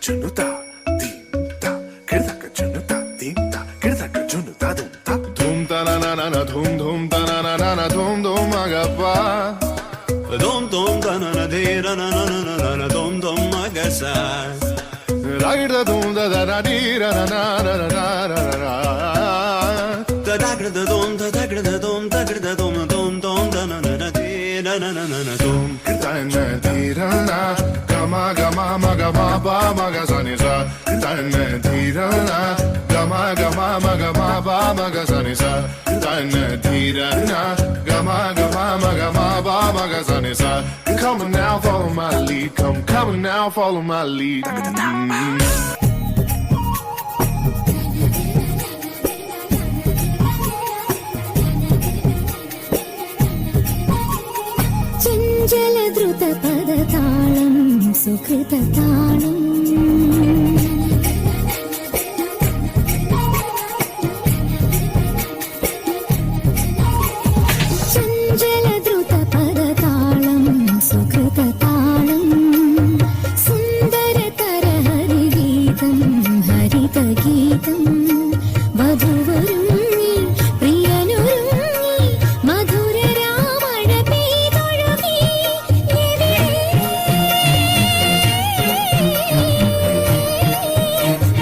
ಜುನುತ ಧೀಂ ತ ಕಿರ್ದಕ ಜುನುತ ಧೀಂ ತ ಕಿರ್ದಕ ಜುನುತ ಧೂಮ್ ತ ಧೂಮ್ ತ ನ ನ ನ ನ ಧೂಮ್ ಧೂಮ್ ತ ನ ನ ನ ನ ಧೂಮ್ ಧೂಮ್ ಮಗಪ್ಪ. Dom dom da na na de ra na na na na na dom dom magasa. ರಾಗಿಡ್ದ ಧೂಮ್ the the ನ ಡಿ ರ ನ ನ ರ ರ ನ ರ ರ ರ. Da da gra da dom da da gra da dom da gra da dom dom dom da na na na de na na na na na dom. ತನ್ನ ಧೀರನ ಗಮ ಗಮ ಮಗ ಮ ಪ ಮಗ ಸ ನಿ ಸ. ತನ್ನ ಧೀರನ ಗಮ ಗಮ ಮಗ ಮ ಪ ಮಗ ಸ ನಿ ಸ. ತನ್ನ ಧೀರನ ಗಮ ಗಮ ಮಗ ಮ ಪ ಮಗ ಸ ನಿ ಸ. Come on now, follow my lead. Come, come on now, follow my lead. ചഞ്ചലദ്രുതപദതാളം സുഹൃതതാളം. ചഞ്ചലദ്രുതപദതാളം സുഹൃതതാളം, സുന്ദരതര ഹരിഗീതം ഹരിതഗീതം. വധുവരുങ്ങി പ്രിയനൊരുങ്ങി മധുര രാമഴ പെയ്തൊഴുകി.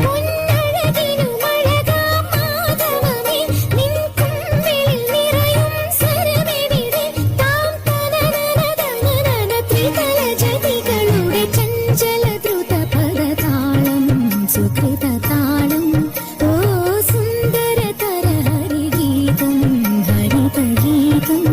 പൊന്നഴകിനു മഴകാം മാധവമേ, നിൻ കുമ്പിളിൽ നിറയും സ്വരമെവിടെ? താം തനനനനനന ത്രിതല ജതികളുടെ ചഞ്ചല ദ്രുത പദതാളം സുകൃതതാളം. ഓ സുന്ദരതര ഹരിഗീതം ഹരിതഗീതം.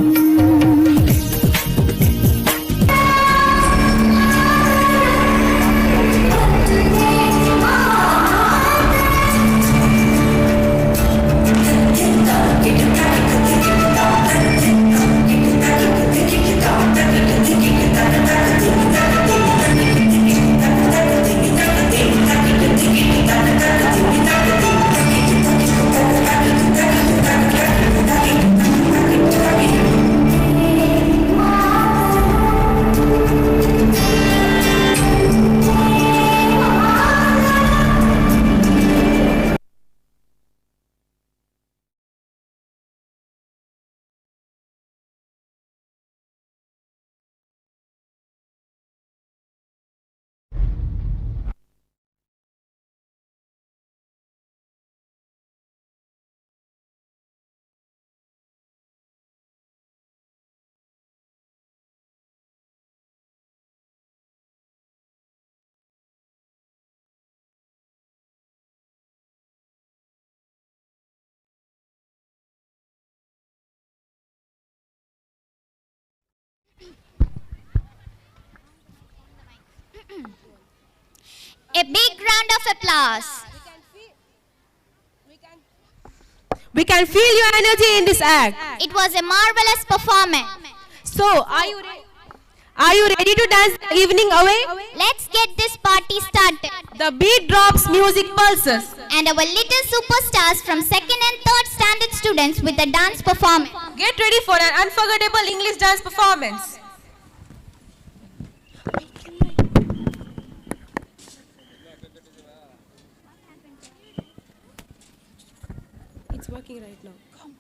A big round of applause. We can feel your energy in this act. It was a marvelous performance. So, are you ready to dance the evening away? Let's get this party started. The beat drops, music pulses. And our little superstars from second and third standard students with a dance performance. Get ready for an unforgettable English dance performance. It's working right now. Come.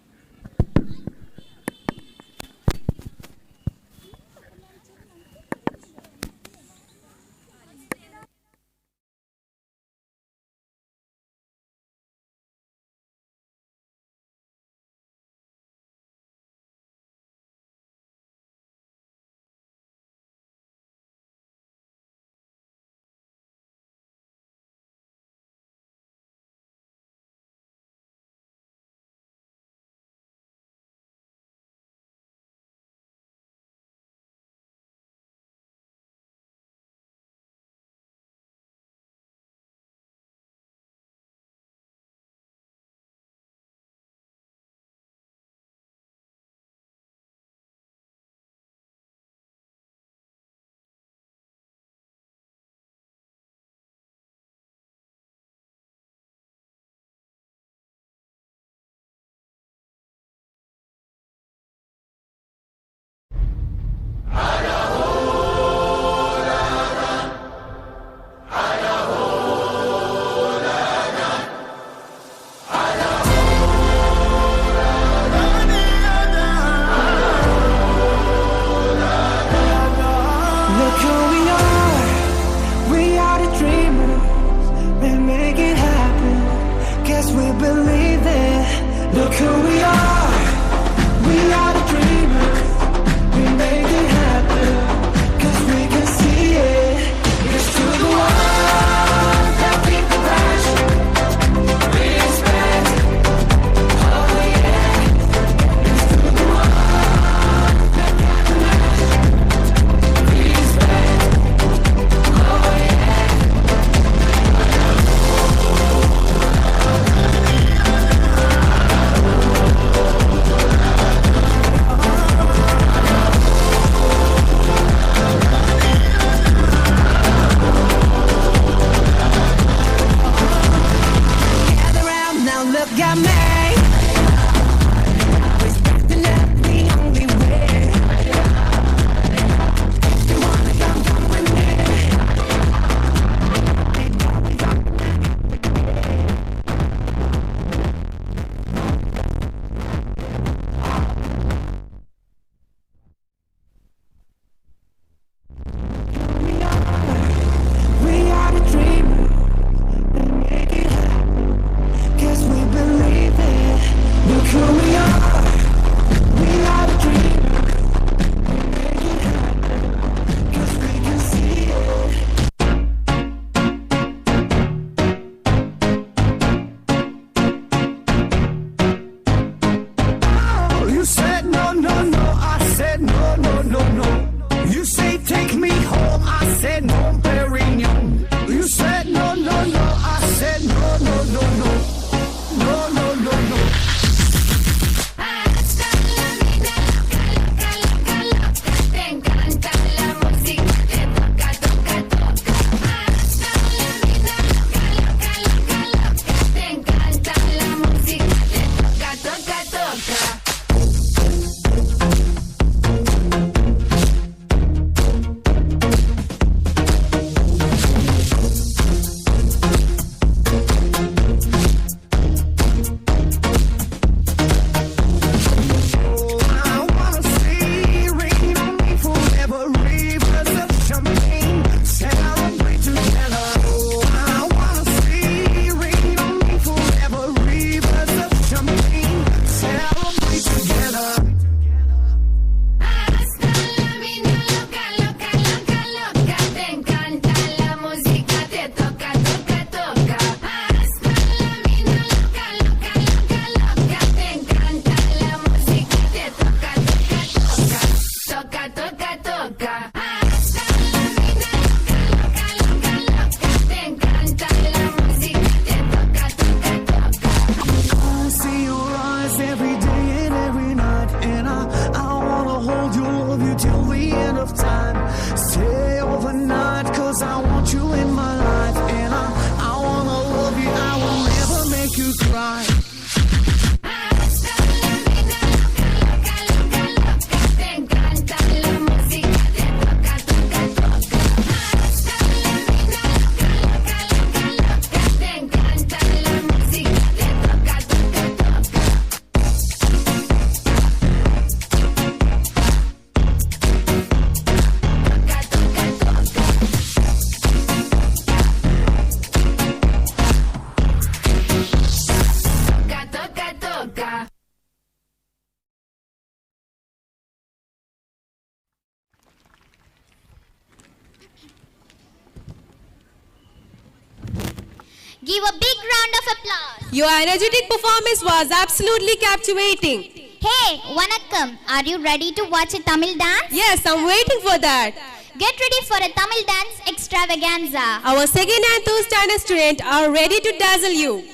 Give a big round of applause. Your energetic performance was absolutely captivating. Hey, Vanakkam. Are you ready to watch a Tamil dance? Yes, I'm waiting for that. Get ready for a Tamil dance extravaganza. Our second and third standard student are ready to dazzle you.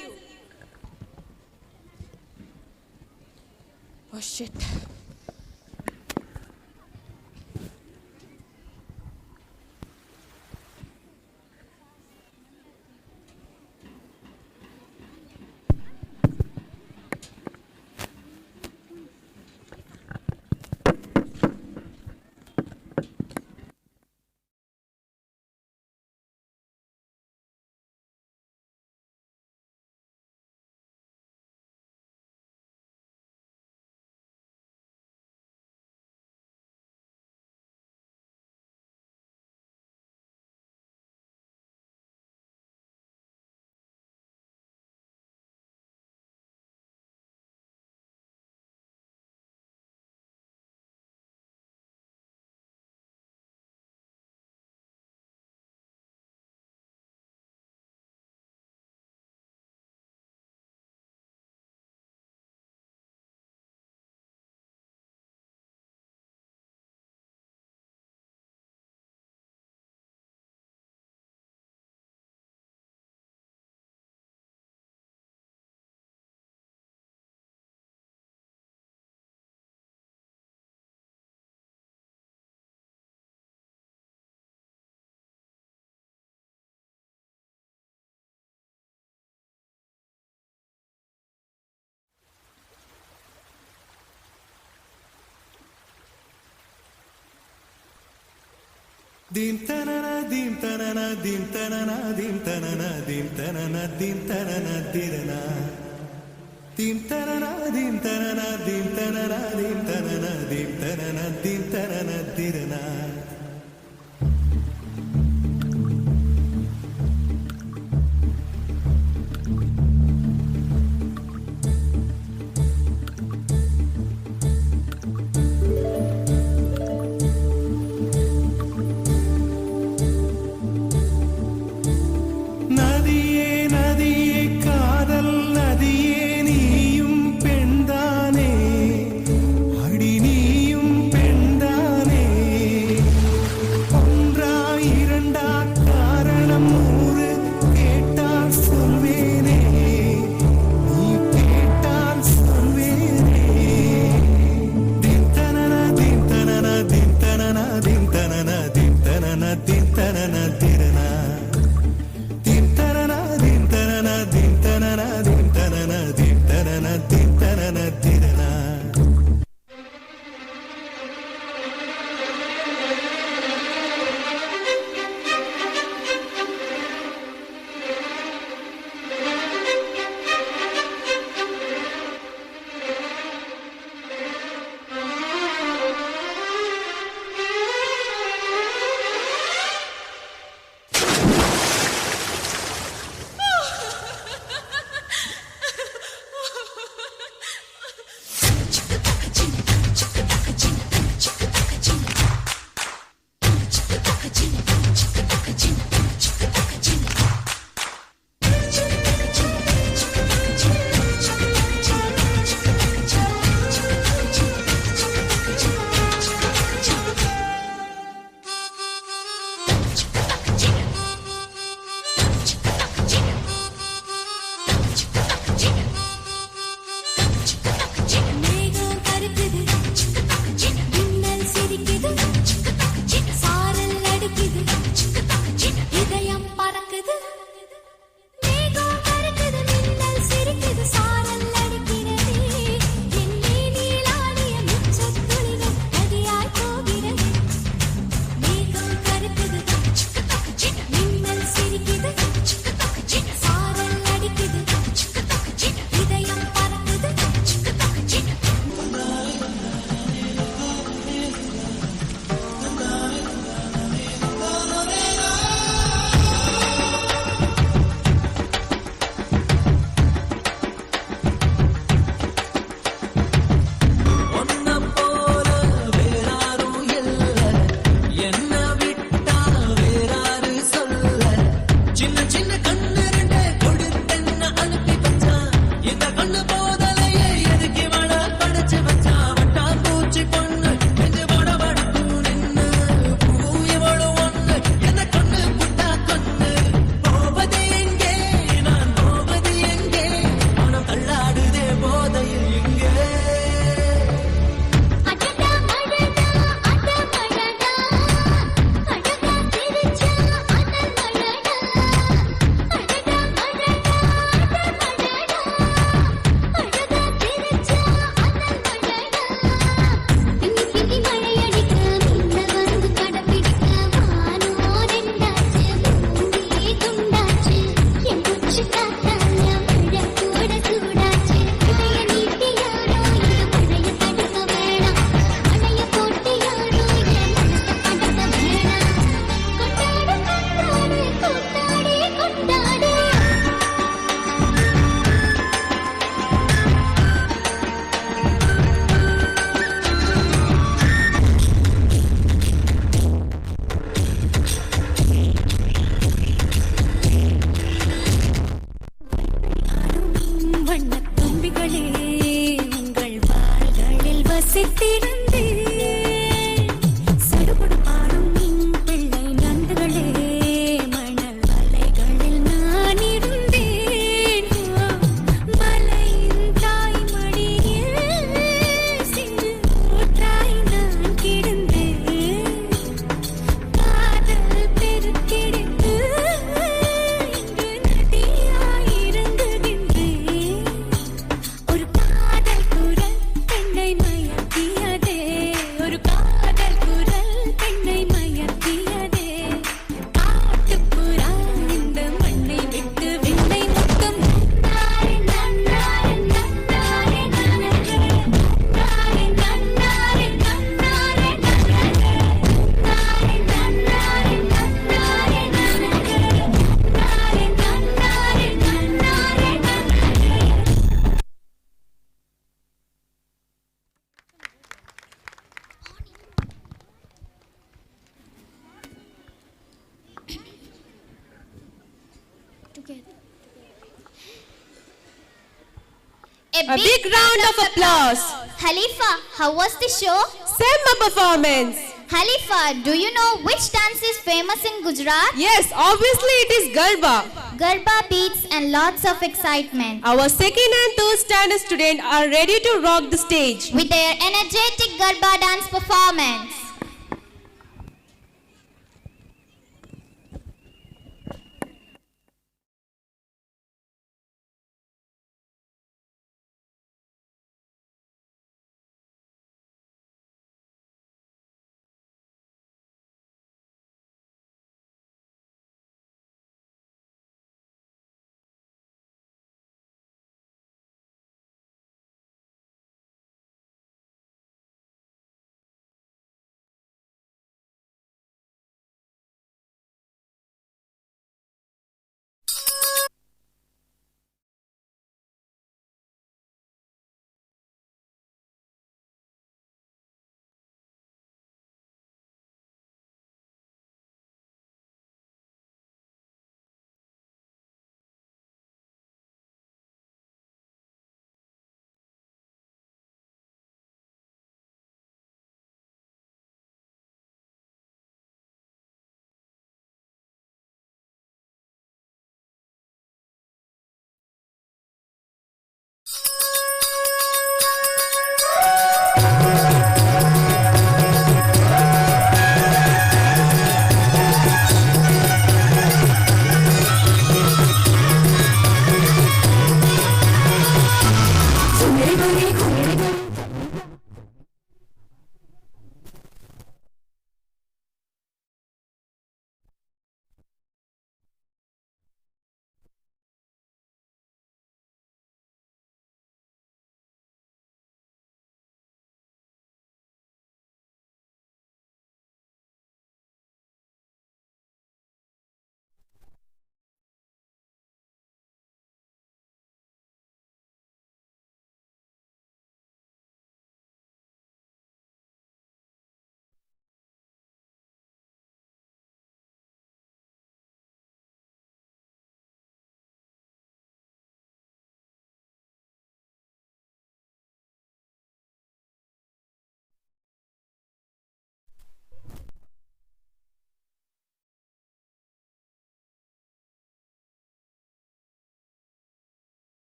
Oh shit. Dim tanana dim tanana dim tanana dim tanana dim tanana dim tanana dirana dim tanana dim tanana dim tanana dim tanana dim tanana dim tanana dirana. நதியே நதியே காதல் நதியே நீயும் பெண்தானே, அடி நீயும் பெண்தானே. A A big round of applause. Halifa, how was the show? Semma performance. Halifa, do you know which dance is famous in Gujarat? Yes, obviously it is Garba. Garba beats and lots of excitement. Our second and third standard student are ready to rock the stage. With their energetic Garba dance performance.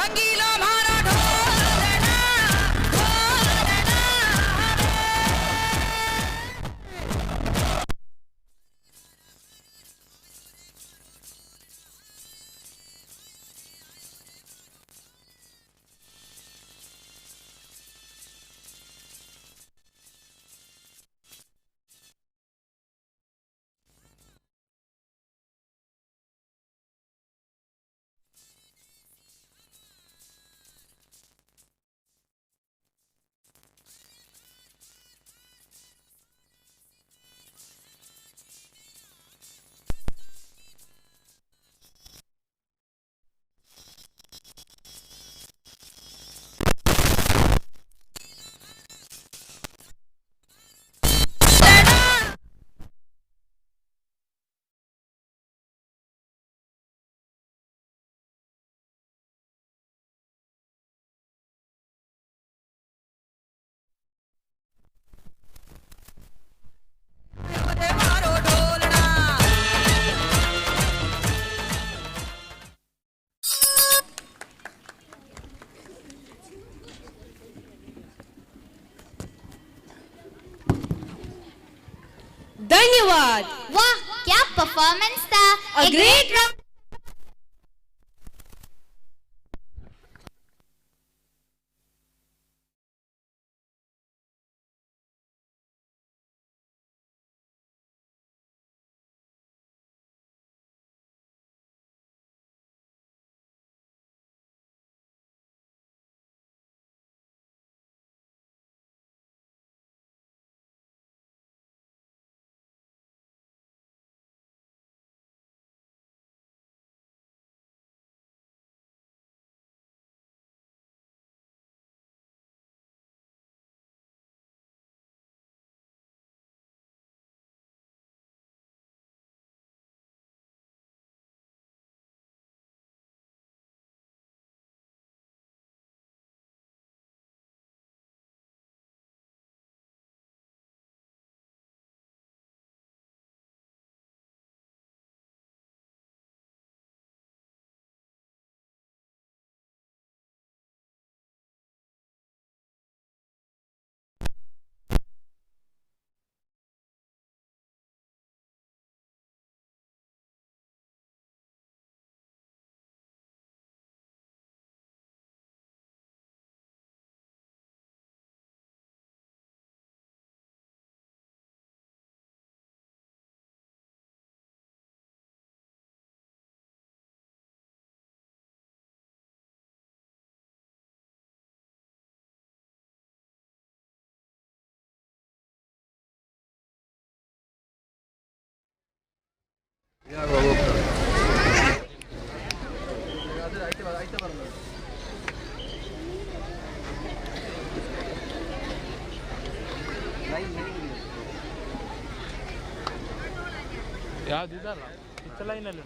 रंगीलो म्हारा ढोलना ढोलना। मारो ढोलना। धन्यवाद। वाह, क्या performance था! A great round. ಯಾವ್ದು ಇದಲ್ಲ ಇತ್ತ ಲೈನಲ್ಲಿ.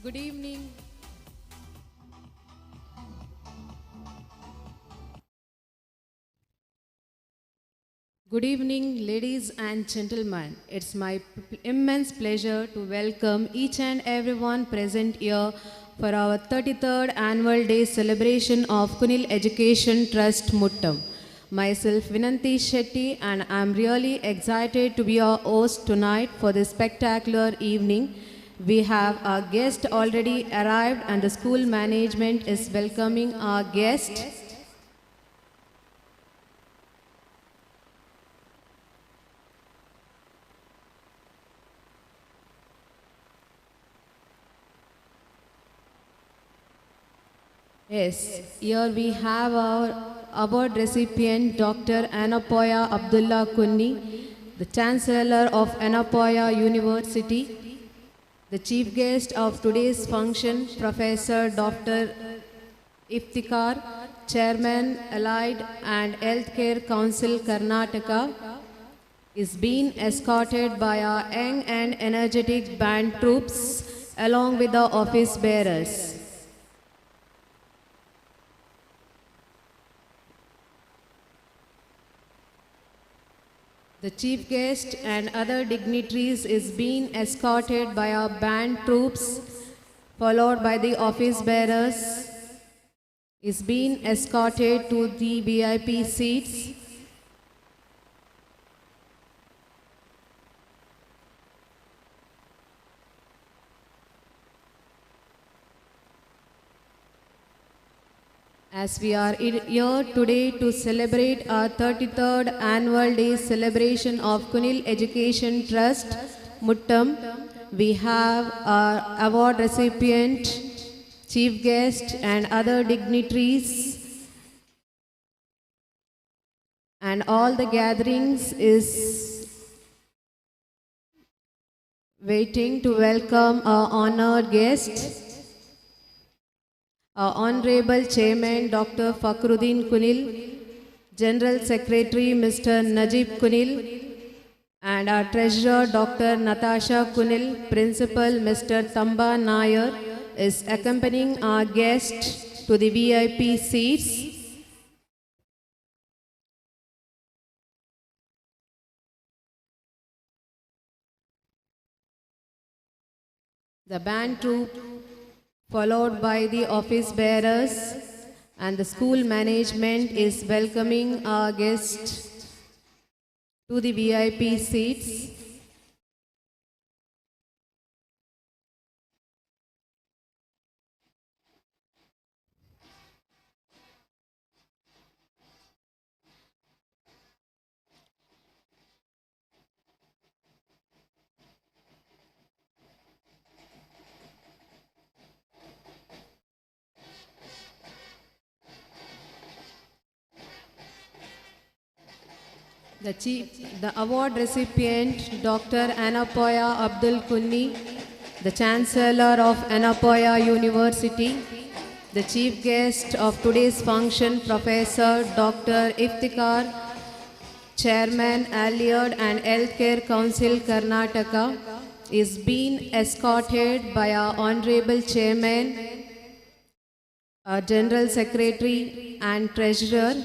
Good evening. Good evening, ladies and gentlemen. It's my immense pleasure to welcome each and everyone present here for our 33rd Annual Day celebration of Kunil Education Trust, Muttom. Myself, Vinanti Shetty, and I'm really excited to be your host tonight for this spectacular evening. We have our guest already arrived, and the school management is welcoming our guest. Yes, here we have our award recipient, Dr. Yenepoya Abdulla Kunhi, the Chancellor of Yenepoya University, the chief guest of today's function, Professor Dr. Iftikhar, Chairman, Allied and Healthcare Council, Karnataka, is being escorted by our young and energetic band troops along with the office bearers. The chief guest and other dignitaries is being escorted by our band troops, followed by the office bearers, is being escorted to the VIP seats. As we are here today to celebrate our 33rd Annual Day celebration of Kunil Education Trust, Muttom, we have our award recipient, chief guest and other dignitaries, and all the gatherings is waiting to welcome our honored guest, our Honorable Chairman Dr. Fakhruddin Kunil, General Secretary Mr. Najib Kunil, and our Treasurer Dr. Natasha Kunil, Principal Mr. Tamba Nair is accompanying our guest to the VIP seats. The band troupe, followed by the office bearers, and the school management is welcoming our guests to the VIP seats. The award recipient, Dr. Yenepoya Abdul Kunhi, the Chancellor of Yenepoya University, the chief guest of today's function, Professor Dr. Iftikhar, Chairman, Allied and Healthcare Council, Karnataka, is being escorted by our Honorable Chairman, our General Secretary and Treasurer.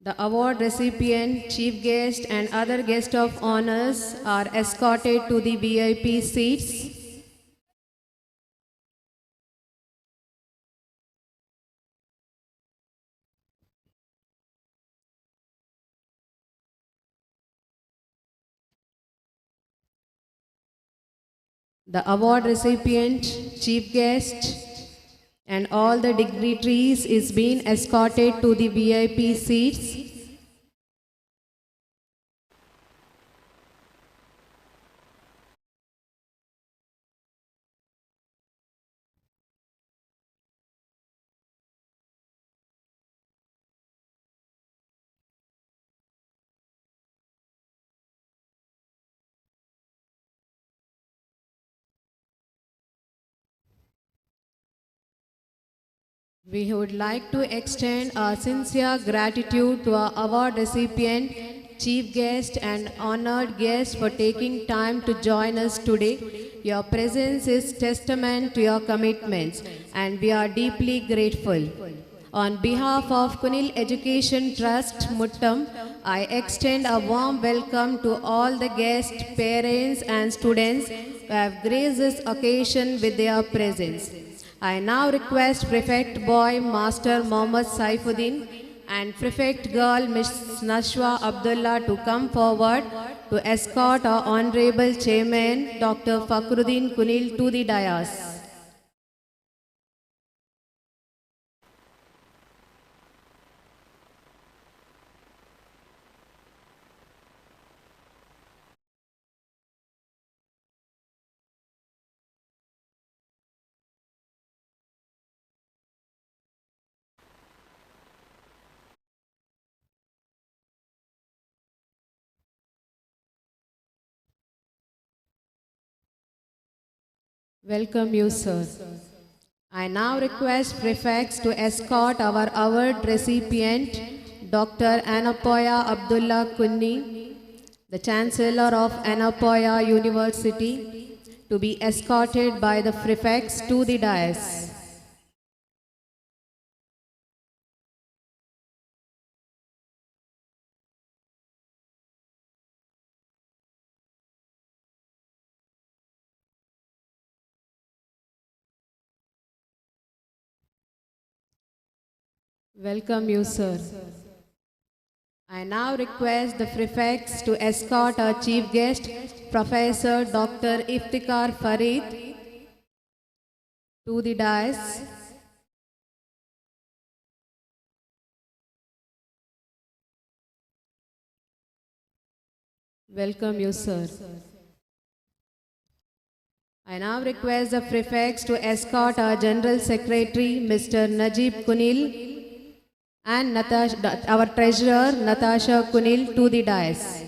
The award recipient, chief guest, and other guests of honors are escorted to the VIP seats. The award recipient, chief guest, and all the dignitaries is being escorted to the VIP seats. We would like to extend our sincere gratitude to our award recipient, chief guest and honored guests for taking time to join us today. Your presence is testament to your commitments, and we are deeply grateful. On behalf of Kunil Education Trust, Muttom, I extend a warm welcome to all the guests, parents, and students who have graced this occasion with their presence. I now request Prefect Boy Master Mohammad Saifuddin and Prefect Girl Ms. Nashwa Abdullah to come forward to escort our Honorable Chairman Dr. Fakhruddin Kunil to the dais. Welcome you, sir. I now request prefects to escort our award recipient, Dr. Anapoya Abdullah Kunni, the Chancellor of Anapoya University, to be escorted by the prefects to the dais. Welcome you, sir. I now request the prefects to escort our chief guest, Professor Dr. Iftikhar Farid, to the dais. Welcome you, sir. I now request the prefects to escort our General Secretary, Mr. Najib Kunil, and Natasha, our treasurer, Natasha Kunil, to the dais.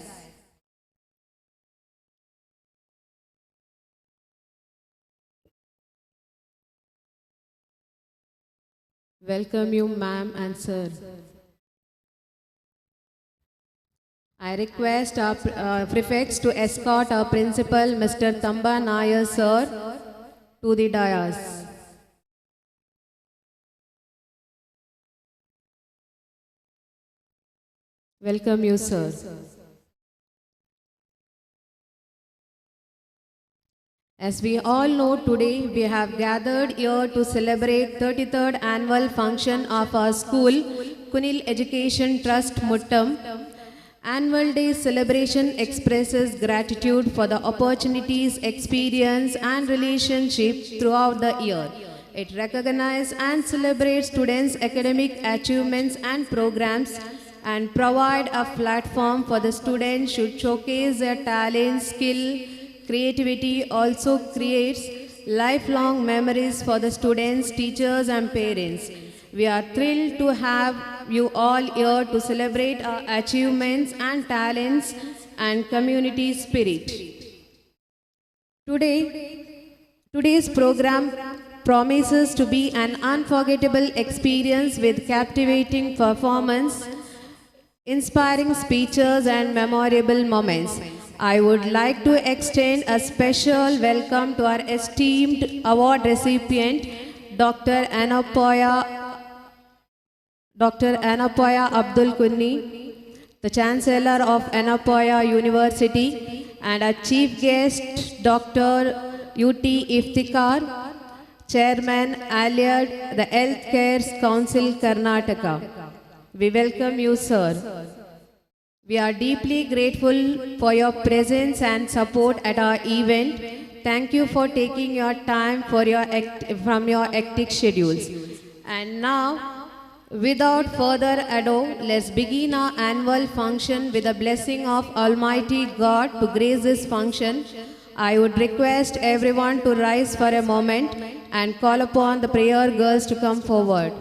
Welcome you, ma'am and sir. I request our prefects to escort our principal, Mr. Tamba Nair, sir, to the dais. Welcome you, sir. As we all know today, we have gathered here to celebrate 33rd annual function of our school, Kunil Education Trust, Muttom. Annual Day celebration expresses gratitude for the opportunities, experience, and relationship throughout the year. It recognizes and celebrates students' academic achievements and programs and provide a platform for the students to showcase their talent, skill, creativity, also creates lifelong memories for the students, teachers, and parents. We are thrilled to have you all here to celebrate our achievements and talents and community spirit. Today's program promises to be an unforgettable experience with captivating performance, inspiring speeches, and memorable moments. I would like to extend a special welcome to our esteemed award recipient, Dr. Anapoya Abdul Kunni, the Chancellor of Anapoya University, and our chief guest, Dr. U.T. Iftikhar, Chairman, Allied, the Healthcare Council, Karnataka. We welcome you, sir. We are deeply grateful for your presence and support at our event. Thank you for taking your time from your hectic schedules. And now, without further ado, let's begin our annual function with a blessing of Almighty God to grace this function. I would request everyone to rise for a moment and call upon the prayer girls to come forward.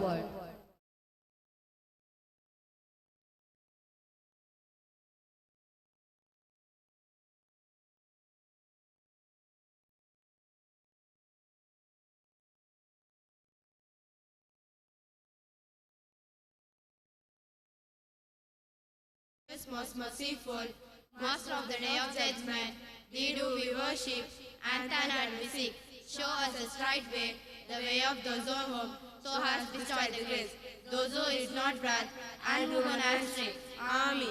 Most merciful, Master of the day of judgment, thee do we worship, and thine we seek. Show us a straight way, the way of those whom thou hast bestowed the grace, those who is not wrath, and who monastery. Amen.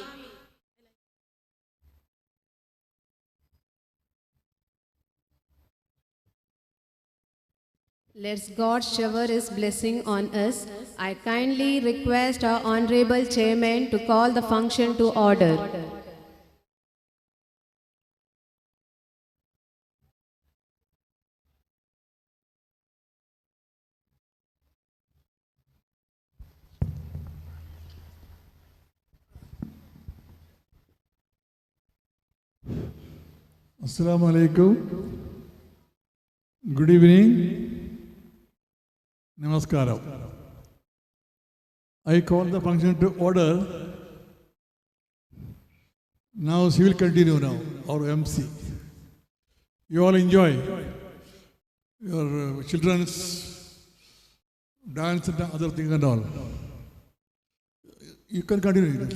Let's God shower His blessing on us. I kindly request our Honorable Chairman to call the function to order. Assalamu alaikum. Good evening. Namaskaram. I call the function to order. Now she will continue now, our MC. You all enjoy your children's dance and other things and all. You can continue.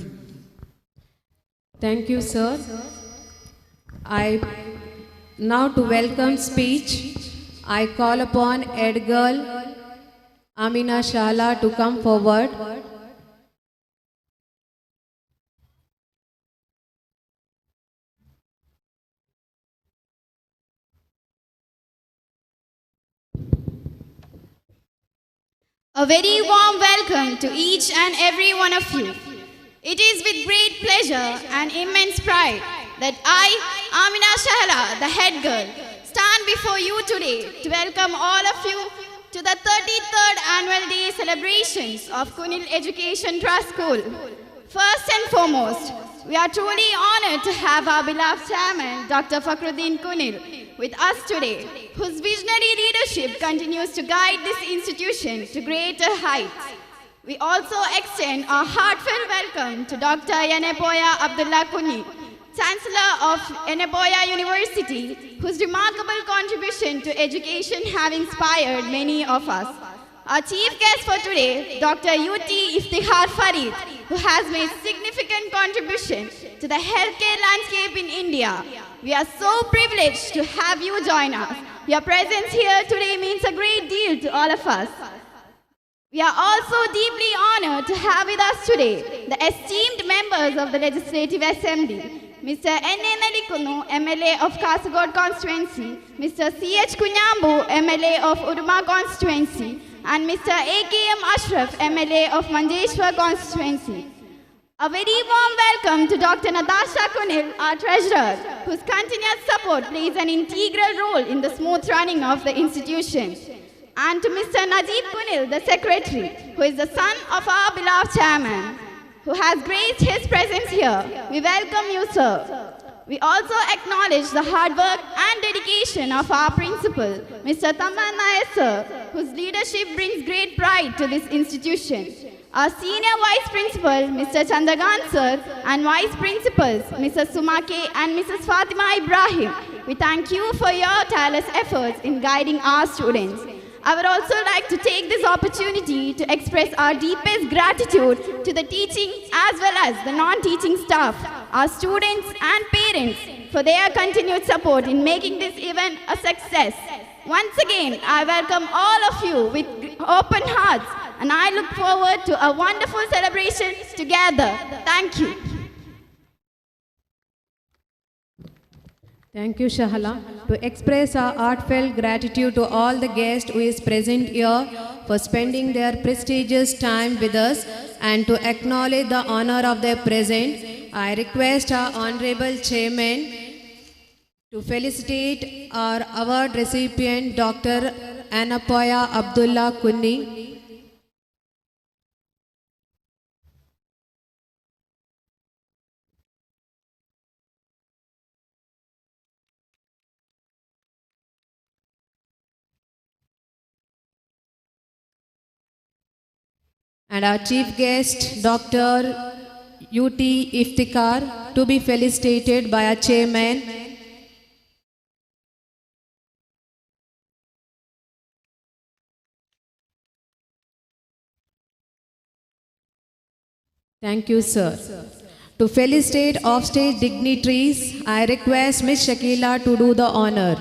Thank you, sir. I now to welcome speech, I call upon Edgar Amina Shala to come forward. A very warm welcome to each and every one of you. It is with great pleasure and immense pride that I, Amina Shahla, the head girl, stand before you today to welcome all of you to the 33rd Annual Day celebrations of Kunnil Education Trust School. First and foremost, we are truly honored to have our beloved chairman, Dr. Fakhruddin Kunnil, with us today, whose visionary leadership continues to guide this institution to greater heights. We also extend our heartfelt welcome to Dr. Yenepoya Abdullah Kunhi, Chancellor of Yenepoya University, whose remarkable contribution to education have inspired many of us. Our chief guest for today, Dr. U.T. Iftikhar Farid, who has made significant contribution to the healthcare landscape in India. We are so privileged to have you join us. Your presence here today means a great deal to all of us. We are also deeply honored to have with us today the esteemed members of the Legislative Assembly, Mr. N.A. Nellikkunnu, MLA of Kasaragod constituency, Mr. C.H. Kunhambu, MLA of Uduma constituency, and Mr. A.K.M. Ashraf, MLA of Manjeshwar constituency. A very warm welcome to Dr. Natasha Kunnil, our treasurer, whose continuous support plays an integral role in the smooth running of the institution. And to Mr. Najib Kunnil, the secretary, who is the son of our beloved chairman, who has graced his presence here. We welcome you, sir. We also acknowledge the hard work and dedication of our principal, Mr. Thamban Nair, sir, whose leadership brings great pride to this institution. Our senior vice principal, Mr. Chandrakant, sir, and vice principals, Mrs. Sumake and Mrs. Fatima Ibrahim, we thank you for your tireless efforts in guiding our students. I would also like to take this opportunity to express our deepest gratitude to the teaching as well as the non-teaching staff, our students and parents for their continued support in making this event a success. Once again, I welcome all of you with open hearts, and I look forward to a wonderful celebration together. Thank you. Thank you, Shahala. To express our heartfelt gratitude to all the guests who is present here for spending their prestigious time with us and to acknowledge the honor of their presence, I request our Honorable Chairman to felicitate our award recipient, Dr. Yenepoya Abdulla Kunhi. And our chief guest, Dr. U.T. Iftikhar, to be felicitated by our chairman. Thank you, sir. To felicitate offstage dignitaries, I request Ms. Shakila to do the honor.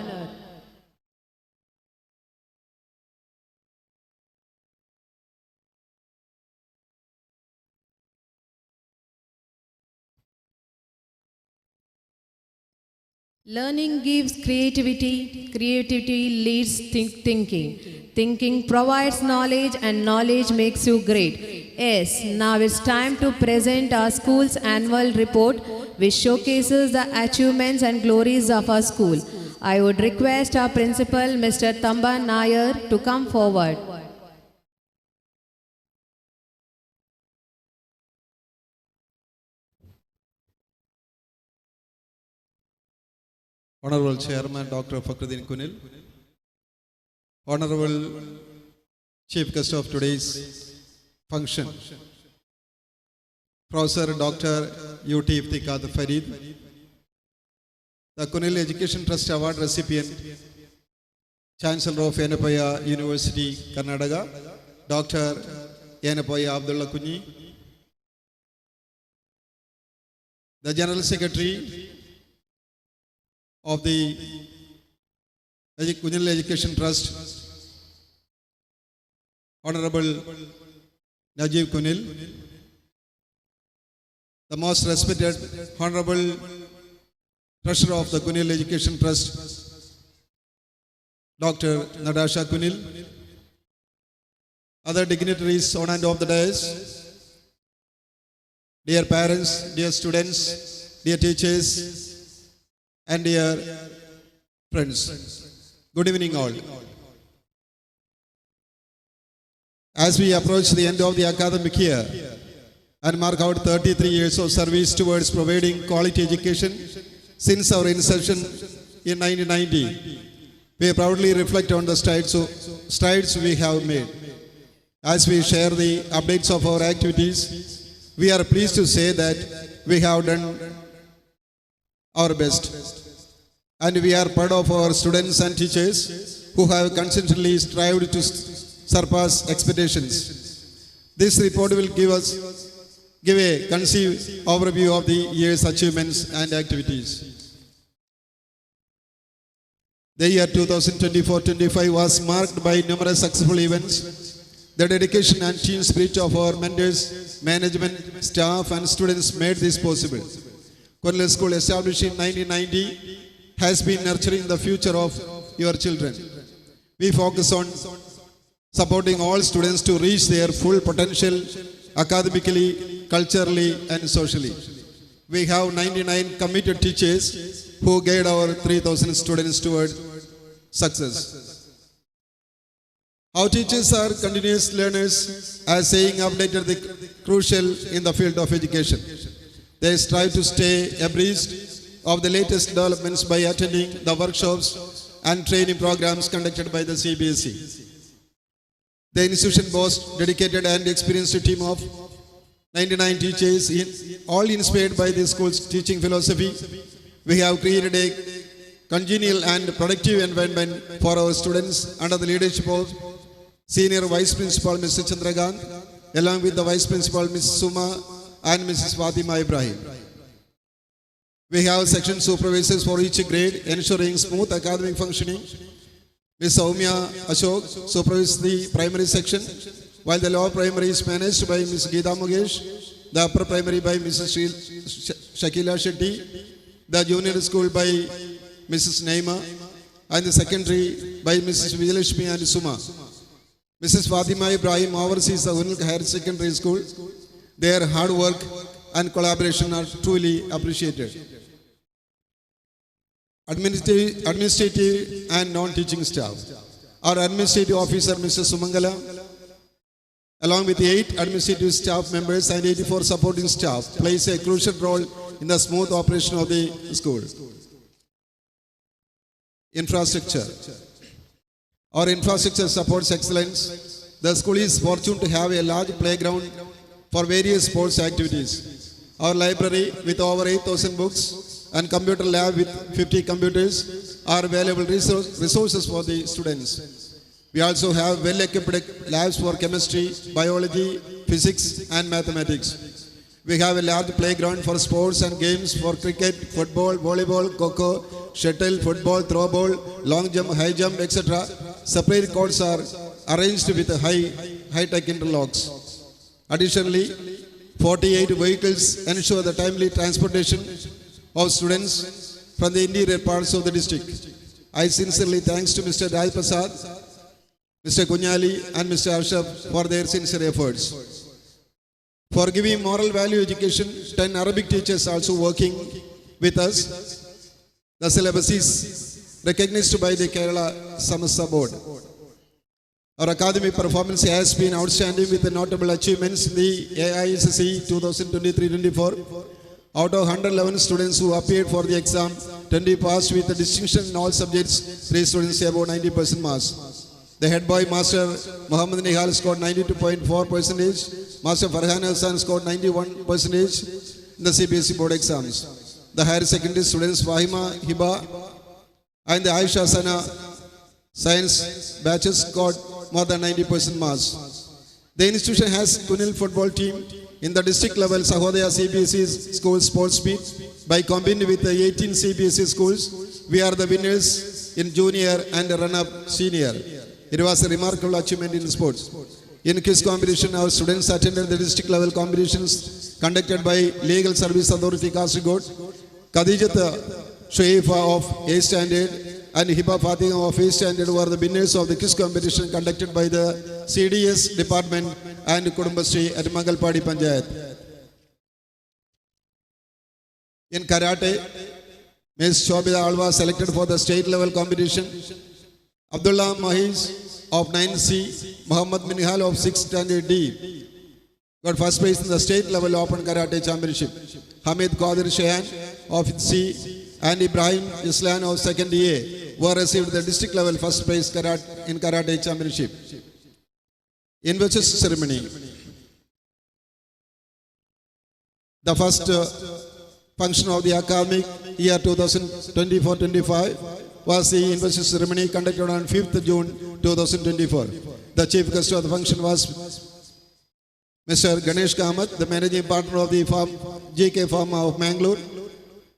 Learning gives creativity, creativity leads thinking. Thinking provides knowledge, and knowledge makes you great. Yes, now it's time to present our school's annual report, which showcases the achievements and glories of our school. I would request our principal, Mr. Thamban Nair, to come forward. Honorable Chairman Dr. Fakhruddin Kunnil, Honorable Chief Guest of today's function, Professor Dr. U.T. Iftikhar Farid, the Kunnil Education Trust Award recipient, Chancellor of Yenepoya University, Karnataka, Dr. Yenepoya Abdullah Kunhi, the General Secretary of the Kunnil Education Trust, Honorable Najib Kunnil, the most respected Honorable Treasurer of the Kunnil Education Trust, Dr. Natasha Kunnil, other dignitaries on and off the dais, dear parents, dear students, dear teachers, and dear friends. Good evening all. As we approach the end of the academic year and mark out 33 years of service towards providing quality education since our inception in 1990, we proudly reflect on the strides we have made. As we share the updates of our activities, we are pleased to say that we have done our best. And we are proud of our students and teachers who have consistently strived to surpass expectations. This report will give a concise overview of the year's achievements and activities. The year 2024-25 was marked by numerous successful events. The dedication and team spirit of our mentors, management, staff, and students made this possible. Kunnil School, established in 1990, has been nurturing the future of your children. We focus on supporting all students to reach their full potential academically, culturally, and socially. We have 99 committed teachers who guide our 3,000 students toward success. Our teachers are continuous learners, as saying updated the crucial in the field of education. They strive to stay abreast of the latest developments by attending the workshops and training programs conducted by the CBSE. The institution boasts dedicated and experienced team of 99 teachers, all inspired by the school's teaching philosophy. We have created a congenial and productive environment for our students under the leadership of Senior Vice Principal Mr. Chandrakant, along with the Vice Principal Ms. Suma and Mrs. Fatima Ibrahim. We have section supervisors for each grade, ensuring smooth academic functioning. Ms. Soumya Ashok supervises the primary section, while the lower primary is managed by Ms. Geeta Mukesh, the upper primary by Mrs. Shakila Shetty, the junior school by Mrs. Naima, and the secondary by Mrs. Vijayalakshmi and Suma. Mrs. Fatima Ibrahim oversees the Kunnil Higher Secondary School. Their hard work and collaboration are truly appreciated. Administrative and non-teaching staff. Our administrative officer, Mr. Sumangala, along with 8 administrative staff members and 84 supporting staff, plays a crucial role in the smooth operation of the school. Infrastructure. Our infrastructure supports excellence. The school is fortunate to have a large playground for various sports activities. Our library with over 8,000 books and computer lab with 50 computers are valuable resources for the students. We also have well-equipped labs for chemistry, biology, physics, and mathematics. We have a large playground for sports and games for cricket, football, volleyball, kho, shuttle, football, throw ball, long jump, high jump, etc. Separate courts are arranged with high-tech interlocks. Additionally, 48 vehicles ensure the timely transportation of students from the interior parts of the district. I sincerely thanks to Mr. Raj Prasad, Mr. Kunyali and Mr. Ashraf for their sincere efforts. For giving moral value education, 10 Arabic teachers also working with us. The syllabus is recognized by the Kerala Samastha Board. Our academic performance has been outstanding with the notable achievements in the AISSE 2023-24. Out of 111 students who appeared for the exam, 20 passed with a distinction in all subjects, 3 students above 90% marks. The head boy, Master Muhammad Nihal, scored 92.4 percentage. Master Farhan Hassan scored 91 percentage in the CBSE board exams. The higher secondary students Fahima Hiba and the Aisha Sana science batches scored more than 90% marks. The institution has Kunil football team in the district level Sahodaya CBSE school sports meet. By combining with the 18 CBSE schools, we are the winners in junior and run-up senior. It was a remarkable achievement in sports. In quiz competition, our students attended the district level competitions conducted by Legal Service Authority Kasaragod. Khadijat Shuaifa of A standard and Hiba Fatima of A standard were the winners of the quiz competition conducted by the CDS department and Kudumbashree at Mangalpady Panchayat. In karate, Ms. Shobita Alva selected for the state level competition. Abdullah Mahiz of 9C, Muhammad Minhal of 6th standard D got first place in the state level open karate championship. Hamid Qadir Shehan of C and Ibrahim Islan of 2nd A were received the district level first place in karate championship. Investiture ceremony. The first function of the academic year 2024-25 was the investiture ceremony conducted on 5th June 2024. The chief guest of the function was Mr. Ganesh Kamath, the managing partner of the firm, GK Pharma of Mangalore.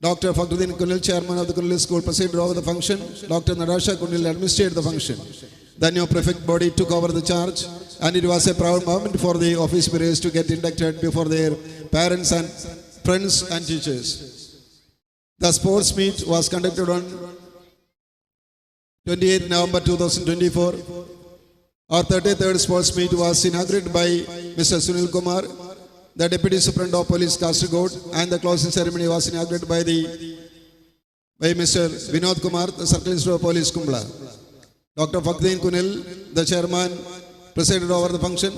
Dr. Fakhruddin Kunnil, chairman of the Kunnil School, presided over the function. Dr. Natasha Kunnil administered the function. The new prefect body took over the charge, and it was a proud moment for the office bearers to get inducted before their parents and friends and teachers. The sports meet was conducted on 28th November 2024. Our 33rd sports meet was inaugurated by Mr. Sunil Kumar, the Deputy Superintendent of Police, Kasaragod, and the closing ceremony was inaugurated by Mr. Vinod Kumar, the Circle Inspector of Police, Kumbla. Dr. Fakhruddin Kunnil, the chairman, presided over the function.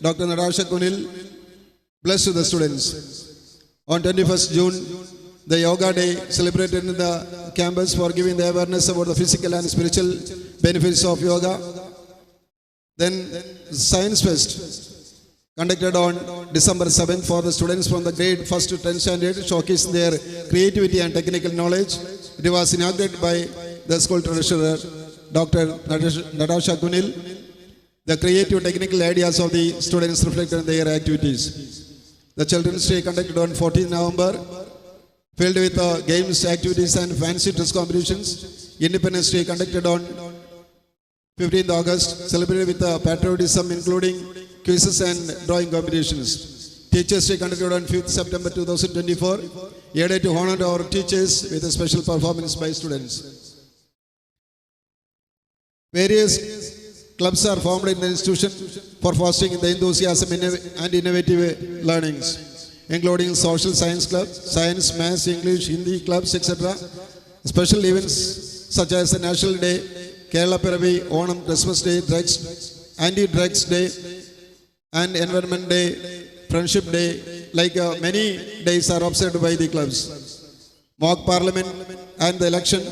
Dr. Natasha Kunnil blessed the students. On 21st June, the Yoga Day celebrated in the campus for giving the awareness about the physical and spiritual benefits of yoga. Then Science Fest conducted on December 7th for the students from the grade 1st to 10th standard, showcasing their creativity and technical knowledge. It was inaugurated by the school treasurer, Dr. Natasha Kunnil. The creative technical ideas of the students reflected in their activities. The Children's Day conducted on 14th November, filled with games, activities and fancy dress competitions. Independence Day conducted on 15th August, celebrated with patriotism including quizzes and drawing competitions. Teachers' Day conducted on 5th September 2024, a day to honor our teachers with a special performance by students. Various clubs are formed in the institution for fostering the enthusiasm and innovative learnings, including social science club, science, maths, English, Hindi clubs, etc. Special events such as the National Day, Kerala Piravi, Onam, Christmas Day, Drugs, Anti-Drugs Day, and Environment Day, Friendship Day, like many days are observed by the clubs. Mock Parliament and the election,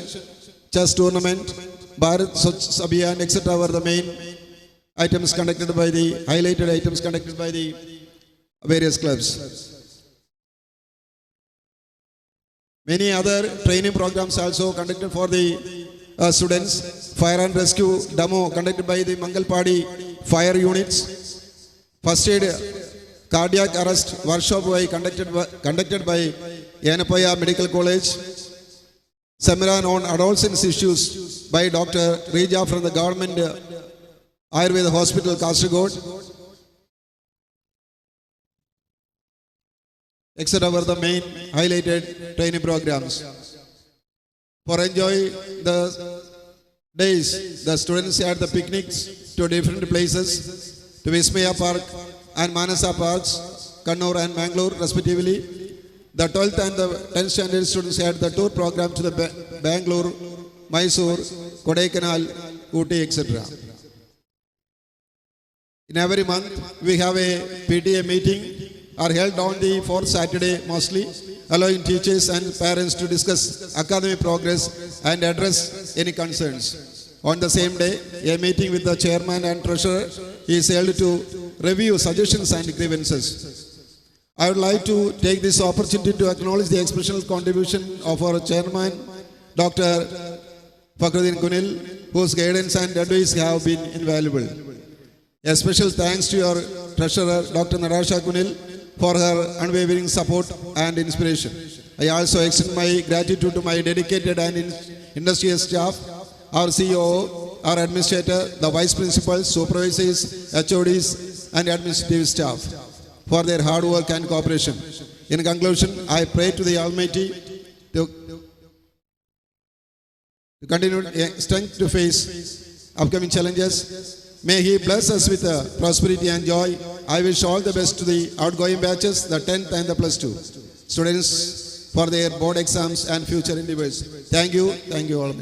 chess tournament, Bharat Swachh Abhiyan, etc. were the main items conducted by the, highlighted items conducted by the various clubs. Many other training programs also conducted for the students. Fire and rescue demo conducted by the Mangalpady fire units. First aid Cardiac arrest workshop by conducted by Yenepoya Medical College, seminar on adolescence issues by Dr. Rija from the Government Ayurveda Hospital, Kasaragod, etc. were the main highlighted training programs. For enjoy the days, the students had the picnics to different places, to Vismaya Park and Manasa Parks, Kannur and Mangalore respectively. The 12th and the 10th standard students had the tour program to the Bangalore, Mysore, Kodaikanal, Ooty, etc. In every month, we have a PTA meeting are held on the fourth Saturday mostly, allowing teachers and parents to discuss academic progress and address any concerns. On the same day, a meeting with the chairman and treasurer is held to review suggestions and grievances. I would like to take this opportunity to acknowledge the exceptional contribution of our chairman, Dr. Fakhruddin Kunil, whose guidance and advice have been invaluable. A special thanks to your treasurer, Dr. Narasha Kunil, for her unwavering support and inspiration. I also extend my gratitude to my dedicated and industrious staff, our CEO, our administrator, the vice principals, supervisors, HODs, and administrative staff for their hard work and cooperation. In conclusion, I pray to the Almighty to continue strength to face upcoming challenges. May He bless us with prosperity and joy. I wish all the best to the outgoing batches, the 10th and the plus 2 students for their board exams and future endeavors. Thank you. Thank you all.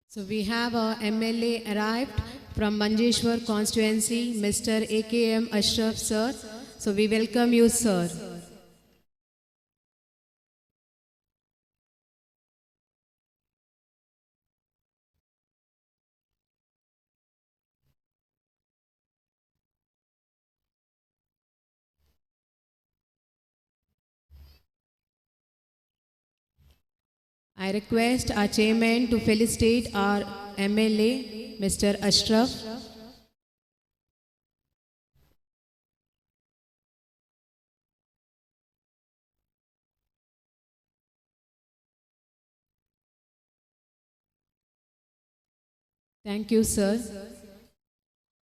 So we have our MLA arrived from Manjeshwar constituency, Mr. AKM Ashraf sir. So we welcome you, sir. I request our chairman to felicitate our MLA, Mr. Ashraf. Thank you, sir.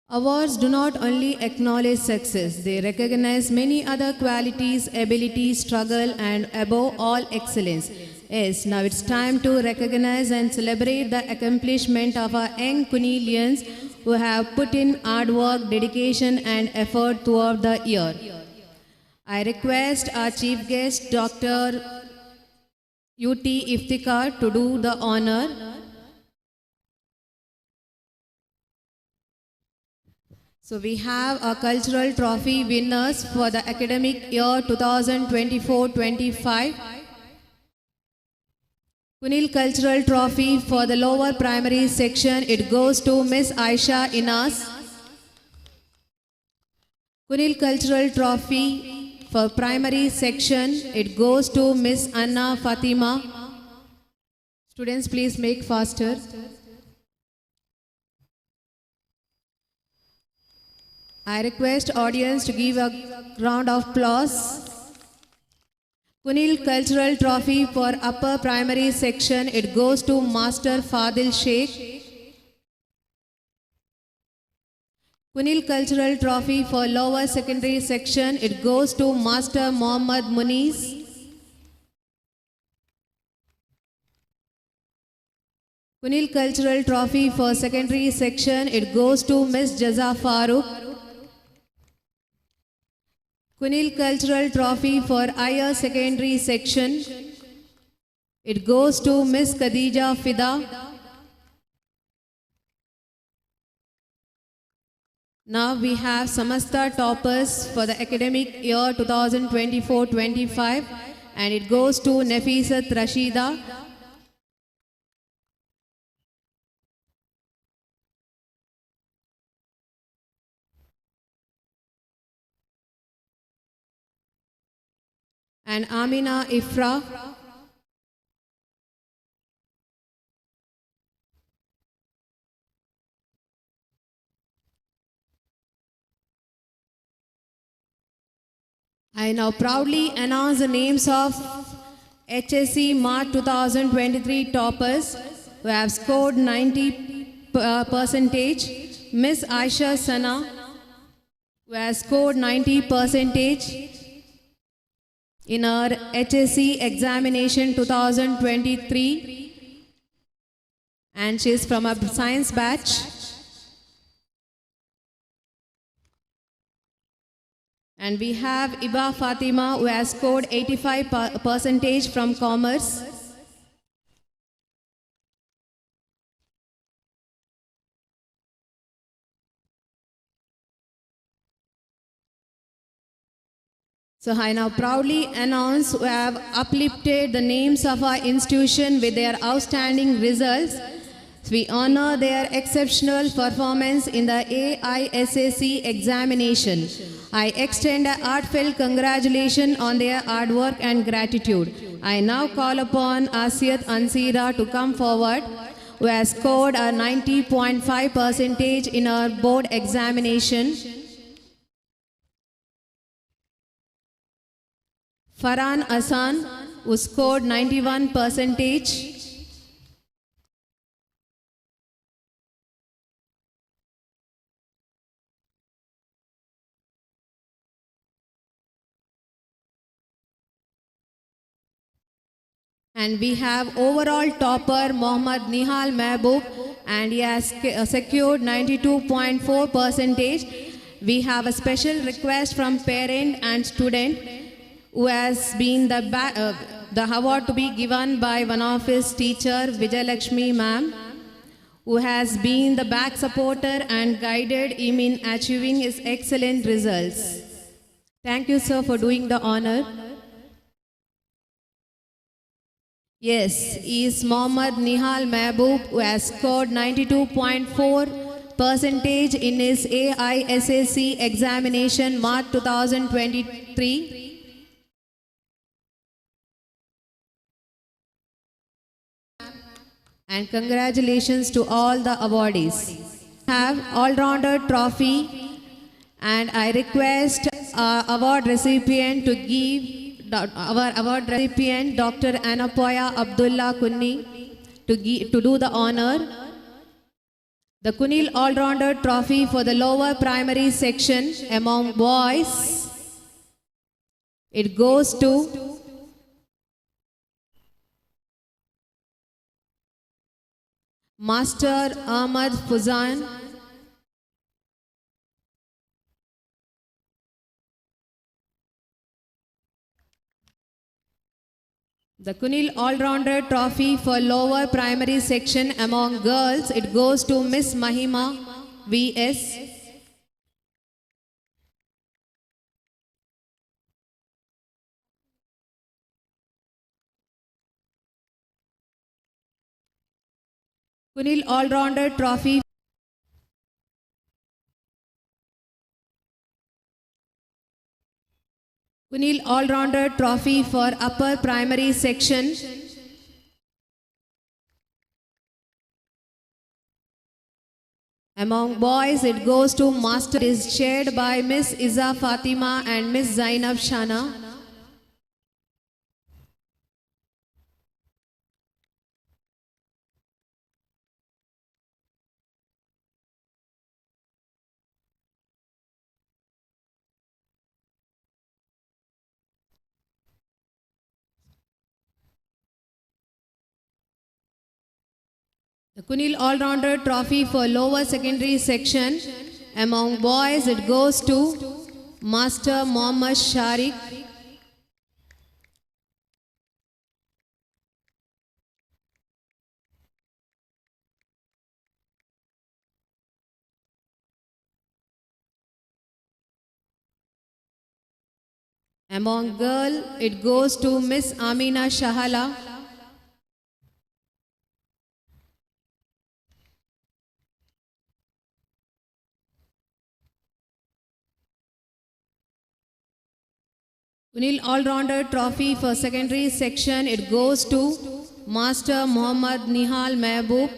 Awards do not only acknowledge success, they recognize many other qualities, abilities, struggle, and above all, excellence. Yes, now it's time to recognize and celebrate the accomplishment of our young Kunilians who have put in hard work, dedication, and effort throughout the year. I request our chief guest, Dr. U.T. Iftikhar, to do the honor. So we have a cultural trophy winners for the academic year 2024-25. Kunil Cultural Trophy for the lower primary section, it goes to Miss Aisha Inas. Kunil Cultural Trophy for primary section, it goes to Miss Anna Fatima. Students, please make faster. I request audience to give a round of applause. Kunil Cultural Trophy for upper primary section, it goes to Master Fadil Sheikh. Kunil Cultural Trophy for lower secondary section, it goes to Master Mohammad Muniz. Kunil Cultural Trophy for secondary section, it goes to Miss Jaza Farooq. Kunil Cultural Trophy for higher secondary section, it goes to Miss Khadija Fida. Now we have Samastha toppers for the academic year 2024-25, and it goes to Nafisat Rashida. And Amina Ifra. I now proudly announce the names of HSC March 2023 toppers who have scored 90 percentage. Miss Aisha Sana, who has scored 90 percentage in her HSC examination 2023, and she is from a science batch. And we have Iba Fatima, who has scored 85 percentage from commerce. So I now proudly announce we have uplifted the names of our institution with their outstanding results. We honor their exceptional performance in the AISSC examination. I extend a heartfelt congratulations on their hard work and gratitude. I now call upon Asiyat Ansira to come forward, who has scored a 90.5 percentage in her board examination. Farhan Hassan, who scored 91 percentage. And we have overall topper Mohammad Nihal Mehboob, and he has secured 92.4 percentage. We have a special request from parent and student who has been the award to be given by one of his teacher, Vijayalakshmi ma'am, who has been the back supporter and guided him in achieving his excellent results. Thank you, sir, for doing the honor. Yes, he is Mohammad Nihal Mehboob, who has scored 92.4 percentage in his AISSC examination March 2023. And congratulations to all the awardees. Have all-rounder trophy, and I request award recipient to give our award recipient Dr. Anapoya Abdullah Kunni to do the honor. The Kunil All-Rounder Trophy for the lower primary section among boys, it goes to Master Ahmad Fuzan. The Kunil All-Rounder Trophy for lower primary section among girls, it goes to Miss Mahima V.S. Kunil All-Rounder Trophy Kunil All-Rounder Trophy for upper primary section. Among boys, it goes to Master. It is shared by Miss Iza Fatima and Miss Zainab Shana. The Kunil All-Rounder Trophy for lower secondary section. Among boys, it goes to Master Mohammad Sharik. Among girl, it goes to Miss Amina Shahala. Kunil All-Rounder Trophy for secondary section, it goes to Master Mohammad Nihal Mehboob.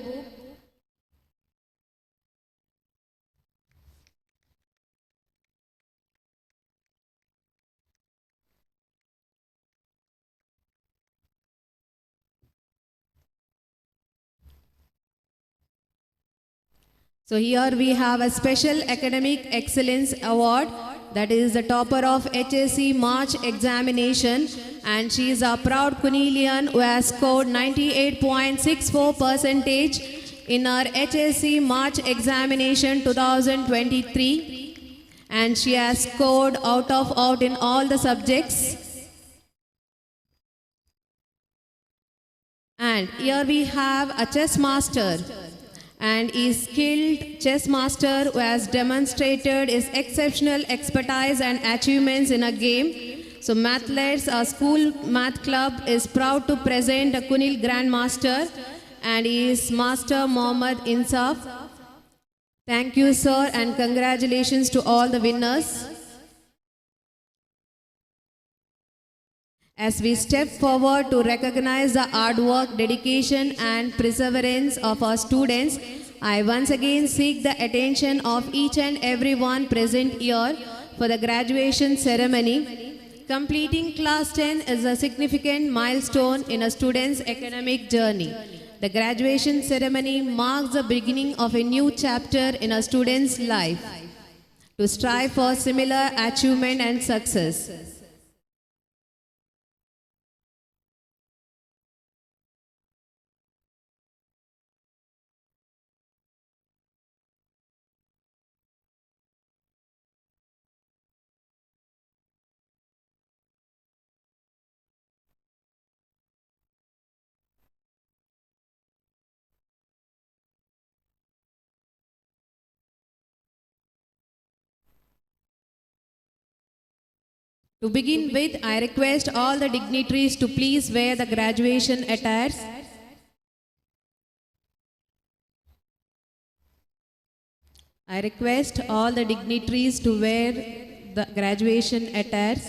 So here we have a special academic excellence award, that is the topper of HSC March examination, and she is a proud Kunelian who has scored 98.64% in her HSC March examination 2023, and she has scored out of out in all the subjects. And here we have a chess master, and is skilled chess master who has demonstrated his exceptional expertise and achievements in a game. So Mathletes, our school math club, is proud to present a Kunil Grandmaster, and he is Master Mohammad Insaf. Thank you, sir, and congratulations to all the winners. As we step forward to recognize the hard work, dedication, and perseverance of our students, I once again seek the attention of each and every one present here for the graduation ceremony. Completing class 10 is a significant milestone in a student's academic journey. The graduation ceremony marks the beginning of a new chapter in a student's life to strive for similar achievement and success. To begin with, I request all the dignitaries to please wear the graduation attires. I request all the dignitaries to wear the graduation attires.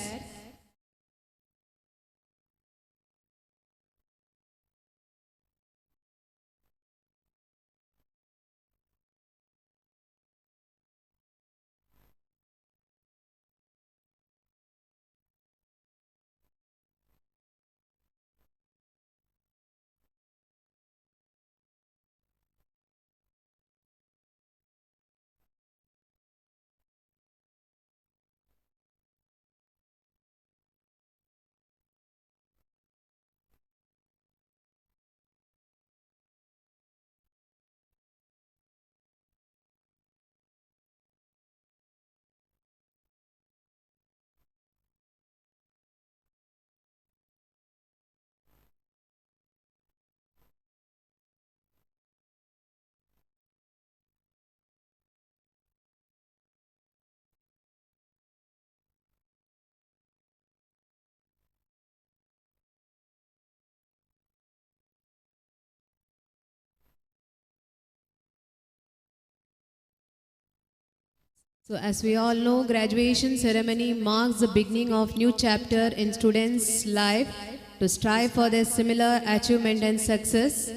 So as we all know, graduation ceremony marks the beginning of new chapter in students' life to strive for their similar achievement and success.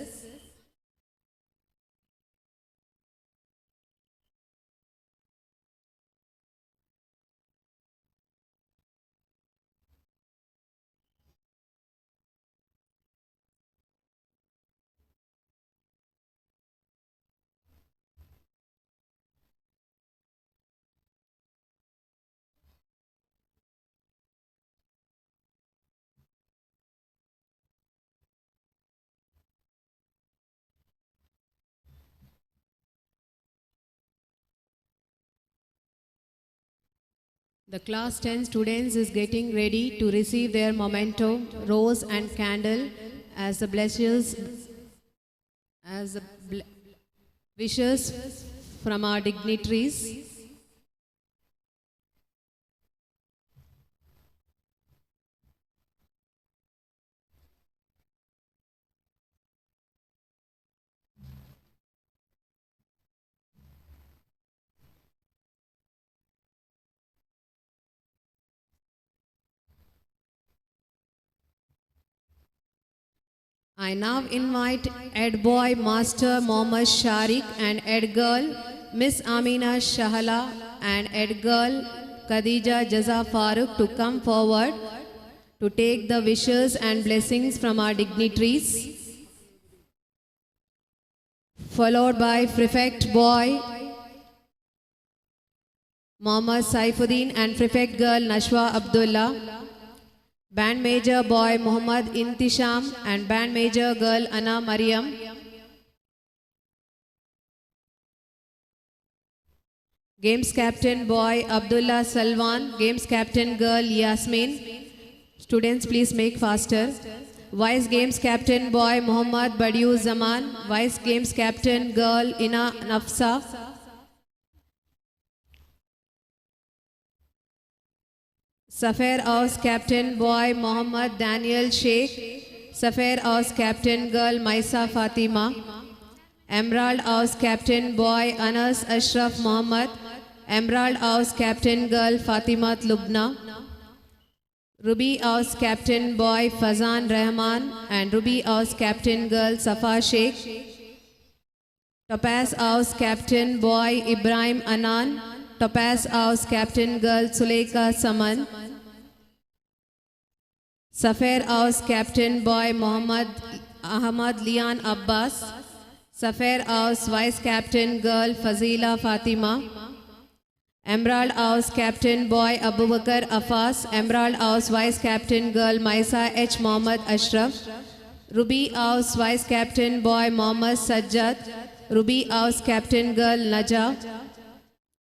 The class 10 students is getting ready to receive their memento, rose and candle as the blessings, as the wishes from our dignitaries. I now invite Ed Boy Master Mohammad Sharik and Ed Girl Miss Amina Shahala and Ed Girl Khadija Jaza Farooq to come forward to take the wishes and blessings from our dignitaries. Followed by Prefect Boy Mohammad Saifuddin and Prefect Girl Nashwa Abdullah. Band Major Boy Mohammad Intisham and Band Major Girl Anna Mariam. Games Captain Boy Abdullah Salwan, Games Captain Girl Yasmin. Students, please make faster. Vice Games Captain Boy Mohammad Badiu Zaman, Vice Games Captain Girl Ina Nafsa. Safar House Captain Boy Mohammad Daniel Sheikh, Safar House Captain Girl Maisa Fatima. Emerald House Captain Boy Anas Ashraf Mohammad, Emerald House Captain Girl Fatima Lubna. Ruby House Captain Boy Fazan Rahman and Ruby House Captain Girl Safa Sheikh. Topaz House Captain Boy Ibrahim Anan, Topaz House Captain Girl Suleika Saman. Safar House Captain Boy Mohammad Ahmad Lian Abbas. Safar House Vice Captain Girl Fazila Fatima. Emerald House Captain Boy Abubakar Afas, Emerald House Vice Captain Girl Maisa H. Mohammad Ashraf, Ruby House Vice Captain Boy Mohammad Sajjad, Ruby House Captain Girl Naja,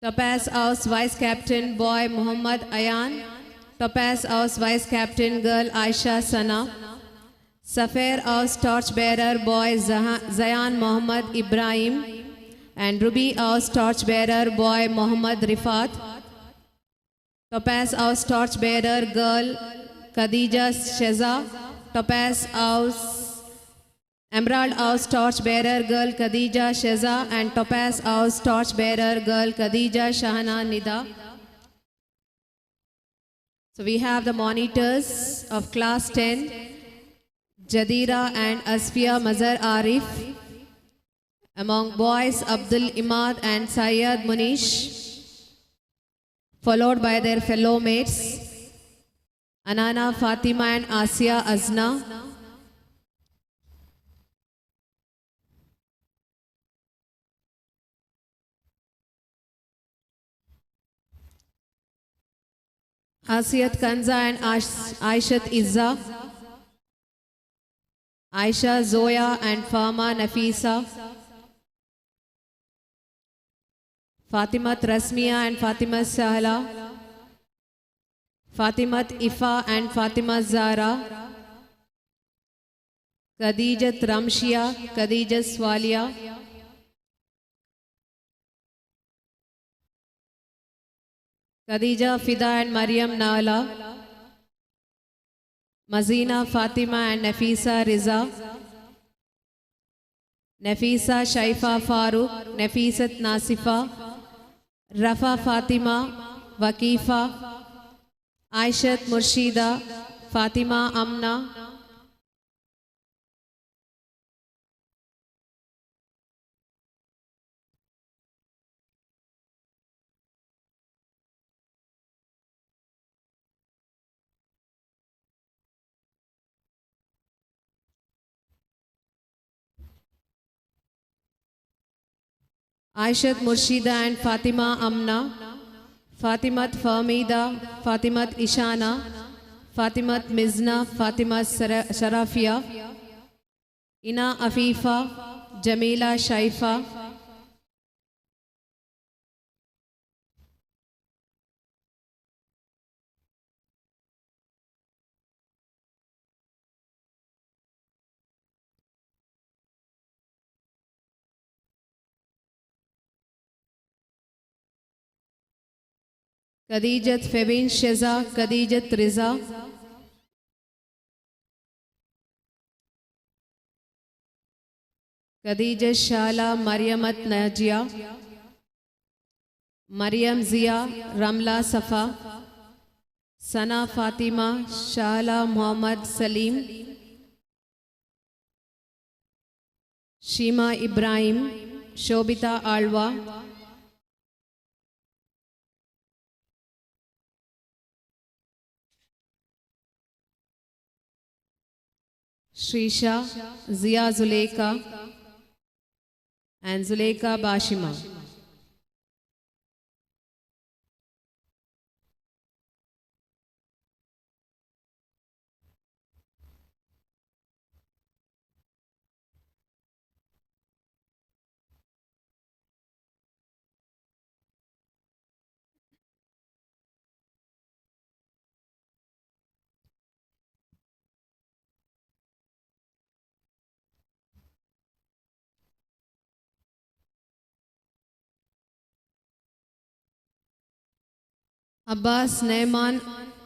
Topaz House Vice Captain Boy Mohammad Ayan, Topaz House Vice Captain Girl Aisha Sana, Safar House Torchbearer Boy Zayan Mohammad Ibrahim, and Ruby House Torchbearer Boy Mohammad Rifat, Topaz House Torchbearer Girl Khadija Sheza, Topaz House Emerald House Torchbearer Girl Khadija Sheza, and Topaz House Torchbearer Girl Khadija Shahana Nida. So we have the monitors of class 10, Jadira and Asfia Mazhar Arif. Among boys, Abdul Imad and Syed Munish, followed by their fellow mates, Anana Fatima and Asiya Azna. Asiyat Kanza and Aishat Izza. Aisha Zoya and Fama Nafisa. Fatimat Rasmiya and Fatima Sahla. Fatimat Ifa and Fatima Zara. Khadijat Ramshia, Khadijat Swalia. Khadija Fida and Mariam Nala. Mazina Fatima and Nafisa Riza. Nafisa Shaifa Farooq, Nafisat Nasifa, Rafa Fatima, Wakifa, Aishat Murshida, Fatima Amna, Aishat Murshida and Fatima Amna, Fatimat Fahmida, Fatimat Ishana, Fatimat Mizna, Fatima Sharafia, Ina Afifa, Jamila Shaifa, Khadijat Febin Sheza, Khadijat Riza, Khadijat Shala, Maryamat Najia, Maryam Zia, Ramla Safa, Sana Fatima, Shahala Muhammad Salim, Shima Ibrahim, Shobita Alwa, Shrisha, Zia Zuleka, and Zuleika Bashima. Abbas Naiman,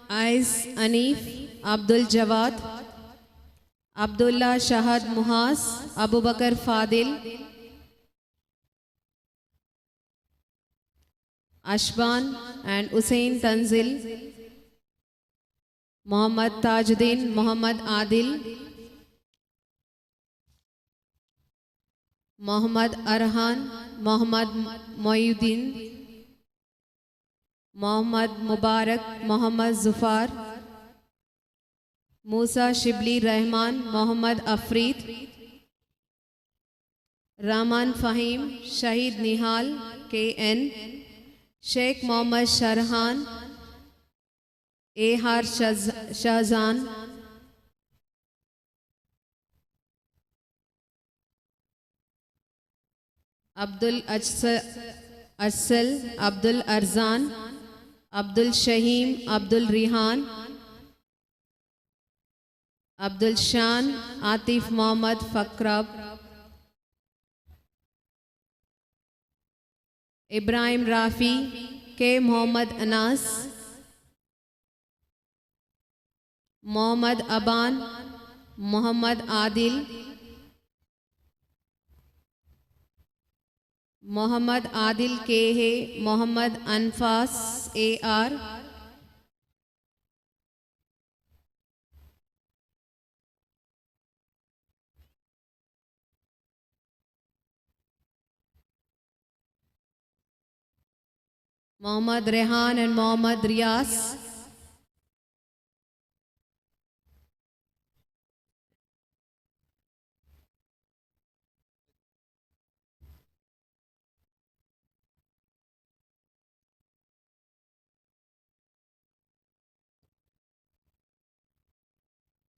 Ais Anif, Abdul Jawad, Abdullah Shahad Muhas, Abu Bakr Fadil, Ashban and Hussein Tanzil, Muhammad Tajuddin, Muhammad Adil, Muhammad Arhan, Muhammad Mohyuddin, Muhammad Mubarak, Muhammad Zufar, Musa Shibli Rahman, Muhammad Afrid, Rahman Fahim, Shahid Nihal, K.N., Sheikh Muhammad Sharhan, A.R. Shahzan, Abdul Ajsal, Abdul Arzan, Abdul Shaheem, Abdul Rihan, Abdul Shan, Atif Muhammad Fakrab, Ibrahim Rafi, K. Muhammad Anas, Muhammad Aban, Muhammad Adil, Muhammad Adil K. Muhammad Anfas A.R., Muhammad Rehan and Muhammad Riyaz.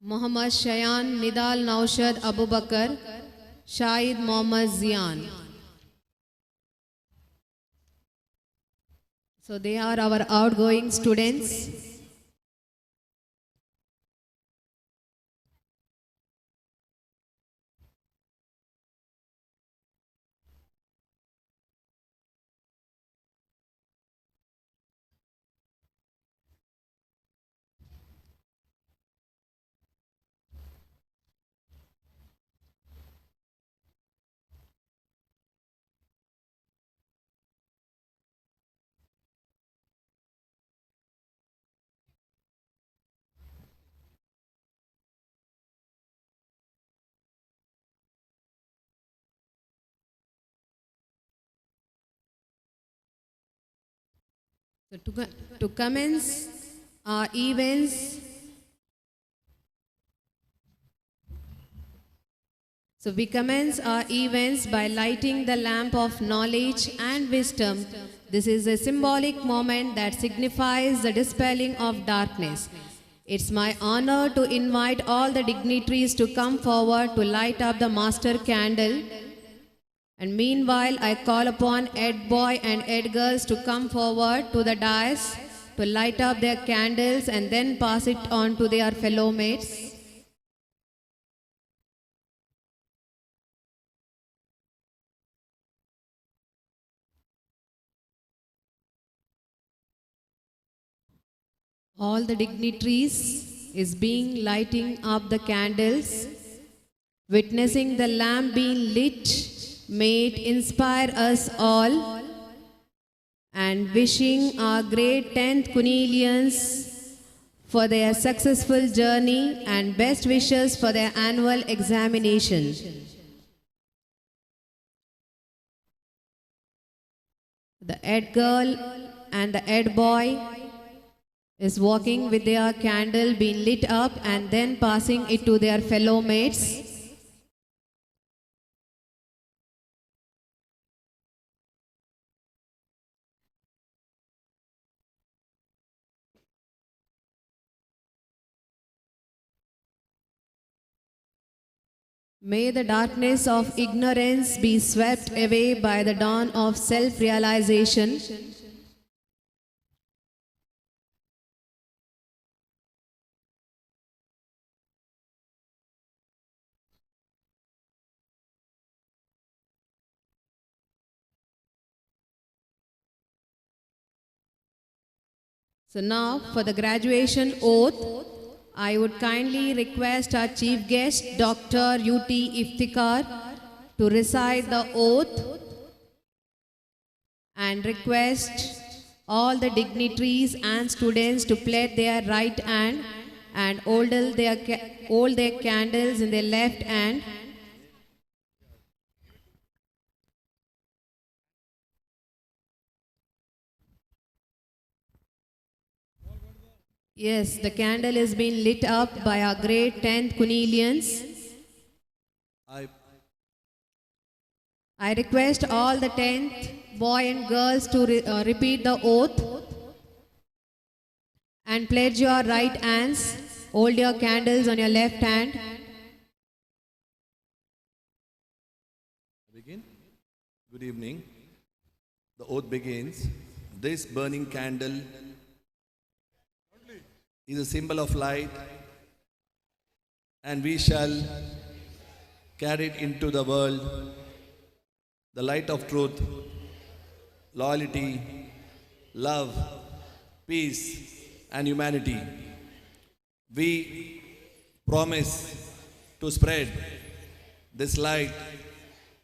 Muhammad Shayan, Nidal Naushad Abu Bakr, Shahid Muhammad Zian. So they are our outgoing students. So to commence our events, so we commence our events by lighting the lamp of knowledge and wisdom. This is a symbolic moment that signifies the dispelling of darkness. It's my honor to invite all the dignitaries to come forward to light up the master candle. And meanwhile, I call upon Ed boy and Ed girls to come forward to the dais to light up their candles and then pass it on to their fellow mates. All the dignitaries is being lighting up the candles, witnessing the lamp being lit. May it inspire us all, and wishing our great 10th Kunelians for their successful journey and best wishes for their annual examination. The ed girl and the ed boy is walking with their candle being lit up and then passing it to their fellow mates. May the darkness of ignorance be swept away by the dawn of self realization. So now for the graduation oath, I would kindly request our chief guest, Dr. U.T. Iftikhar, to recite the oath and request all the dignitaries and students to pledge their right hand and hold their candles in their left hand. Yes, the candle is being lit up by our great 10th Kunilians. I request all the 10th boy and girls to repeat the oath and pledge your right hands. Hold your candles on your left hand. Begin. Good evening. The oath begins. This burning candle is a symbol of light, and we shall carry it into the world, the light of truth, loyalty, love, peace, and humanity. We promise to spread this light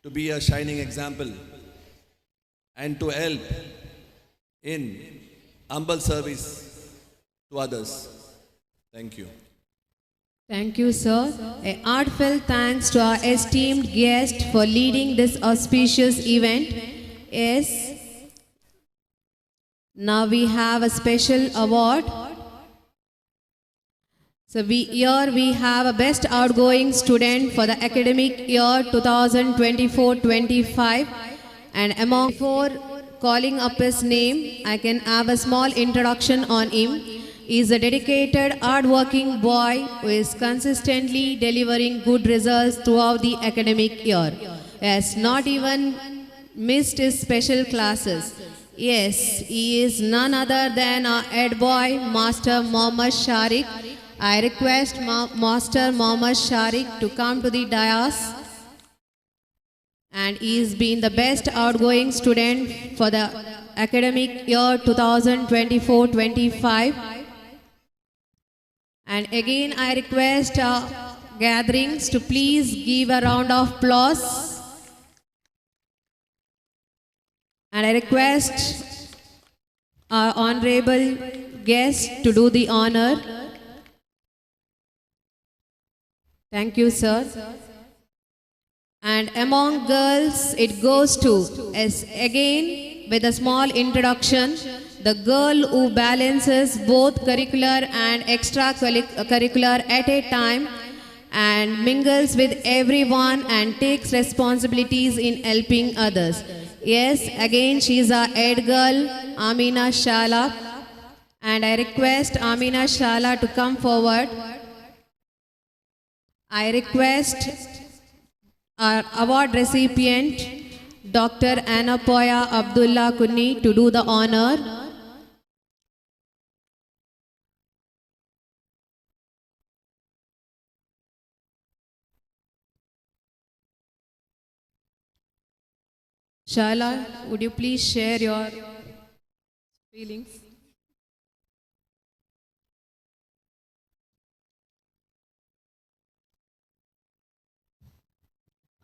to be a shining example and to help in humble service to others. Thank you. Thank you, sir. A heartfelt thanks to our esteemed guest for leading this auspicious event. Yes. Now we have a special award. So here we have a best outgoing student for the academic year 2024-25, and among four calling up his name, I can have a small introduction on him. He is a dedicated, hardworking boy who is consistently delivering good results throughout the academic year. Yes, not even missed his special classes. Yes, he is none other than our head boy, Master Mohammad Sharik. I request Master Mohammad Sharik to come to the dais. And he has been the best outgoing student for the academic year 2024-25. And again, I request our gatherings to please give a round of applause. And I request our honorable guest to do the honor. Thank you, sir. And among girls, it goes to, as again, with a small introduction, the girl who balances both curricular and extracurricular at a time and mingles with everyone and takes responsibilities in helping others. Yes, again, she is our head girl, Amina Shala. And I request Amina Shala to come forward. I request our award recipient, Dr. Anapoya Abdullah Kunni, to do the honor. Shala, would you please share your feelings?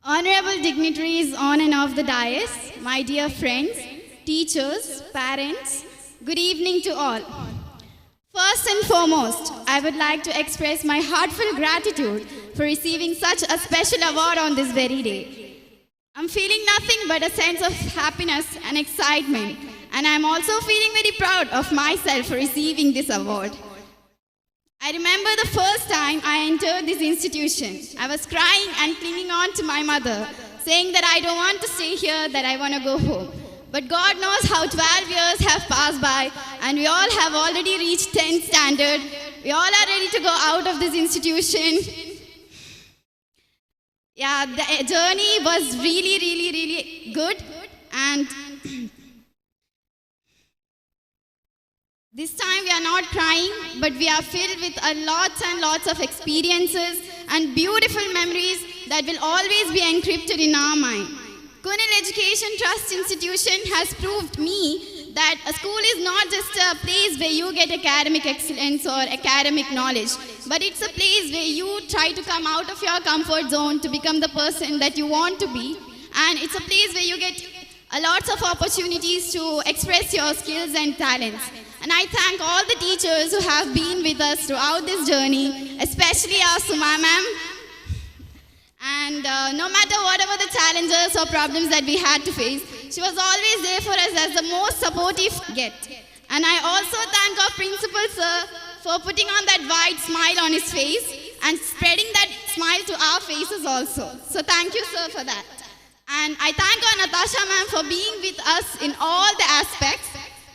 Honorable dignitaries on and off the dais, my dear friends, teachers, parents, good evening to all. First and foremost, I would like to express my heartfelt gratitude for receiving such a special award on this very day. I'm feeling nothing but a sense of happiness and excitement, and I'm also feeling very proud of myself for receiving this award. I remember the first time I entered this institution. I was crying and clinging on to my mother, saying that I don't want to stay here, that I want to go home. But God knows how 12 years have passed by, and we all have already reached 10th standard. We all are ready to go out of this institution. Yeah, the journey was really, really, really good. And this time we are not crying, but we are filled with a lots and lots of experiences and beautiful memories that will always be encrypted in our mind. Kunnil Education Trust Institution has proved me that a school is not just a place where you get academic excellence or academic knowledge, but it's a place where you try to come out of your comfort zone to become the person that you want to be. And it's a place where you get a lots of opportunities to express your skills and talents. And I thank all the teachers who have been with us throughout this journey, especially our Suma ma'am. And no matter whatever the challenges or problems that we had to face, she was always there for us as the most supportive get. And I also thank our principal sir for putting on that wide smile on his face and spreading that smile to our faces also. So thank you, sir, for that. And I thank our Natasha ma'am for being with us in all the aspects.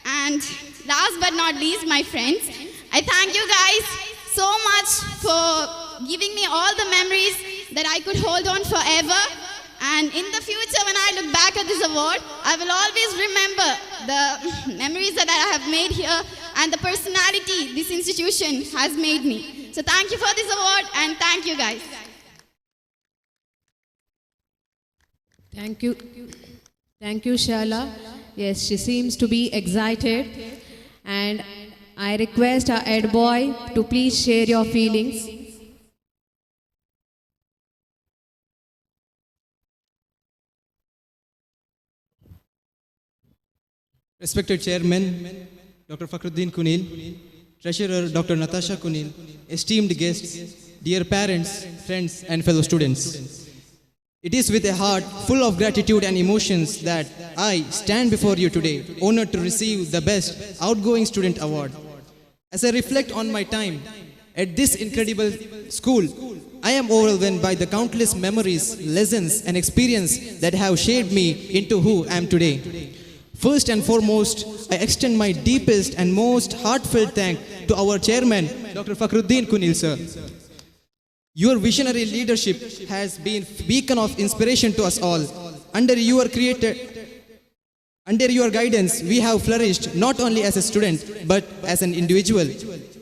And last but not least, my friends, I thank you guys so much for giving me all the memories that I could hold on forever. And in the future, when I look back at this award, I will always remember the memories that I have made here and the personality this institution has made me. So thank you for this award, and thank you guys. Thank you. Thank you, Shala. Yes, she seems to be excited. And I request our head boy to please share your feelings. Respected Chairman, Dr. Fakhruddin Kunnil, Treasurer Dr. Natasha Kunnil, esteemed guests, dear parents, friends, and fellow students. It is with a heart full of gratitude and emotions that I stand before you today, honored to receive the Best Outgoing Student Award. As I reflect on my time at this incredible school, I am overwhelmed by the countless memories, lessons, and experience that have shaped me into who I am today. First and foremost, I extend my deepest and most heartfelt thank to our chairman, Dr. Fakhruddin Kunnil, sir. Your visionary leadership has been a beacon of inspiration to us all. Under your guidance, we have flourished not only as a student, but as an individual.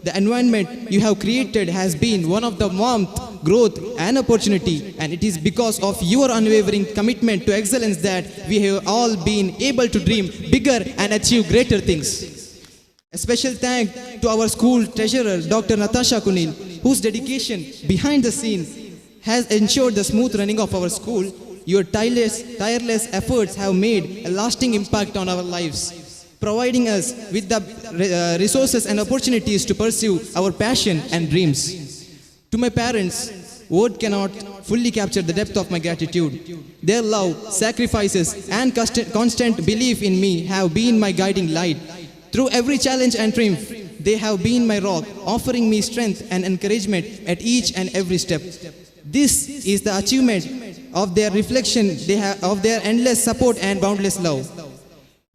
The environment you have created has been one of the warmth, growth, and opportunity, and it is because of your unwavering commitment to excellence that we have all been able to dream bigger and achieve greater things. A special thank to our school treasurer, Dr. Natasha Kunnil, whose dedication behind the scenes has ensured the smooth running of our school. Your tireless efforts have made a lasting impact on our lives, providing us with the resources and opportunities to pursue our passion and dreams. To my parents, words cannot fully capture the depth of my gratitude. Their love, sacrifices, and constant belief in me have been my guiding light. Through every challenge and triumph, they have been my rock, offering me strength and encouragement at each and every step. This is the achievement of their reflection, of their endless support and boundless love.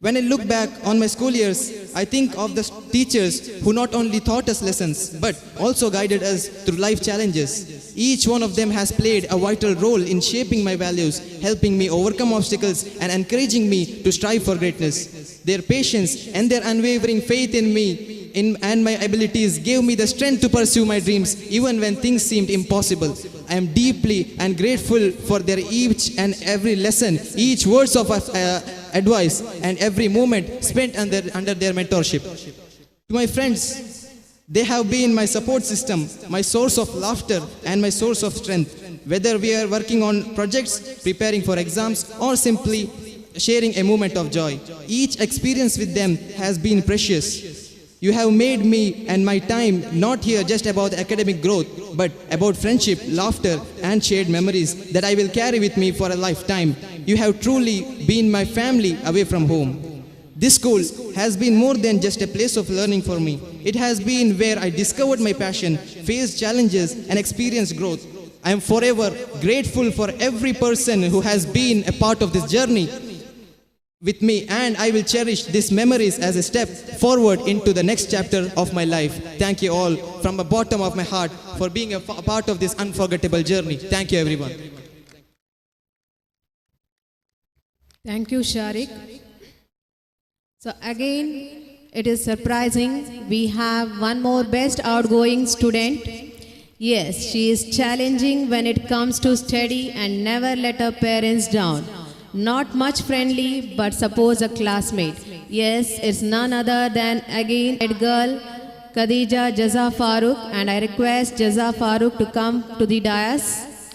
When I look back on my school years, I think of the teachers who not only taught us lessons, but also guided us through life challenges. Each one of them has played a vital role in shaping my values, helping me overcome obstacles, and encouraging me to strive for greatness. Their patience and their unwavering faith in me and my abilities gave me the strength to pursue my dreams, even when things seemed impossible. I am deeply and grateful for their each and every lesson, each words of advice, and every moment spent under their mentorship. To my friends, they have been my support system, my source of laughter, and my source of strength. Whether we are working on projects, preparing for exams, or simply sharing a moment of joy, each experience with them has been precious. You have made me and my time not here just about academic growth, but about friendship, laughter, and shared memories that I will carry with me for a lifetime. You have truly been my family away from home. This school has been more than just a place of learning for me. It has been where I discovered my passion, faced challenges, and experienced growth. I am forever grateful for every person who has been a part of this journey with me, and I will cherish these memories as a step forward into the next chapter of my life. Thank you all from the bottom of my heart for being a part of this unforgettable journey. Thank you, everyone. Thank you, Sharik. So again, it is surprising. We have one more best outgoing student. Yes, she is challenging when it comes to study and never let her parents down. Not much friendly, but suppose a classmate. Yes, it's none other than again head girl Khadija Jaza Farooq, and I request Jaza Farooq to come to the dais.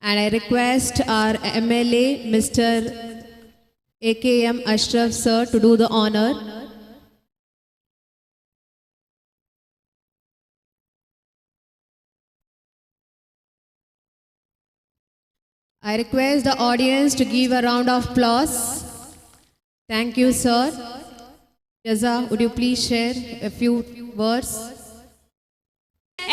And I request our MLA, Mr. AKM Ashraf sir, to do the honor. I request the audience to give a round of applause. Thank you, sir. Jaza, would you please share a few words?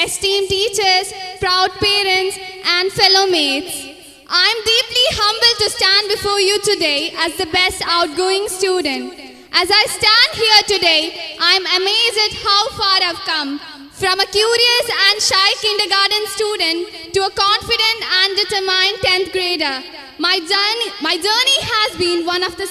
Esteemed teachers, proud parents, and fellow mates, I am deeply humbled to stand before you today as the best outgoing student. As I stand here today, I am amazed at how far I've come. From a curious and shy kindergarten student to a confident and determined 10th grader. My journey has been one of the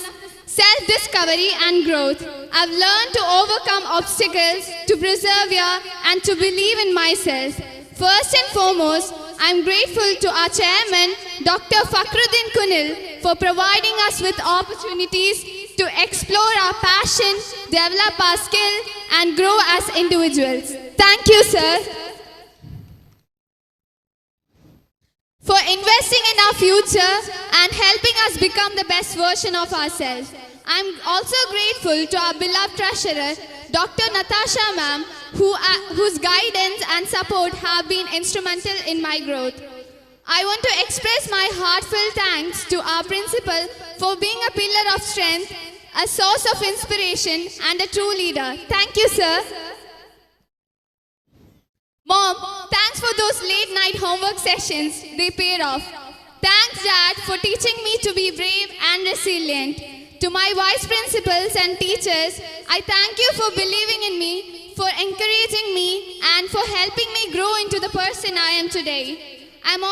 self-discovery and growth. I've learned to overcome obstacles, to persevere, and to believe in myself. First and foremost, I'm grateful to our chairman, Dr. Fakhruddin Kunil, for providing us with opportunities to explore our passion, develop our skill, and grow as individuals. Thank you, sir, for investing in our future and helping us become the best version of ourselves. I'm also grateful to our beloved treasurer, Dr. Natasha ma'am, whose guidance and support have been instrumental in my growth. I want to express my heartfelt thanks to our principal for being a pillar of strength, a source of inspiration, and a true leader. Thank you, sir. Mom, thanks for those late night homework sessions. They paid off. Thanks, Dad, for teaching me to be brave and resilient. To my vice principals and teachers, I thank you for believing in me, for encouraging me, and for helping me grow into the person I am today. I'd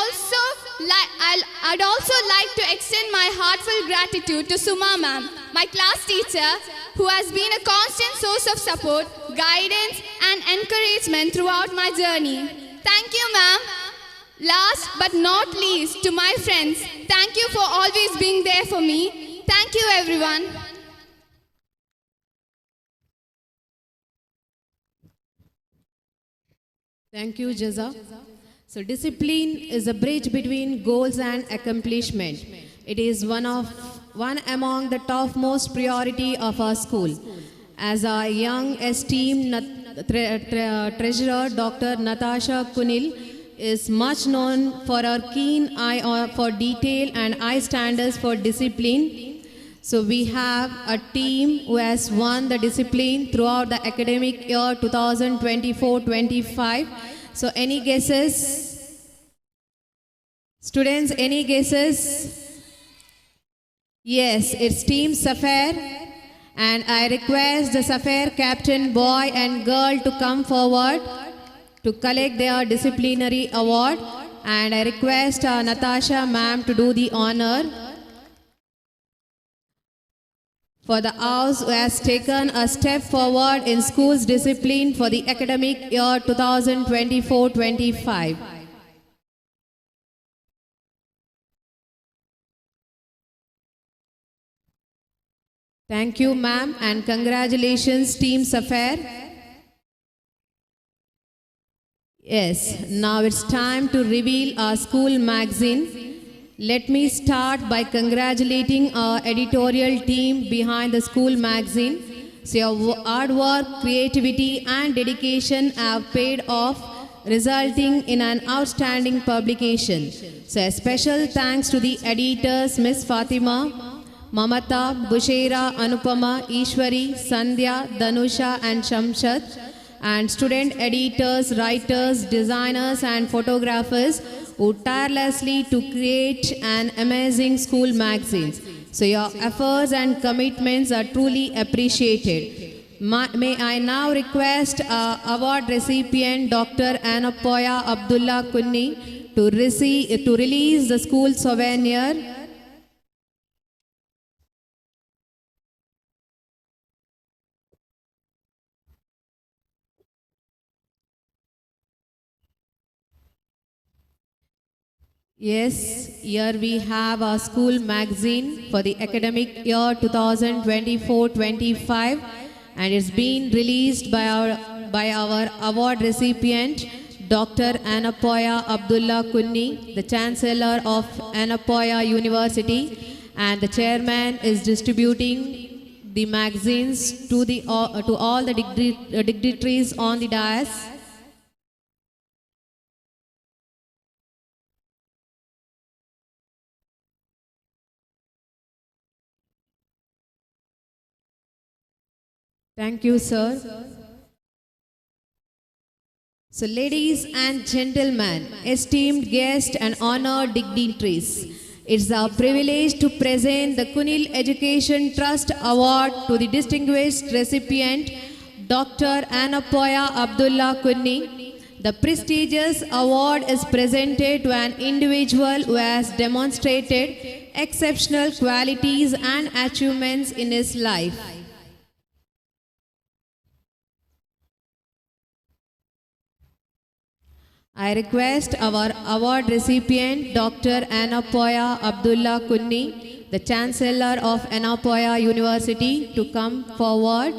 also like to extend my heartfelt gratitude to Suma ma'am, my class teacher, who has been a constant source of support, guidance, and encouragement throughout my journey. Thank you, ma'am. Last but not least, to my friends, thank you for always being there for me. Thank you, everyone. Thank you, Jaza. So discipline is a bridge between goals and accomplishment. It is one among the topmost priority of our school. As our young esteemed treasurer, Dr. Natasha Kunil, is much known for her keen eye for detail and high standards for discipline. So we have a team who has won the discipline throughout the academic year 2024-25. So any guesses? Students, any guesses? Yes, it's Team Sapphire. And I request the Sapphire captain boy and girl to come forward to collect their disciplinary award. And I request Natasha ma'am to do the honor. For the house who has taken a step forward in school's discipline for the academic year 2024-25. Thank you, ma'am, and congratulations, Team Sapphire. Yes, now it's time to reveal our school magazine. Let me start by congratulating our editorial team behind the school magazine. So your hard work, creativity, and dedication have paid off, resulting in an outstanding publication. So a special thanks to the editors, Miss Fatima, Mamata, Bushera, Anupama, Ishwari, Sandhya, Danusha, and Shamshad, and student editors, writers, designers, and photographers who tirelessly to create an amazing school magazines. So your efforts and commitments are truly appreciated. May I now request our award recipient, Dr. Anapoya Abdullah Kunni, to release the school souvenir. Yes, here we have our school magazine for the academic year 2024-25, and it's been released by our award recipient, Dr. Yenepoya Abdulla Kunhi, the Chancellor of Yenepoya University, and the chairman is distributing the magazines to all the dignitaries on the dais. Thank you, sir. So, ladies and gentlemen, esteemed guests and honored dignitaries, it's our privilege to present the Kunil Education Trust Award to the distinguished recipient, Dr. Yenepoya Abdulla Kunhi. The prestigious award is presented to an individual who has demonstrated exceptional qualities and achievements in his life. I request our award recipient, Dr. Yenepoya Abdulla Kunhi, the Chancellor of Yenepoya University, to come forward.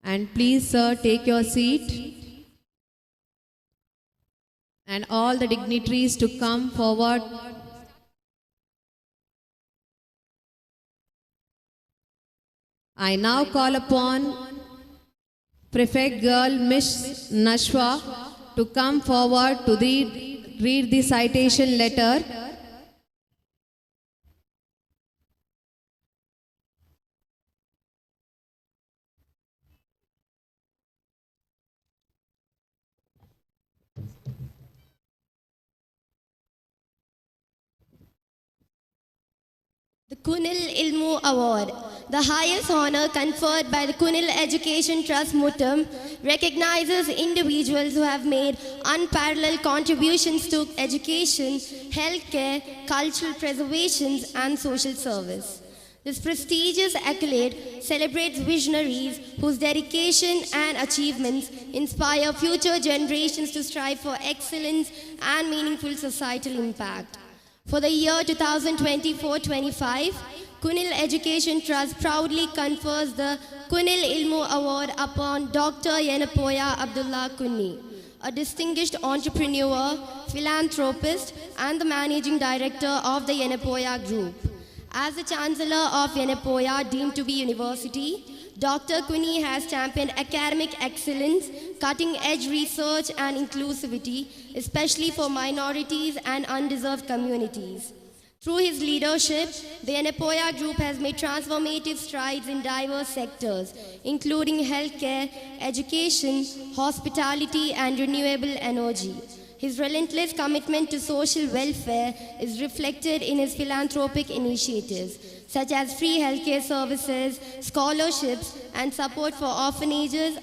And please, sir, take your seat. And all the dignitaries to come forward. I now call upon Prefect Girl Miss Nashwa to come forward to read the citation letter. The Kunil Ilmu Award, the highest honor conferred by the Kunil Education Trust Muttom, recognizes individuals who have made unparalleled contributions to education, healthcare, cultural preservation, and social service. This prestigious accolade celebrates visionaries whose dedication and achievements inspire future generations to strive for excellence and meaningful societal impact. For the year 2024-25, Kunil Education Trust proudly confers the Kunil Ilmu Award upon Dr. Yenepoya Abdulla Kunhi, a distinguished entrepreneur, philanthropist, and the managing director of the Yenepoya Group. As the Chancellor of Yenepoya, deemed to be university, Dr. Kunhi has championed academic excellence, cutting-edge research, and inclusivity, especially for minorities and undeserved communities. Through his leadership, the Yenepoya Group has made transformative strides in diverse sectors, including healthcare, education, hospitality, and renewable energy. His relentless commitment to social welfare is reflected in his philanthropic initiatives, such as free healthcare services, scholarships, and support for orphanages,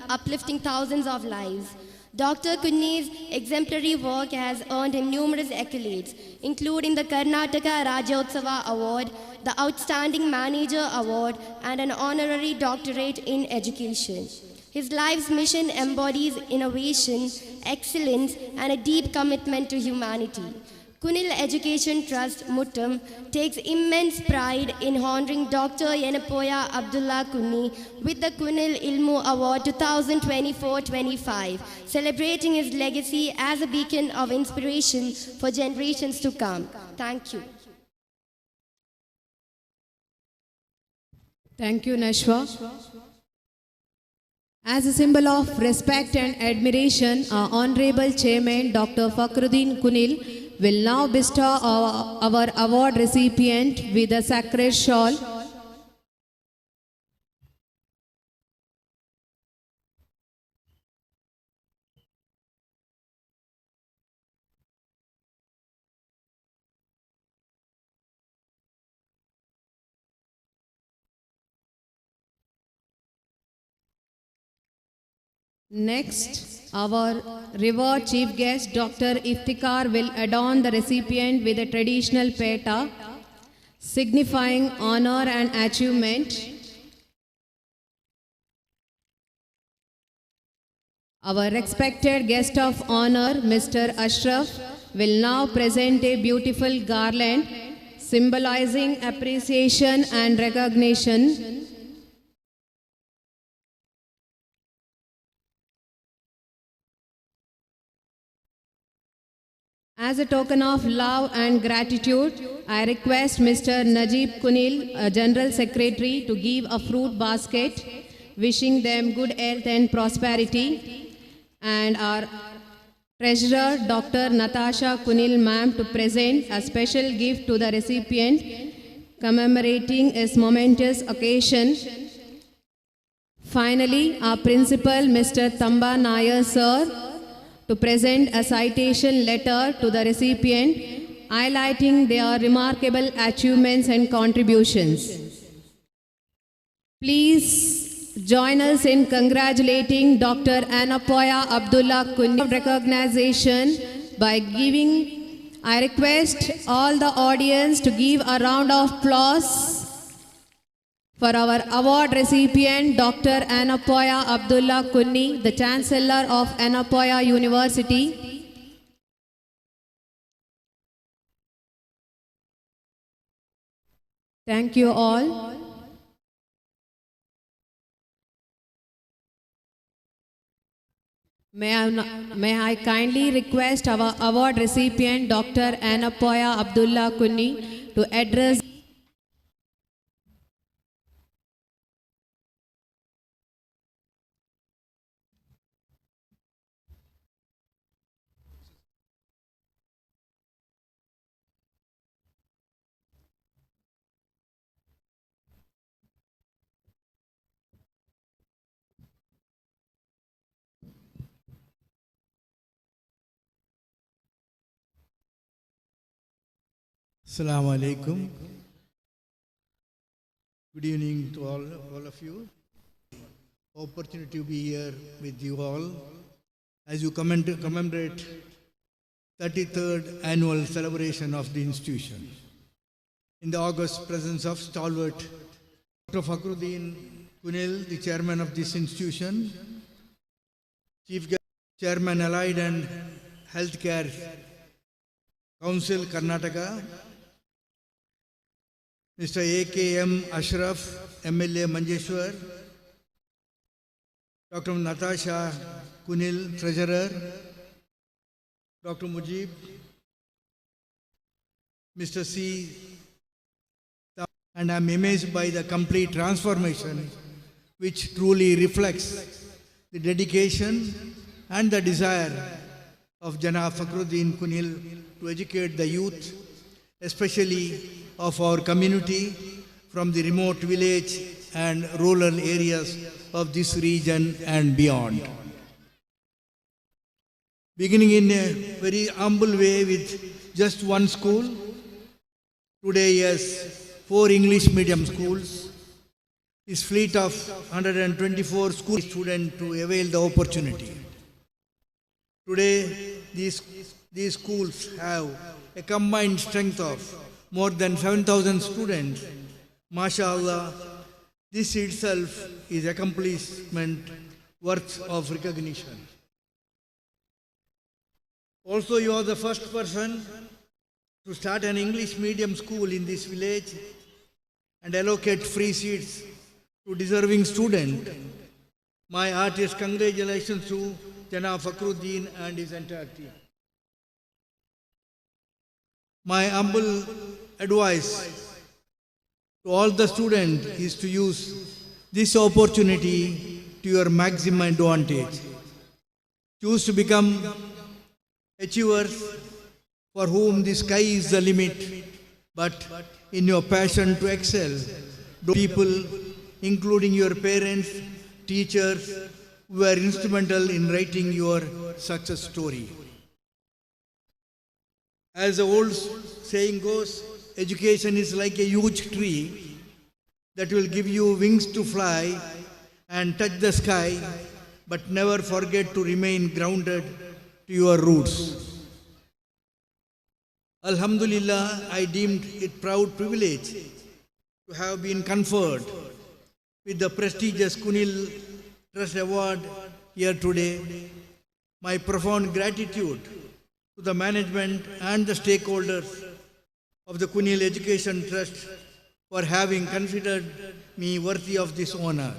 uplifting thousands of lives. Dr. Kunhi's exemplary work has earned him numerous accolades, including the Karnataka Rajyotsava Award, the Outstanding Manager Award, and an honorary doctorate in education. His life's mission embodies innovation, excellence, and a deep commitment to humanity. Kunil Education Trust, Muttom, takes immense pride in honoring Dr. Yenepoya Abdulla Kunhi with the Kunil Ilmu Award 2024-25, celebrating his legacy as a beacon of inspiration for generations to come. Thank you. Thank you, Nashwa. As a symbol of respect and admiration, our Honorable Chairman, Dr. Fakhruddin Kunil, will now bestow our award recipient with a sacred shawl. Next, our revered chief guest, Dr. Iftikhar, will adorn the recipient with a traditional peta, signifying honor and achievement. Our respected guest of honor, Mr. Ashraf, will now present a beautiful garland symbolizing appreciation and recognition. As a token of love and gratitude, I request Mr. Najib Kunil, General Secretary, to give a fruit basket, wishing them good health and prosperity, and our Treasurer, Dr. Natasha Kunil ma'am, to present a special gift to the recipient commemorating this momentous occasion. Finally, our principal, Mr. Tamba Nair sir, to present a citation letter to the recipient highlighting their remarkable achievements and contributions. Please join us in congratulating Dr. Anapoya Abdullah Kunni recognition by giving, I request all the audience to give a round of applause for our award recipient, Dr. Anapoya Abdullah Kunni, the Chancellor of Yenepoya University. Thank you all. May I kindly request our award recipient, Dr. Anapoya Abdullah Kunni, to address. Assalamu alaikum. Good evening to all of you. Opportunity to be here with you all as you commemorate 33rd annual celebration of the institution. In the august presence of stalwart Dr. Fakhruddin Kunil, the chairman of this institution, Chief Guest, Chairman Allied and Healthcare Council, Karnataka, Mr. A.K.M. Ashraf, MLA Manjeshwar, Dr. Natasha Kunil, Treasurer, Dr. Mujib, Mr. C. And I'm amazed by the complete transformation, which truly reflects the dedication and the desire of Jana Fakhruddin Kunil to educate the youth, especially of our community from the remote village and rural areas of this region and beyond. Beginning in a very humble way with just one school, today he has 4 English medium schools, his fleet of 124 school students to avail the opportunity. Today, these schools have a combined strength of more than 7,000 students. MashaAllah, this itself is accomplishment worth of recognition. Also, you are the first person to start an English medium school in this village and allocate free seats to deserving students. My heartiest congratulations to Jana Fakhruddin and his entire team. My humble advice to all the students is to use this opportunity to your maximum advantage. Choose to become achievers for whom the sky is the limit, but in your passion to excel, people, including your parents, teachers, who were instrumental in writing your success story. As the old saying goes, education is like a huge tree that will give you wings to fly and touch the sky, but never forget to remain grounded to your roots. Alhamdulillah, I deemed it proud privilege to have been conferred with the prestigious Kunil Trust Award here today. My profound gratitude to the management and the stakeholders of the Kunil Education Trust for having considered me worthy of this honor.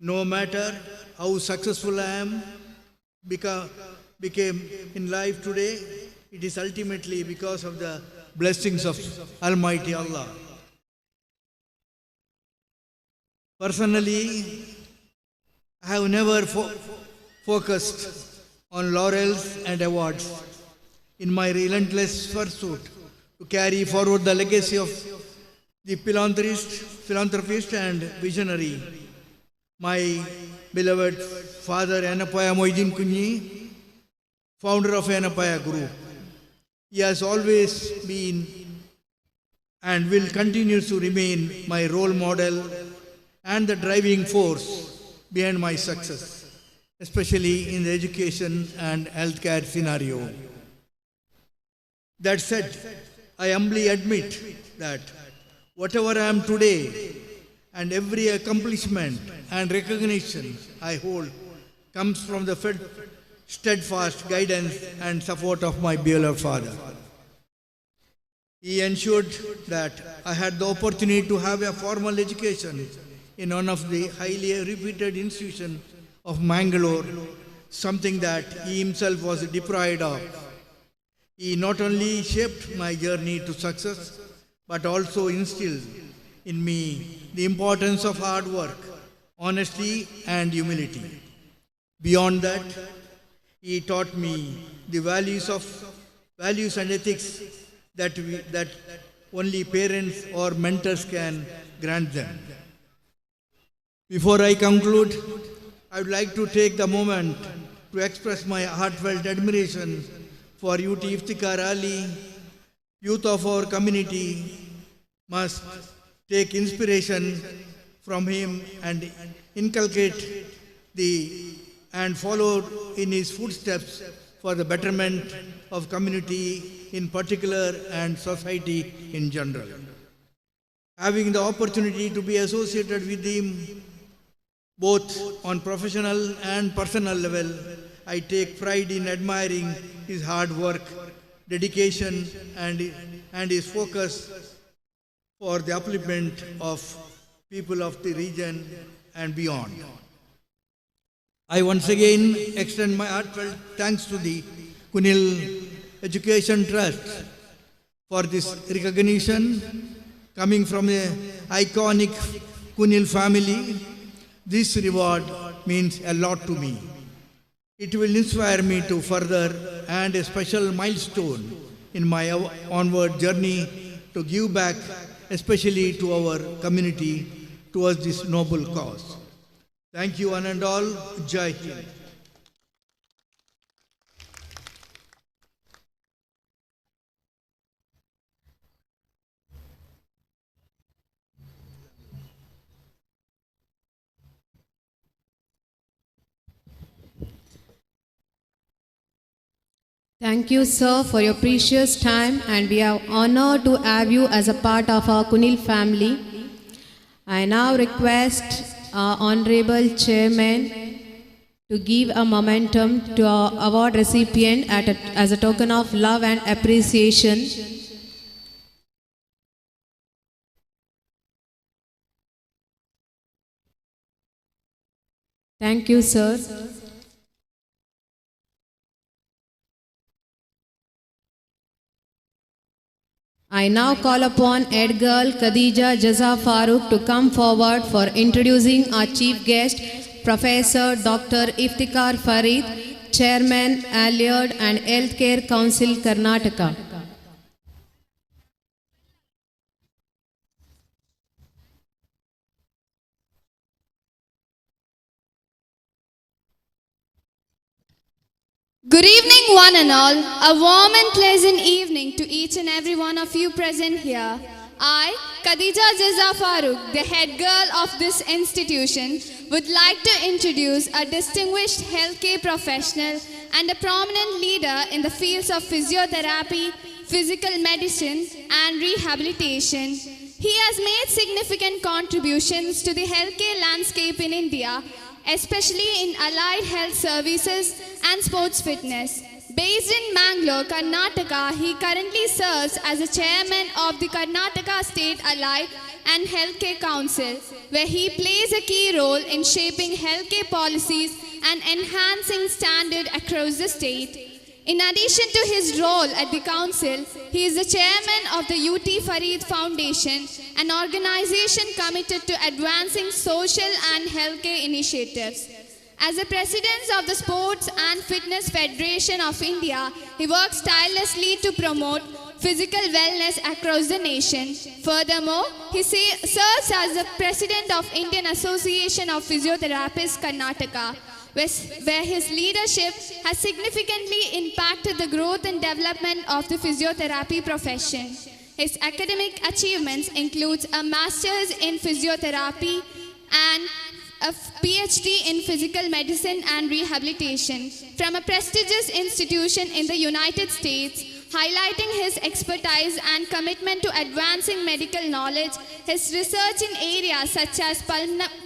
No matter how successful I am, became in life today, it is ultimately because of the blessings of Almighty Allah. Personally, I have never focused on laurels and awards. In my relentless pursuit to carry forward the legacy of the philanthropist and visionary, my beloved father Yenepoya Moideen Kunhi, founder of Yenepoya Group. He has always been and will continue to remain my role model and the driving force behind my success, especially in the education and healthcare scenario. That said, I humbly admit that whatever I am today and every accomplishment and recognition I hold comes from the steadfast guidance and support of my beloved father. He ensured that I had the opportunity to have a formal education in one of the highly reputed institutions of Mangalore, something that he himself was deprived of. He not only shaped my journey to success, but also instilled in me the importance of hard work, honesty, and humility. Beyond that, he taught me the values and ethics that only parents or mentors can grant them. Before I conclude, I would like to take the moment to express my heartfelt admiration for UT Iftikhar Ali. Youth of our community must take inspiration from him and inculcate the and follow in his footsteps for the betterment of community in particular and society in general. Having the opportunity to be associated with him both on professional and personal level, I take pride in admiring his hard work, dedication, and his focus for the upliftment of people of the region and beyond. I once again extend my heartfelt thanks to the Kunil Education Trust for this recognition coming from the iconic Kunil family. This reward means a lot to me. It will inspire me to further and a special milestone in my onward journey to give back, especially to our community, towards this noble cause. Thank you one and all. Jai Hind. Thank you, sir, for your precious time, and we are honored to have you as a part of our Kunil family. I now request our Honorable Chairman to give a momentum to our award recipient as a token of love and appreciation. Thank you, sir. I now call upon Head Girl Khadija Jaza Farooq to come forward for introducing our chief guest, Professor Dr. Iftikhar Farid, Chairman, Allied and Healthcare Council, Karnataka. Good evening, one and all. A warm and pleasant evening to each and every one of you present here. I, Khadija Jaza Farooq, the head girl of this institution, would like to introduce a distinguished healthcare professional and a prominent leader in the fields of physiotherapy, physical medicine, and rehabilitation. He has made significant contributions to the healthcare landscape in India, especially in allied health services and sports fitness. Based in Mangalore, Karnataka, he currently serves as the chairman of the Karnataka State Allied and Healthcare Council, where he plays a key role in shaping healthcare policies and enhancing standard across the state. In addition to his role at the council, he is the chairman of the UT Fareed Foundation, an organization committed to advancing social and healthcare initiatives. As the president of the Sports and Fitness Federation of India, he works tirelessly to promote physical wellness across the nation. Furthermore, he serves as the president of Indian Association of Physiotherapists Karnataka, where his leadership has significantly impacted the growth and development of the physiotherapy profession. His academic achievements includes a master's in physiotherapy and a PhD in physical medicine and rehabilitation from a prestigious institution in the United States, highlighting his expertise and commitment to advancing medical knowledge. His research in areas such as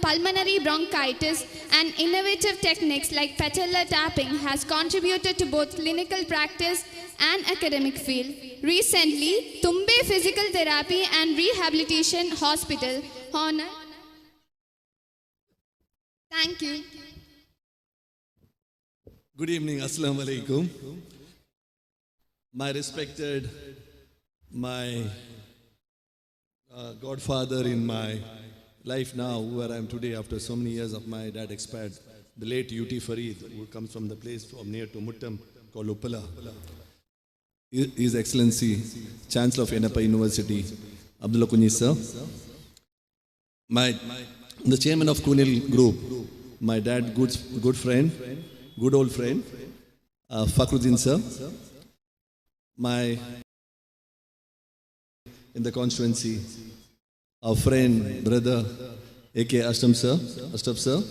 pulmonary bronchitis and innovative techniques like patellar tapping has contributed to both clinical practice and academic field. Recently, Thumbay Physical Therapy and Rehabilitation Hospital honored. Thank you. Good evening, Assalamu alaikum. My respected, my godfather in my life now, where I am today after so many years of my dad expired, the late UT Fareed, who comes from the place from near to Muttam called Uppala. His Excellency, Chancellor of Yenepoya University, Abdullah Kunhi sir. The chairman of Kunil Group, my dad, good friend, good old friend, Fakhruddin sir, my in the constituency, our friend, brother, A.K. Ashram sir, Ashraf sir,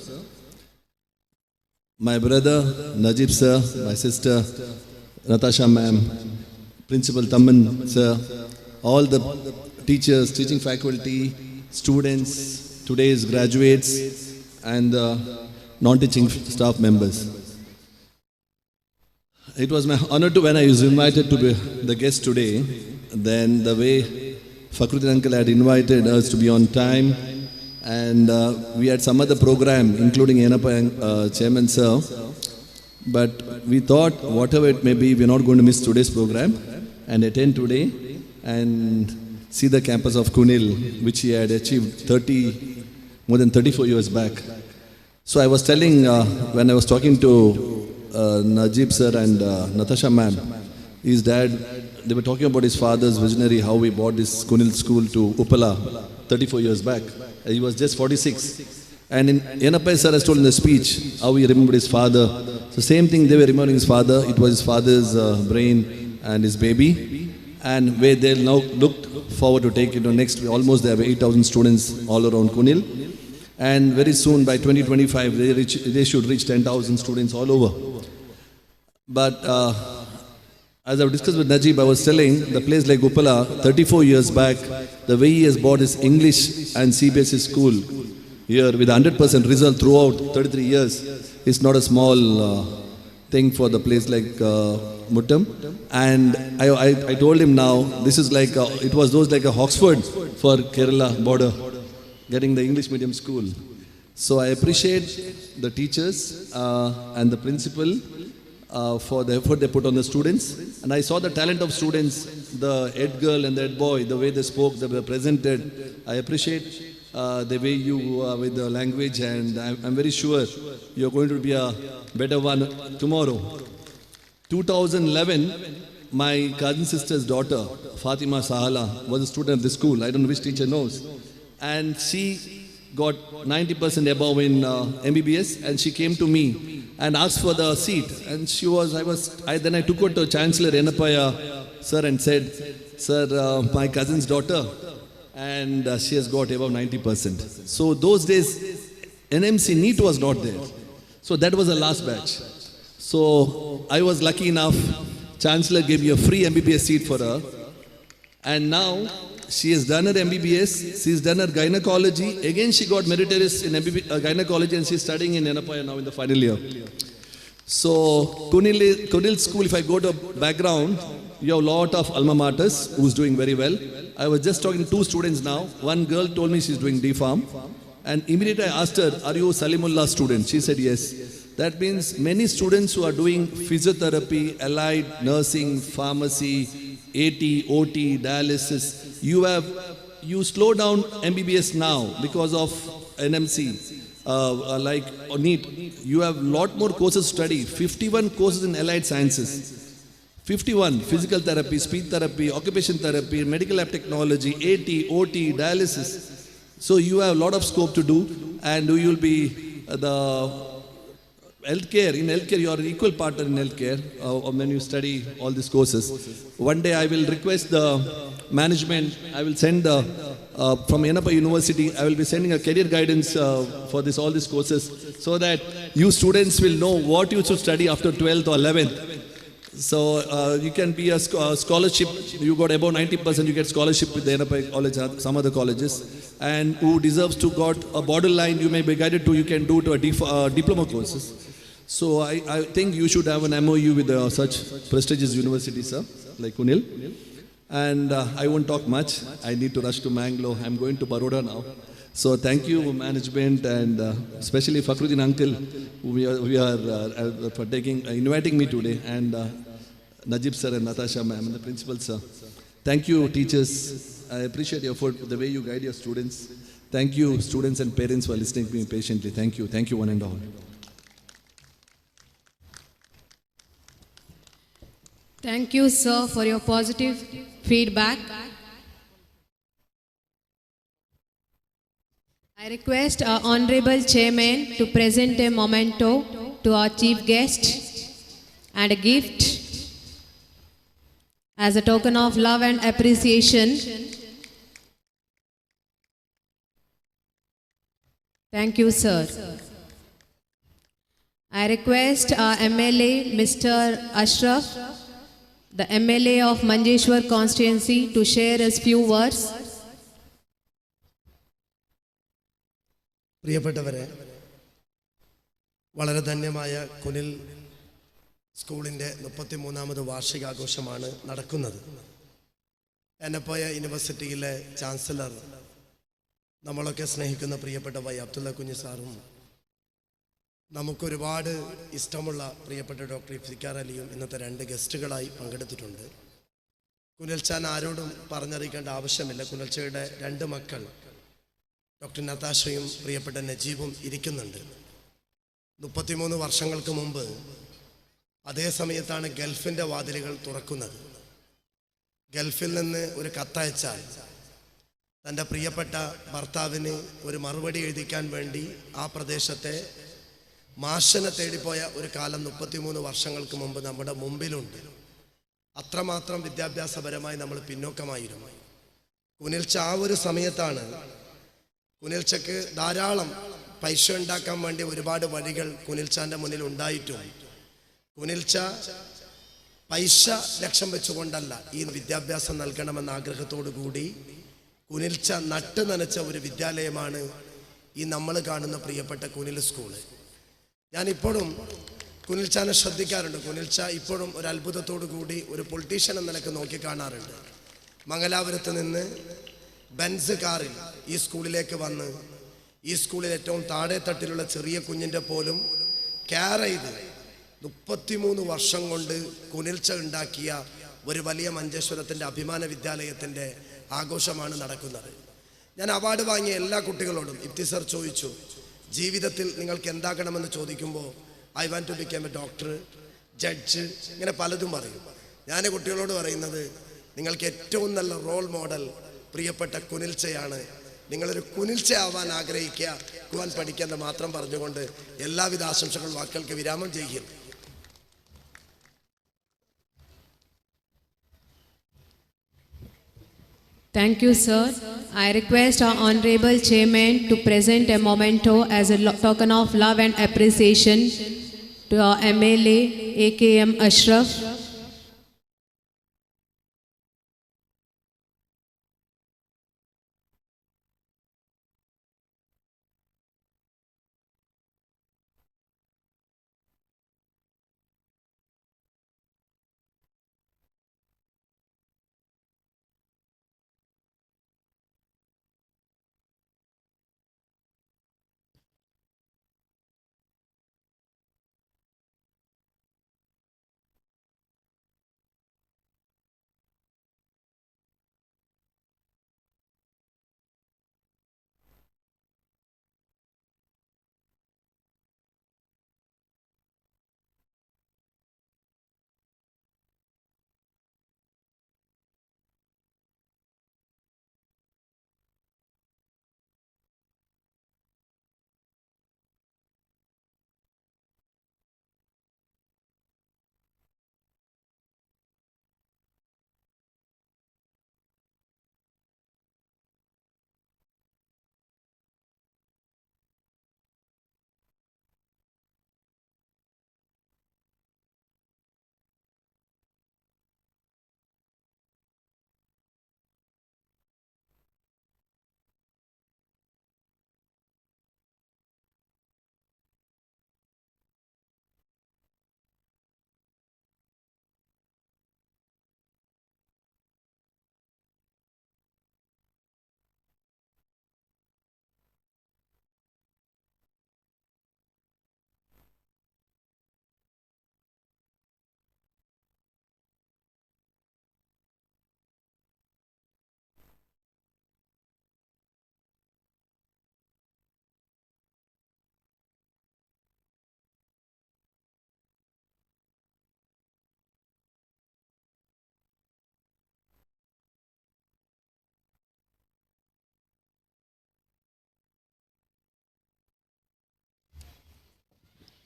my brother, Najib sir, my sister, Natasha ma'am, Principal Thamman sir, all the teachers, teaching faculty, students, today's graduates, and non-teaching staff members. It was my honor to, when I was invited to be the guest today, then the way Fakhruddin uncle had invited us to be on time, and we had some other program, including Yenepoya chairman sir, but we thought whatever it may be, we're not going to miss today's program and attend today and see the campus of Kunil, which he had achieved more than 34 years back. So I was telling, when I was talking to Najib sir and Natasha ma'am, his dad, they were talking about his father's visionary, how we bought this Kunil school to Uppala 34 years back. He was just 46. And in Yenepoya sir has told in the speech how he remembered his father. So same thing, they were remembering his father. It was his father's brain and his baby. And where they now looked forward to take it to next, almost they have 8,000 students all around Kunil. And very soon, by 2025, they should reach 10,000 students all over. But as I've discussed with Najib, I was telling the place like Uppala, 34 years back, the way he has bought his English and CBSE school here with 100% result throughout 33 years, is not a small thing for the place like Muttam. And I told him now, this is like, it was those like a Oxford for Kerala border, getting the English medium school. So I appreciate the teachers and the principal for the effort they put on the students. And I saw the talent of students, the head girl and the head boy, the way they spoke, they were presented. I appreciate the way you with the language, and I'm very sure you're going to be a better one tomorrow. 2011, my cousin sister's daughter, Fatima Sahala, was a student of the school. I don't know which teacher knows. And she got 90% above in MBBS, and she came to me and asked for the seat. And she was, I was, I, then I took her to Chancellor Yenepoya sir and said, sir, my cousin's daughter, and she has got above 90%. So those days, NMC NEET was not there. So that was the last batch. So I was lucky enough, Chancellor gave me a free MBBS seat for her. And now she has done her MBBS, she's done her gynecology. Again, she got meritorious in MBBS, gynecology, and she's studying in Yenepoya now in the final year. So Kunil School, if I go to background, you have a lot of alma maters who's doing very well. I was just talking to two students now. One girl told me she's doing D-Pharm. And immediately I asked her, are you a Salimullah student? She said yes. That means many students who are doing physiotherapy, allied nursing, pharmacy, AT, OT, dialysis, you slow down MBBS now because of NMC. Like NEET, you have lot more courses to study, 51 courses in allied sciences, 51 physical therapy, speech therapy, occupation therapy, medical lab technology, AT, OT, dialysis. So you have a lot of scope to do, and you will be the healthcare. In healthcare, you are an equal partner in healthcare when you study all these courses. One day I will request the management, I will send the, from Yenepoya University, I will be sending a career guidance for this, all these courses, so that you students will know what you should study after 12th or 11th. So you can be a scholarship, you got above 90%, you get scholarship with the Yenepoya College, some other colleges, and who deserves to got a borderline, you may be guided to, you can do to a diploma courses. So I think you should have an MOU with such prestigious university, sir, like Kunil. And I won't talk much. I need to rush to Mangalore. I'm going to Baroda now. So thank you, management, and especially Fakhruddin uncle, who we are for inviting me today, and Najib sir and Natasha ma'am and the principal sir. Thank you, teachers. I appreciate your effort, the way you guide your students. Thank you, students and parents, for listening to me patiently. Thank you. Thank you, one and all. Thank you, sir, for your positive feedback. I request our Honorable Chairman to present a memento to our chief guest and a gift as a token of love and appreciation. Thank you, sir. I request our MLA, Mr. Ashraf, the MLA of Manjeshwar constituency, to share his few words. പ്രിയപ്പെട്ടവരെ, വളരെ ധന്യമായ കുനിൽ സ്കൂളിൻ്റെ 33ാമത് വാർഷികാഘോഷമാണ് നടക്കുന്നത്. എനപ്പോയ യൂണിവേഴ്സിറ്റിയിലെ chancellor, നമ്മളൊക്കെ സ്നേഹിക്കുന്ന പ്രിയപ്പെട്ട Y Abdulla കുഞ്ഞ് സാറും നമുക്കൊരുപാട് ഇഷ്ടമുള്ള പ്രിയപ്പെട്ട ഡോക്ടർ ഇഫ്തിഖാർ അലിയും ഇന്നത്തെ രണ്ട് ഗസ്റ്റുകളായി പങ്കെടുത്തിട്ടുണ്ട്. കുനിൽച്ചാൻ ആരോടും പറഞ്ഞറിയിക്കേണ്ട ആവശ്യമില്ല. കുനിൽച്ചയുടെ രണ്ട് മക്കൾ ഡോക്ടർ നതാഷയും പ്രിയപ്പെട്ട നജീബും ഇരിക്കുന്നുണ്ട്. 33 വർഷങ്ങൾക്ക് മുമ്പ് അതേ സമയത്താണ് ഗൾഫിൻ്റെ വാതിലുകൾ തുറക്കുന്നത്. ഗൾഫിൽ നിന്ന് ഒരു കത്തയച്ചാൽ തൻ്റെ പ്രിയപ്പെട്ട ഭർത്താവിന് ഒരു മറുപടി എഴുതിക്കാൻ വേണ്ടി ആ പ്രദേശത്തെ മാഷനെ തേടിപ്പോയ ഒരു കാലം 33 വർഷങ്ങൾക്ക് മുമ്പ് നമ്മുടെ മുമ്പിലുണ്ട്. അത്രമാത്രം വിദ്യാഭ്യാസപരമായി നമ്മൾ പിന്നോക്കമായിരുന്നു. കുനിൽച്ച ആ ഒരു സമയത്താണ്, കുനിൽച്ചക്ക് ധാരാളം പൈസ ഉണ്ടാക്കാൻ വേണ്ടി ഒരുപാട് വഴികൾ കുനിൽച്ചാൻ്റെ മുന്നിൽ ഉണ്ടായിട്ടും കുനിൽച്ച പൈസ ലക്ഷ്യം വെച്ചുകൊണ്ടല്ല ഈ വിദ്യാഭ്യാസം നൽകണമെന്ന ആഗ്രഹത്തോടു കൂടി കുനിൽച്ച നട്ടു നനച്ച ഒരു വിദ്യാലയമാണ് ഈ നമ്മൾ കാണുന്ന പ്രിയപ്പെട്ട കുനിൽ സ്കൂള്. ഞാനിപ്പോഴും കുനിൽച്ചാനെ ശ്രദ്ധിക്കാറുണ്ട്. കുനിൽച്ച ഇപ്പോഴും ഒരു അത്ഭുതത്തോടു കൂടി ഒരു പൊളിറ്റീഷ്യൻ എന്ന നിലക്ക് നോക്കിക്കാണാറുണ്ട്. മംഗലാപുരത്ത് നിന്ന് ബെൻസ് കാറിൽ ഈ സ്കൂളിലേക്ക് വന്ന് ഈ സ്കൂളിൽ ഏറ്റവും താഴെ തട്ടിലുള്ള ചെറിയ കുഞ്ഞിൻ്റെ പോലും കെയർ ചെയ്ത് 33 വർഷം കൊണ്ട് കുനിൽച്ച ഉണ്ടാക്കിയ ഒരു വലിയ മഞ്ചേശ്വരത്തിൻ്റെ അഭിമാന വിദ്യാലയത്തിൻ്റെ ആഘോഷമാണ് നടക്കുന്നത്. ഞാൻ അവാർഡ് വാങ്ങിയ എല്ലാ കുട്ടികളോടും ഇഫ്തി സർ ചോദിച്ചു, ജീവിതത്തിൽ നിങ്ങൾക്ക് എന്താകണമെന്ന് ചോദിക്കുമ്പോൾ I want to become a doctor, judge, ഇങ്ങനെ പലതും പറയും. ഞാൻ കുട്ടികളോട് പറയുന്നത്, നിങ്ങൾക്ക് ഏറ്റവും നല്ല റോൾ മോഡൽ പ്രിയപ്പെട്ട കുനിൽച്ചയാണ്. നിങ്ങളൊരു കുനിൽച്ച ആവാൻ ആഗ്രഹിക്കുക, കുവാൻ പഠിക്കുക മാത്രം പറഞ്ഞുകൊണ്ട് എല്ലാവിധ ആശംസകൾ വാക്കുകൾക്ക് വിരാമം ചെയ്യുന്നു. Thank you, sir. I request our Honorable Chairman to present a memento as a token of love and appreciation to our MLA, AKM Ashraf.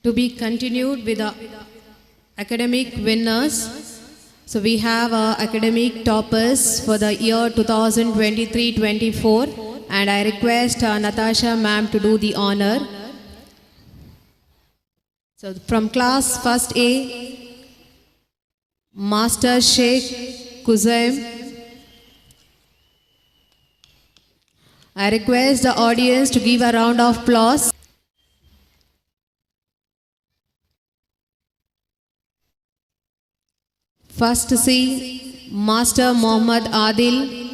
To be continued with the academic winners. So we have our academic toppers for the year 2023-24, and I request Natasha ma'am to do the honor. So from class first A, Master Sheikh Kuzaim. I request the audience to give a round of applause. First C, Master Muhammad Adil.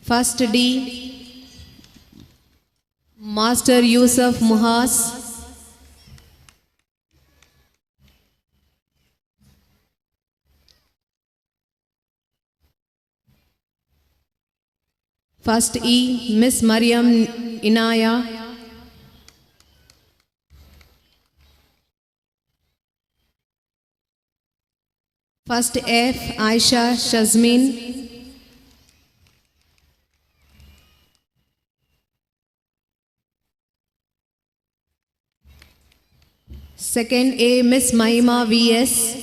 First D, Master Yusuf Muhas. First E, Miss Mariam Inaya. First F, Aisha Shazmin. Second A, Miss Mahima VS.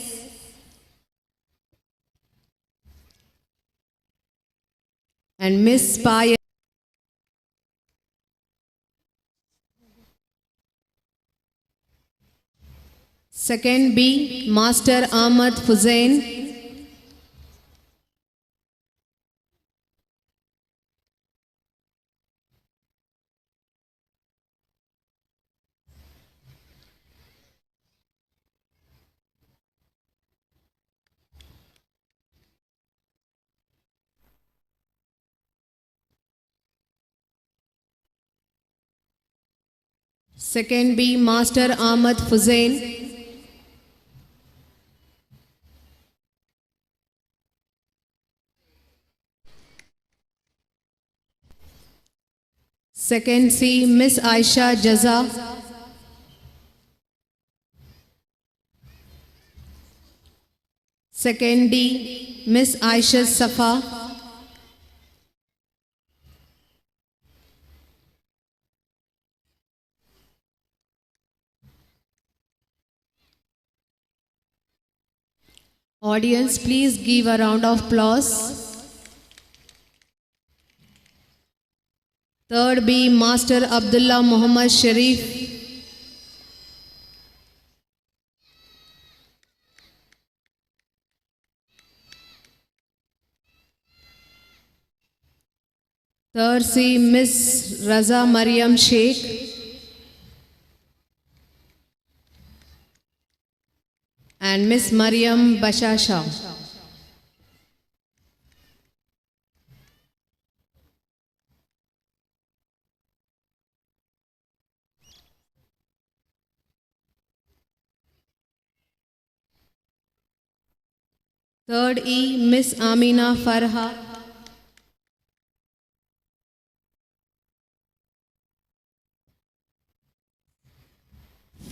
And Miss Paya. Second B, Master Ahmad Fuzain. Second B, Master Ahmad Fuzain. Second C, Miss Aisha Jaza. Second D, Miss Aisha Safa. Audience, please give a round of applause. Third B, Master Abdullah Muhammad Sharif. Third C, Miss Raza Mariam Sheikh. And Miss Mariam Bashasha. Third E, Miss Amina Farha.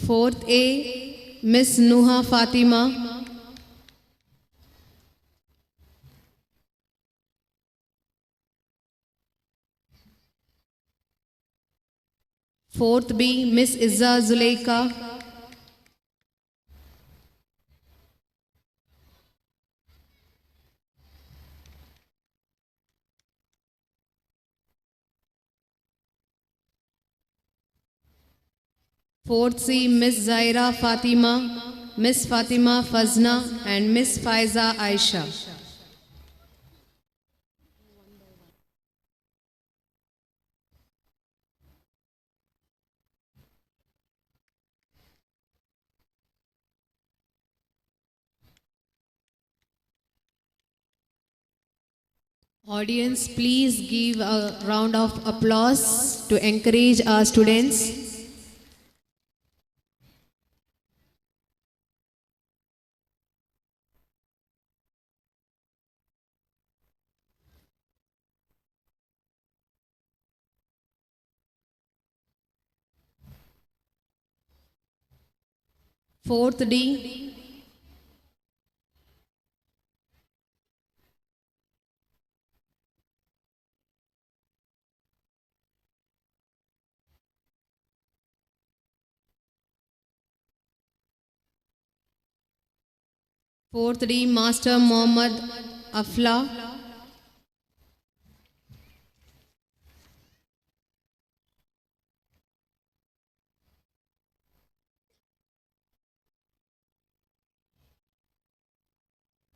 Fourth A, Miss Nuha Fatima. Fourth B, Miss Izza Zuleika. Fourth C, Miss Zaira Fatima, Miss Fatima Fazna, and Miss Faiza Aisha. Audience, please give a round of applause to encourage our students. Fourth D. Fourth D, Master Mohammad Afla.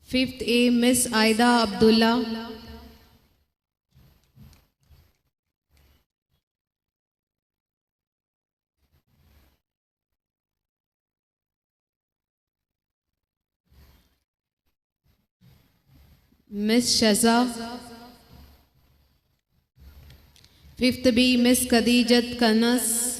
Fifth A, Miss Aida Abdullah. Miss Shaza. Fifth B, Miss Khadijat Kanas.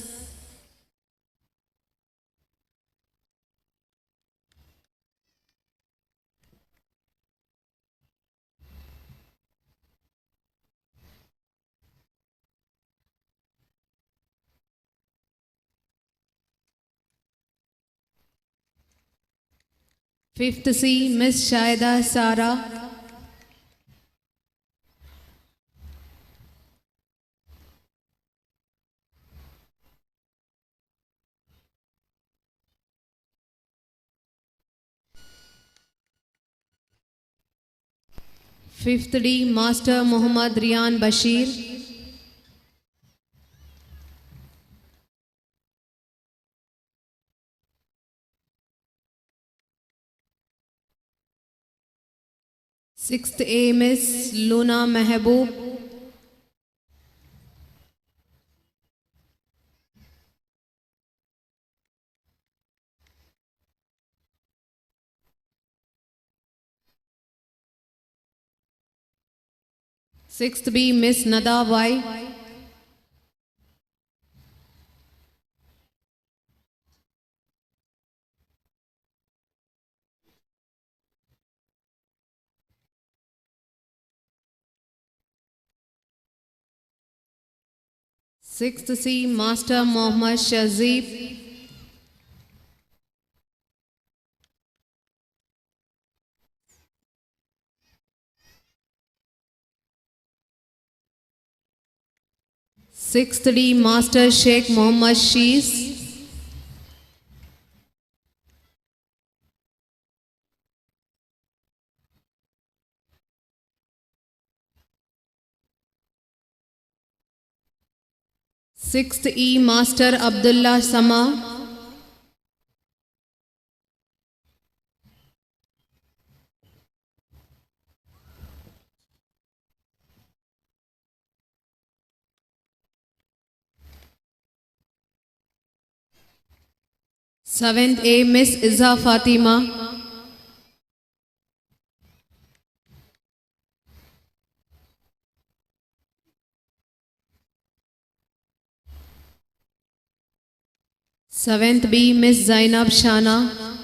Fifth C, Miss Shaida Sara. Fifth D, Master Muhammad Riyan Bashir. Sixth A, Miss Luna Mehboob. Sixth B, Miss Nada Y. Sixth C, Master Mohammad Shazib. Sixth D, Master Sheikh Mohammad Shees. Sixth E, Master Abdullah Sama. Seventh A, Miss Iza Fatima. Seventh B, Miss Zainab Shana.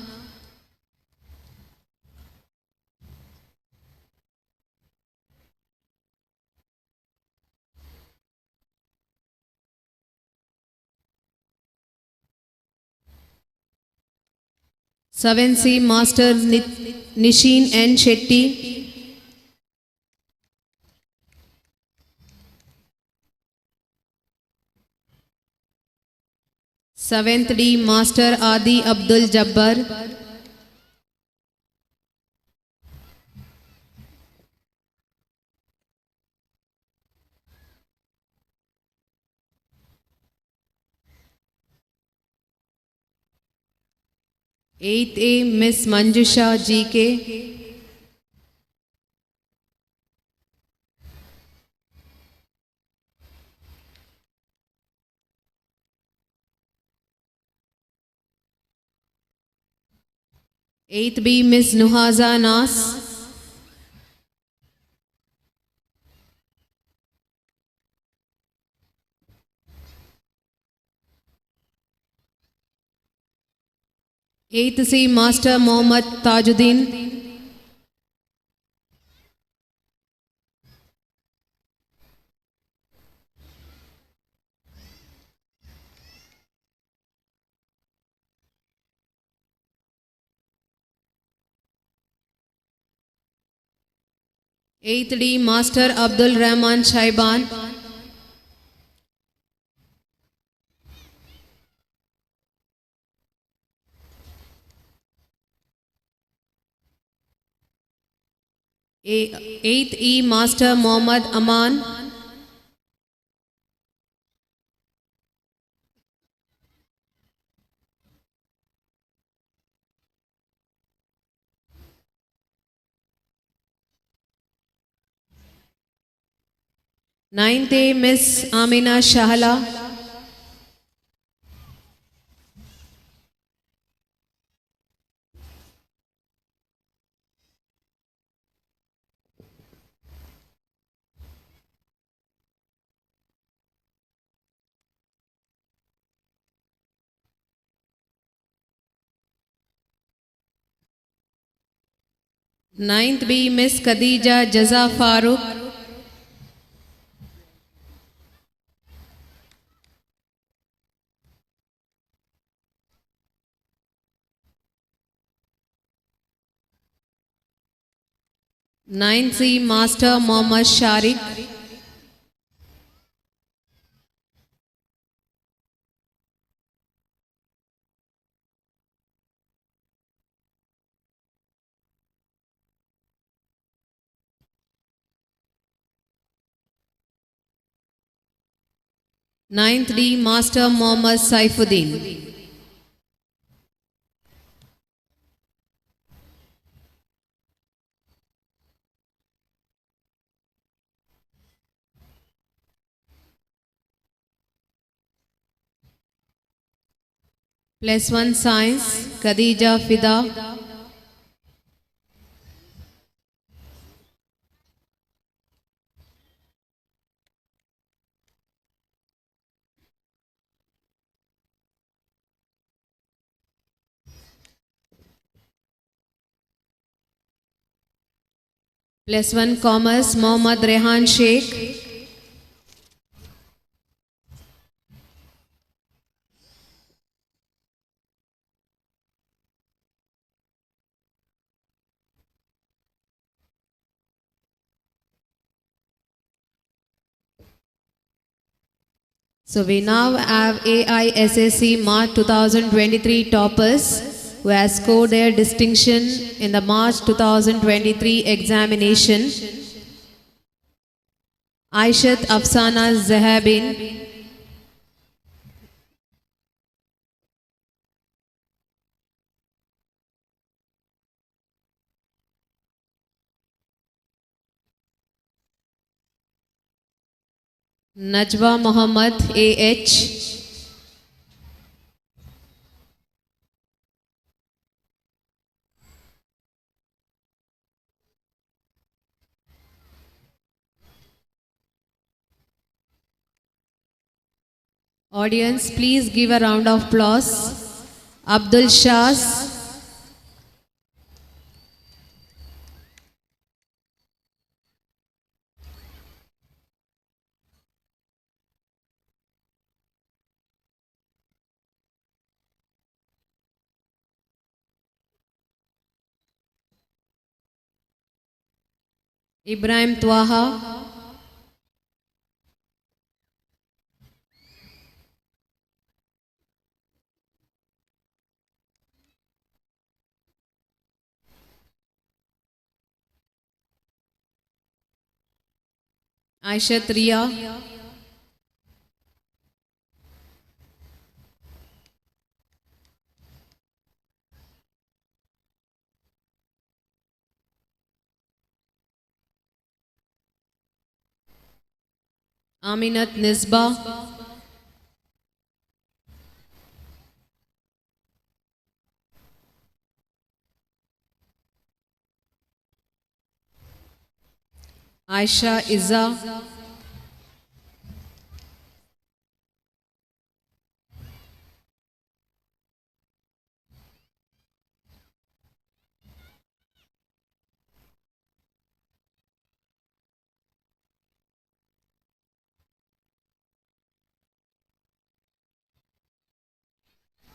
Seven C, Master Nishin N. Shetty. Seventh D, Master Adi Abdul Jabbar. Eighth A, Miss Manjusha GK. Eighth B, Miss Nuhaza Nas. Eighth C, Master Mohammad Tajuddin. Eighth D, Master Abdul Rahman Shaiban. Eighth E Master Mohammad Aman. Ninth A Miss Amina Shahala. Ninth B Miss Khadija Jaza Farooq. Ninth C Master Mohammad Sharik. Ninth D Master Mohammad Saifuddin. Plus one Science, Khadija Fida. Plus one Commerce, Mohammad Rehan Sheikh. So we now have AISSC March 2023 toppers who has scored their distinction in the March 2023 examination. Aishat Afsana Zahabin. Najwa Muhammad A.H. Audience, please give a round of applause. Abdul Shaz. Ibrahim Twaha. Aishat Riya. Aminat Nisba. Aisha Iza.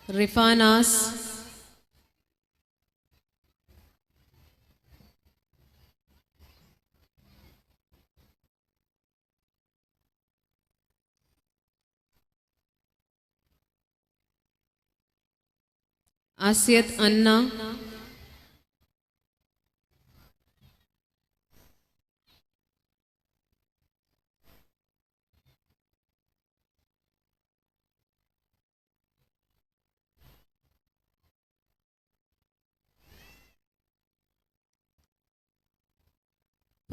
Rifanas. Asiyat Anna.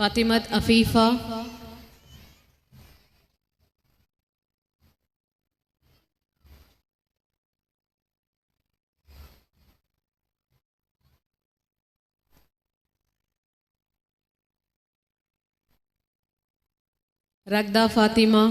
Fatimat Afifa. Ragda Fatima.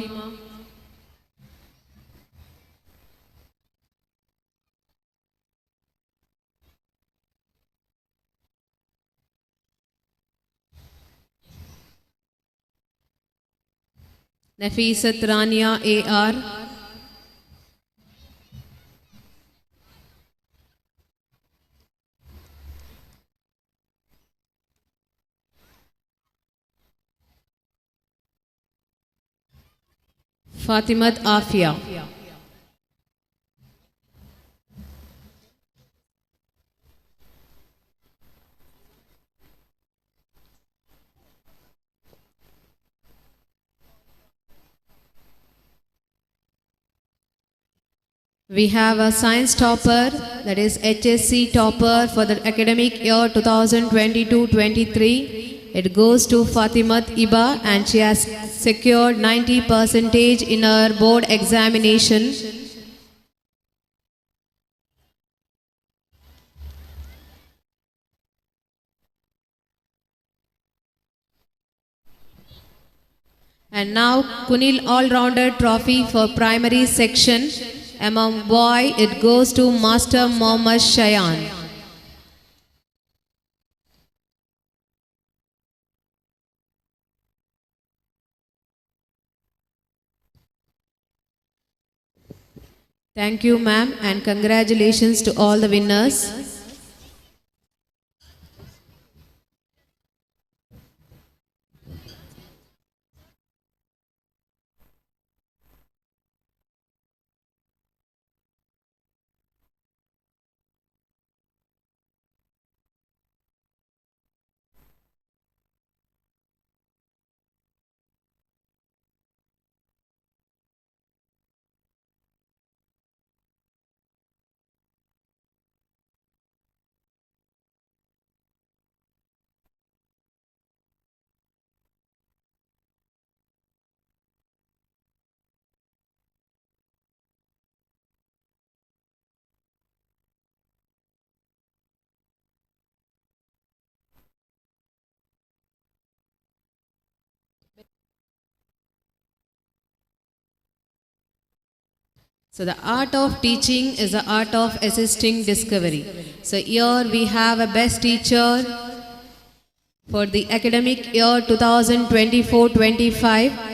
Nafisat Rania AR. Fatimat Afia. We have a science topper, that is HSC topper for the academic year 2022-23. It goes to Fatimat Iba and she has secured 90 percentage in her board examination. And now Kunil All-Rounder Trophy for primary section. Among boy, it goes to Master Mohammad Shayan. Thank you, ma'am, and congratulations to all the winners. So the art of teaching is the art of assisting discovery. So here we have a best teacher for the academic year 2024-25.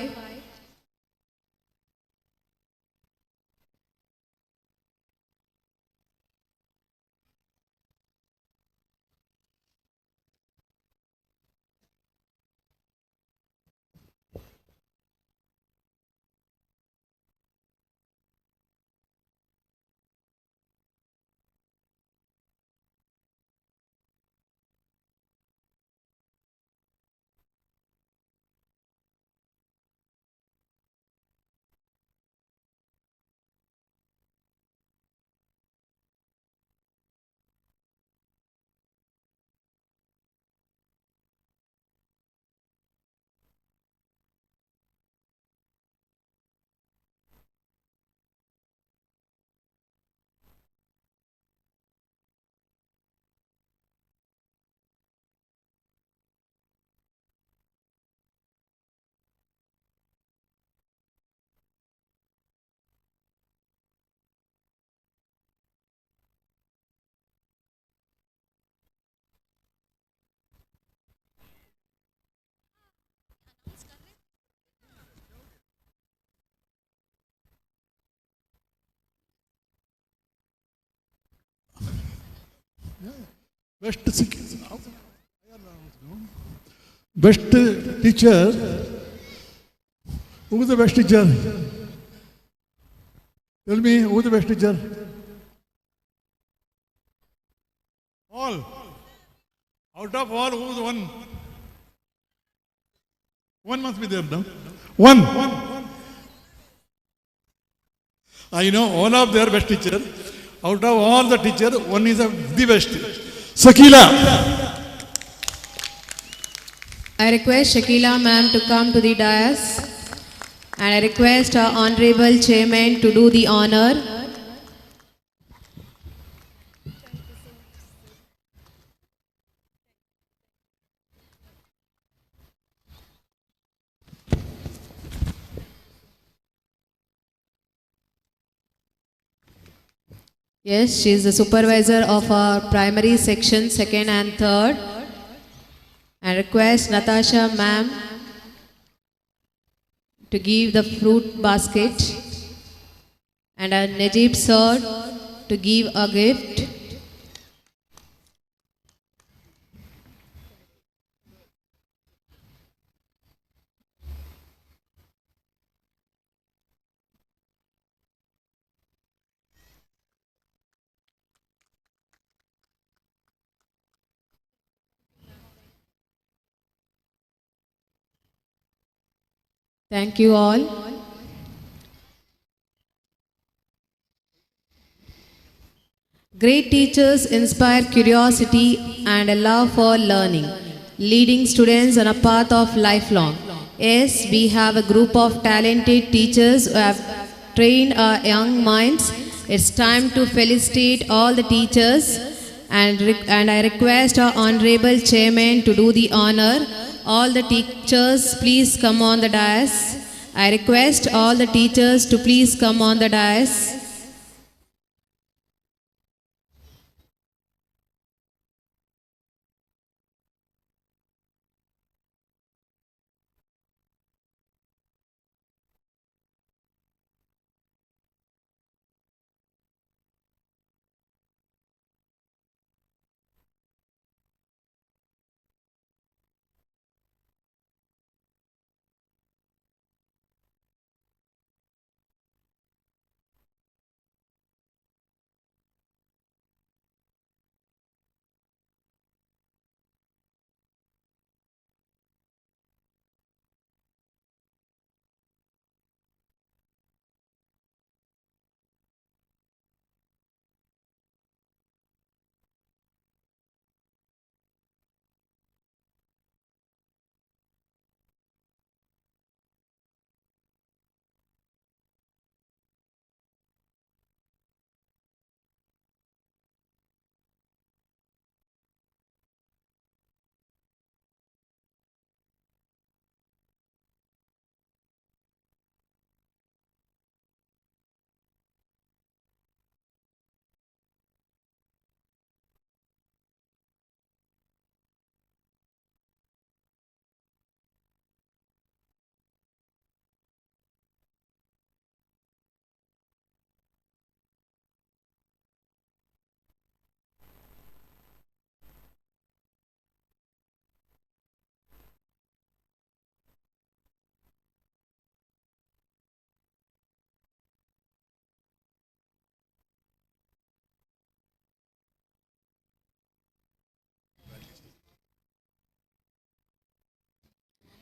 Best best teacher. Who is the best teacher? Tell me, who is the best teacher? All. Out of all, who is one? One must be there, no? One. I know all of their best teacher. Out of all the teacher, one is the best. Sakila. I request Shakila ma'am to come to the dais, and I request our honorable chairman to do the honor. Yes, she is the supervisor of our primary section, second and third. I request Natasha ma'am to give the fruit basket, and our Najib sir to give a gift. Thank you all. Great teachers inspire curiosity and a love for learning, leading students on a path of lifelong. Yes, we have a group of talented teachers who have trained our young minds. It's time to felicitate all the teachers, and I request our honorable chairman to do the honor. All the teachers, please come on the dais. I request all the teachers to please come on the dais.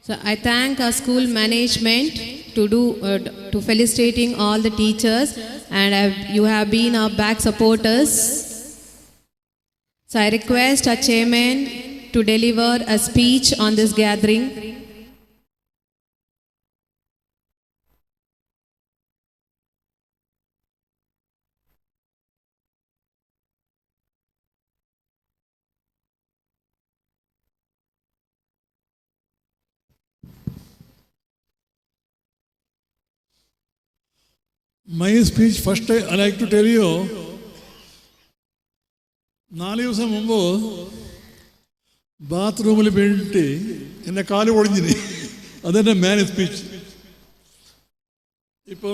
So I thank our school management to felicitating all the teachers, and you have been our back supporters. So I request our chairman to deliver a speech on this gathering. My speech, first I like to tell you, 4 ദിവസം മുമ്പ് ബാത്റൂമിൽ വീണിട്ട് എൻ്റെ കാല് പൊളിഞ്ഞിന്. അതെൻ്റെ മാൻ speech. ഇപ്പം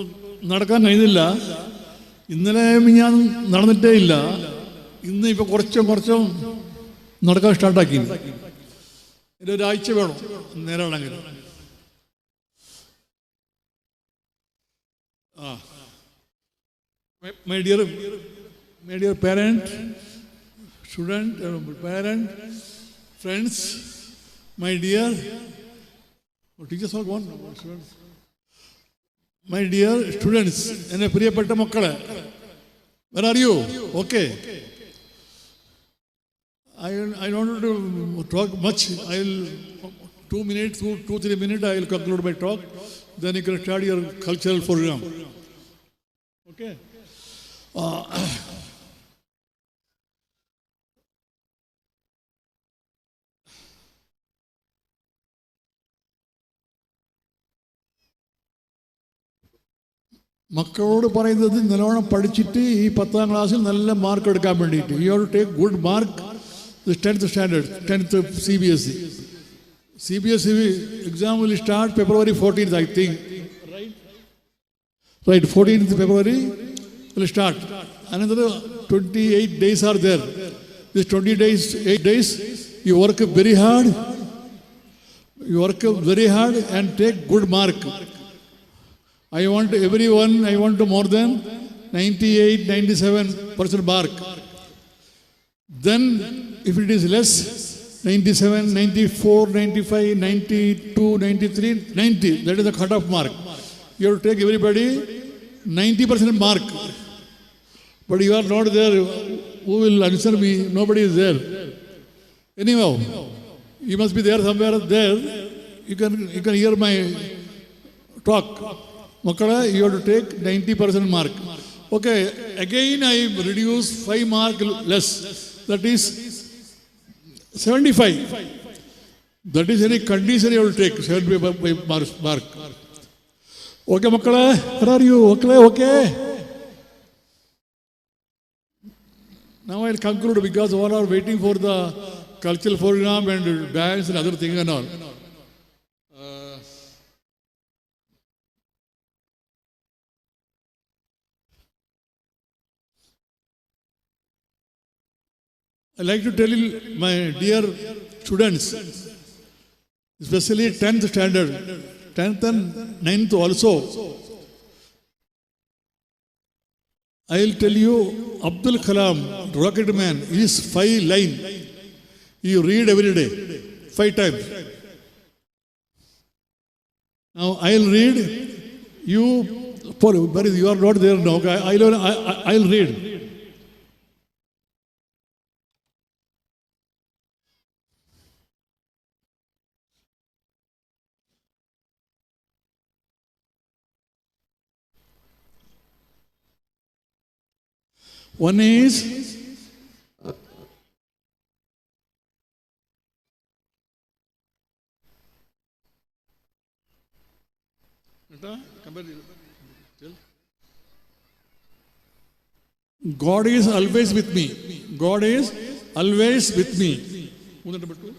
നടക്കാൻ കഴിയുന്നില്ല. ഇന്നലെ ഞാൻ നടന്നിട്ടേ ഇല്ല. ഇന്ന് ഇപ്പം കുറച്ചും കുറച്ചും നടക്കാൻ സ്റ്റാർട്ടാക്കി. ഇനി ഒരാഴ്ച വേണം നേരാണെങ്കിൽ. My dear parent, student, parent, friends, my dear teachers are gone, students. My dear students, എന്നെ പ്രിയപ്പെട്ട മക്കളെ, where are you? Okay. I don't want to talk much. I will 2 minutes, 2, 3 minutes, I will conclude my talk. Then you can start your cultural program. Okay. മക്കളോട് പറയുന്നത് നല്ലോണം പഠിച്ചിട്ട് ഈ 10-ാം ക്ലാസ്സിൽ നല്ല മാർക്ക് എടുക്കാൻ വേണ്ടിയിട്ട്. You have to take good mark, 10th standard, 10th CBSE. CBSE exam will start February 14th, I think. Right, 14th February will start. Another 28 days are there. This 20 days, 8 days, you work very hard. You work very hard and take good mark. I want everyone, I want more than 98, 97% mark. Then, if it is less, 97, 94, 95, 92, 93, 90, that is the cutoff mark. You have to take everybody 90% mark. But you are not there. Who will answer me? Nobody is there. Anyhow, you must be there somewhere there. You can hear my talk. മക്കളേ, you have to take 90% mark. Okay, again I reduce 5 mark less. That is 75. That is any condition you will take, 75 mark. Okay, മക്കളെ, where are you? Okay, okay. Now I'll conclude because all are waiting for the cultural program and dance and other thing and all. I like to tell you, my dear students, especially 10th standard, 10th and 9th also. I will tell you, Abdul Kalam, Rocket Man, is five line. You read every day, five times. Now I'll read. You, Paul, you are not there now. I'll read. One is Beta, compare. Tell. God is always with me. God is always with me. Number two.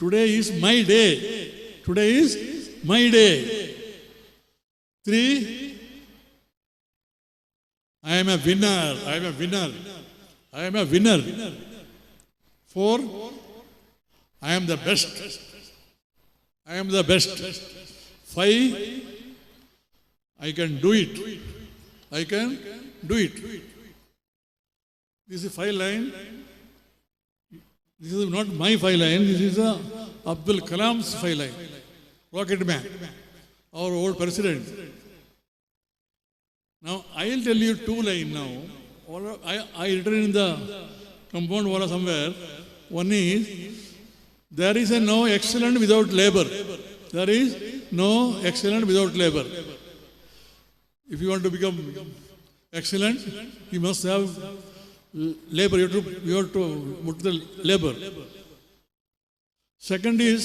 Today is my day. Today is my day. Three. I am a winner. I am a winner. I am a winner. Four. I am the best. I am the best. Five. I can do it. I can do it. This is five line. This is not my five line. This is a Abdul Kalam's five line. Rocket Man, our old president. Now I will tell you two line now. I written in the compound wall somewhere. One is, there is a no excellent without labor. There is no excellent without labor. If you want to become excellent, you must have labor. You have to put the labor. Second is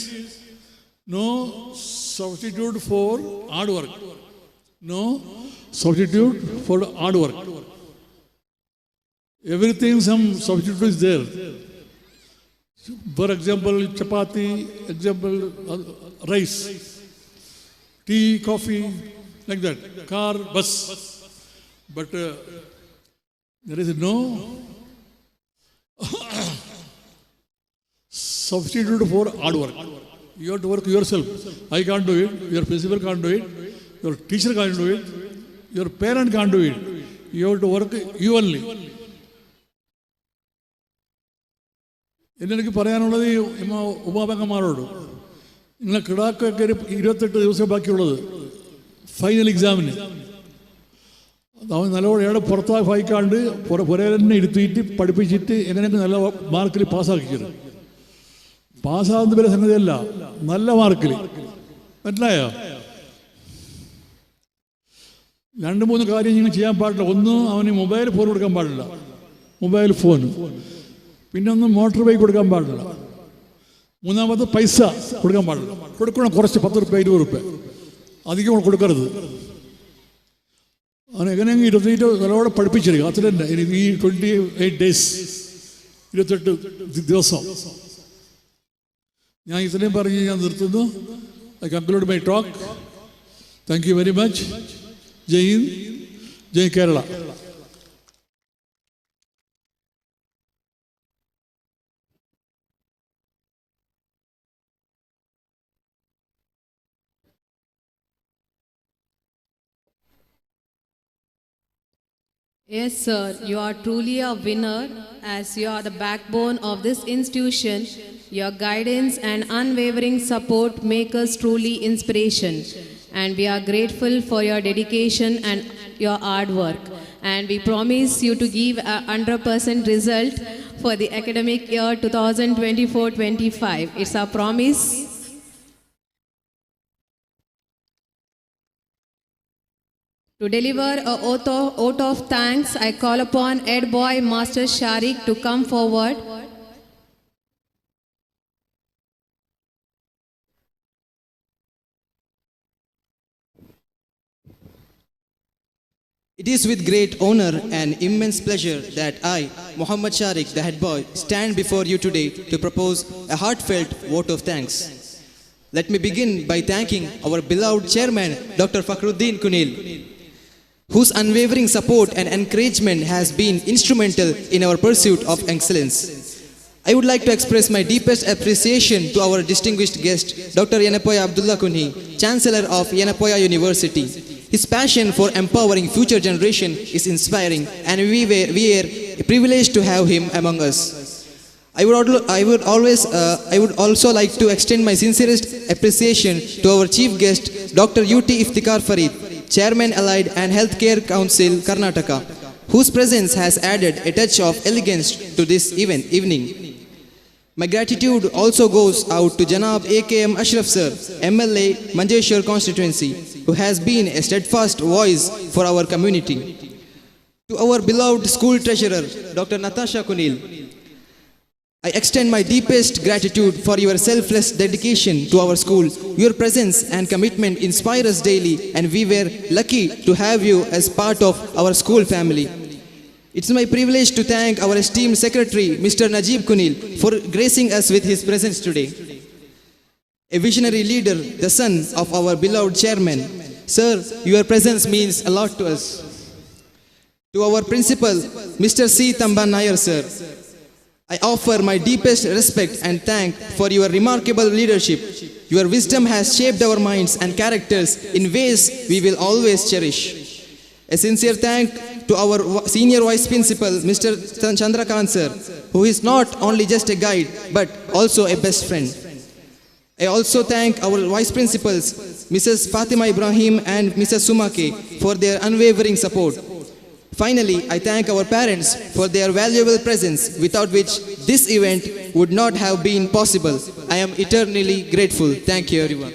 no substitute for hard work. No substitute for hard work. Everything, some substitute is there. For example, chapati, example, rice, tea, coffee, like that, car, bus. But there is no substitute for hard work. You have to work yourself. I can't do it, your principal can't do it, your teacher can't do it, your parent can't do it. You have to work you only. എന്നെനിക്ക് പറയാനുള്ളത് ഈ ഉമാപെങ്ങന്മാരോട്, നിങ്ങളെ കിടാക്കൊക്കെ ഒരു 28 ദിവസം ബാക്കിയുള്ളത് final എക്സാമിന്. അവൻ നല്ലപോലെ എവിടെ പുറത്താക്കാണ്ട് പുരയിൽ തന്നെ ഇരുത്തിയിട്ട് പഠിപ്പിച്ചിട്ട് എങ്ങനെയൊക്കെ നല്ല മാർക്കിൽ പാസ്സാക്കിയത്. പാസ്സാകുന്ന വലിയ സംഗതിയല്ല, നല്ല മാർക്കിൽ. മനസ്സിലായോ? രണ്ട് മൂന്ന് കാര്യം നിങ്ങൾ ചെയ്യാൻ പാടില്ല. ഒന്ന്, അവന് മൊബൈൽ ഫോൺ കൊടുക്കാൻ പാടില്ല, മൊബൈൽ ഫോൺ. പിന്നെ ഒന്ന്, മോട്ടോർ ബൈക്ക് കൊടുക്കാൻ പാടില്ല. മൂന്നാമത്, പൈസ കൊടുക്കാൻ പാടില്ല. കൊടുക്കണം കുറച്ച്, 10 റുപ്യ, 20 റുപ്യ, അധികം കൊടുക്കരുത്. അവൻ എങ്ങനെയെങ്കിലും ഇരുത്തിയിട്ട് നല്ലോണം പഠിപ്പിച്ചെടുക്കുക, അത്ര തന്നെ. ഇനി ഈ 28 ഡേയ്സ്, 28 ദിവസം ഞാൻ ഇത്രയും പറഞ്ഞ് ഞാൻ നിർത്തുന്നു. I conclude my talk. Thank you very much. Jai Hind, Jai Kerala. Yes, sir, you are truly a winner as you are the backbone of this institution. Your guidance and unwavering support make us truly inspiration. And we are grateful for your dedication and your hard work. And we promise you to give a 100% result for the academic year 2024-25. It's our promise. To deliver a vote of thanks, I call upon Head Boy Master Sharik to come forward. It is with great honor and immense pleasure that I, Muhammad Sharik, the head boy, stand before you today to propose a heartfelt vote of thanks. Let me begin by thanking our beloved chairman, Dr. Fakhruddin Kunil, whose unwavering support and encouragement has been instrumental in our pursuit of excellence. I would like to express my deepest appreciation to our distinguished guest, Dr. Yenepoya Abdullah Kunhi, Chancellor of Yenepoya University. His passion for empowering future generation is inspiring, and we are privileged to have him among us. I would also like to extend my sincerest appreciation to our chief guest, Dr. U.T. Iftikhar Farid, Chairman Allied and Healthcare Council, Karnataka, whose presence has added a touch of elegance to this evening. My gratitude also goes out to Janab AKM Ashraf Sir, MLA, Manjeshwar constituency, who has been a steadfast voice for our community. To our beloved school treasurer, Dr. Natasha Kunil, I extend my deepest gratitude for your selfless dedication to our school. Your presence and commitment inspire us daily, and we were lucky to have you as part of our school family. It's my privilege to thank our esteemed secretary, Mr. Najib Kunil, for gracing us with his presence today. A visionary leader, the son of our beloved chairman. Sir, your presence means a lot to us. To our principal, Mr. C. Thamban Nair, sir, I offer my deepest respect and thank for your remarkable leadership. Your wisdom has shaped our minds and characters in ways we will always cherish. A sincere thank to our senior vice principal, Mr. Chandrakant sir, who is not only just a guide, but also a best friend. I also thank our vice principals, Mrs. Fatima Ibrahim and Mrs. Sumake, for their unwavering support. Finally, I thank our parents for their valuable presence, without which this event would not have been possible. I am eternally grateful. Thank you, everyone.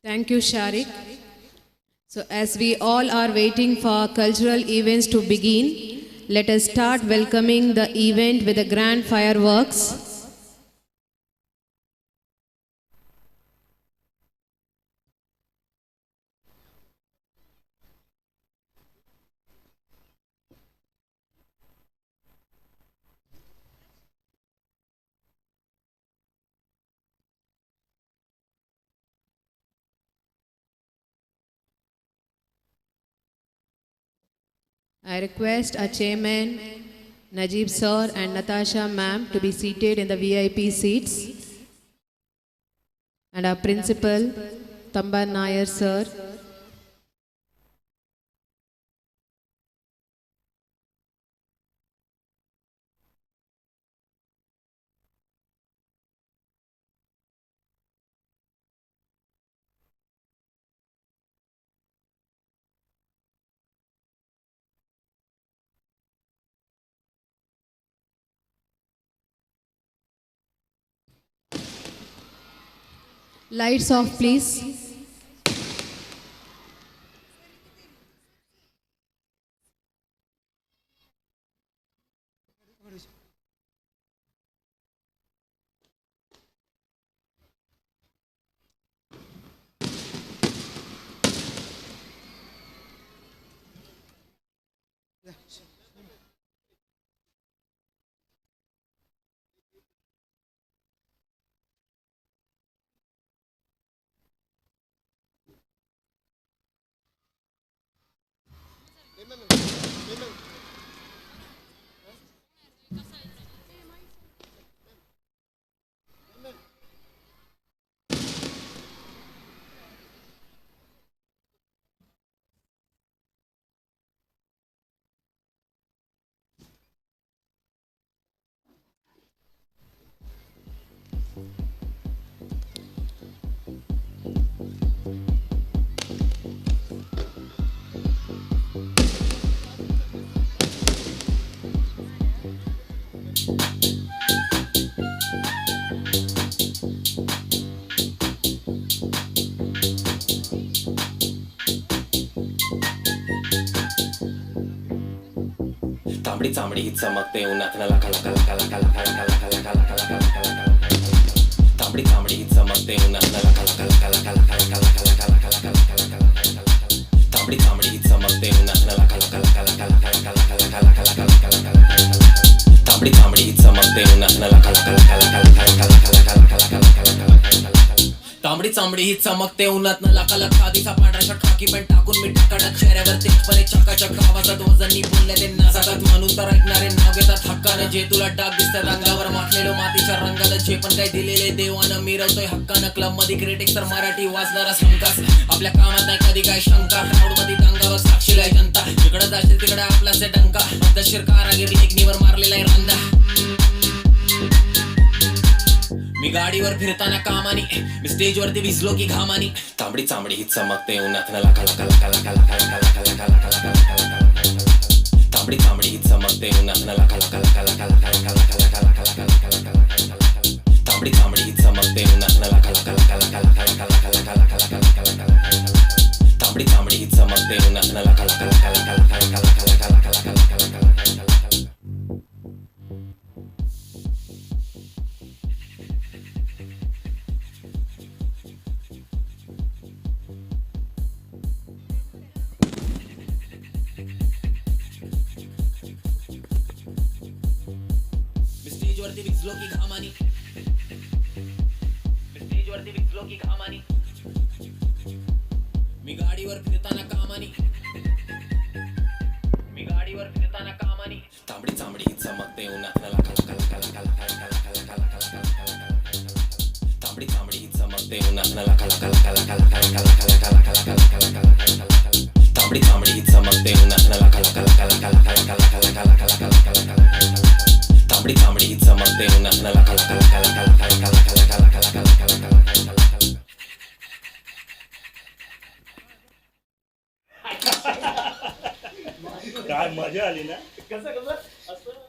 Thank you, Sharik. So as we all are waiting for cultural events to begin, let us start welcoming the event with the grand fireworks. I request our chairman, Najib sir and Natasha ma'am to be seated in the VIP seats, and our principal, Thamban Nair sir. Lights off, please. तांबडी चामडी ही चमकते उन्हात लका लका लका लका लका लका लका लका लका लका लका लका लका। तांबडी चामडी ही चमकते उन्हात लका लका लका लका लका लका लका लका लका लका लका लका लका लका। तांबडी चामडी ही चमकते उन्हात लका लका लका लका लका लका लका लका लका लका लका लका लका लका। तांबडी चामडी ही चमकते उन्हात लका लका लका लका लका लका लका लका लका लका लका लका लका लका। तांबडी चामडी ही चमकते उन्हात न लका लका आधीचा पांढरा शर्ट खाकी पॅन्ट टाकून मी टाकाडात चेहऱ्यावर तेजपणे चकाचक आवाजात वजनी बोलले ते नाचातात म्हणून तर ऐकणारे नाव घेतात हक्कानं जे तुला डाग दिसतात अंगावर माखलेलो मातीच्या रंगाला जे पण काही दिलेले देवानं मिरवतोय हक्कानं क्लब मध्ये क्रिटिक्स तर मराठी वाजणारा हमखास आपल्या कामात नाही कधी काय शंका क्राऊड मध्ये दंगावर साक्षीला आहे जनता जिकडं जाशील तिकडे आपलाच आहे डंका पद्धतशीर कारागीर लेखणीवर मारलेला आहे रंदा। मी गाडीवर फिरताना कामानी मी स्टेजवरती भिजलो की घामानी। तांबडी चामडी ही चमकते उन्हात लका लका लका लका लका लका लका लका लका लका लका लका लका। तांबडी चामडी ही चमकते उन्हात लका लका लका लका लका लका लका लका लका लका लका लका लका लका। तांबडी चामडी ही चमकते उन्हात लका लका लका लका लका लका लका लका लका लका लका लका लका। तांबडी चामडी ही चमकते उन्हात लका लका लका लका लका लका लका लका लका लका लका लका लका लका। मी स्टेजवरती भिजलो की घामानी मी स्टेजवरती भिजलो की घामानी मी गाडीवर फिरताना कामानी मी गाडीवर फिरताना कामानी। तांबडी चामडी ही चमकते उन्हात लका लका लका लका लका लका लका लका लका लका लका लका। तांबडी चामडी ही चमकते उन्हात लका लका लका लका लका लका लका लका लका लका लका लका लका लका। तांबडी चामडी ही चमकते उन्हात लका लका लका लका लका लका लका लका लका लका लका लका लका। तांबडी चामडी ही चमकते उन्हात लका लका लका लका लका लका लका लका लका लका लका लका लका लका। काय मजा आली ना। कसं कसं असं।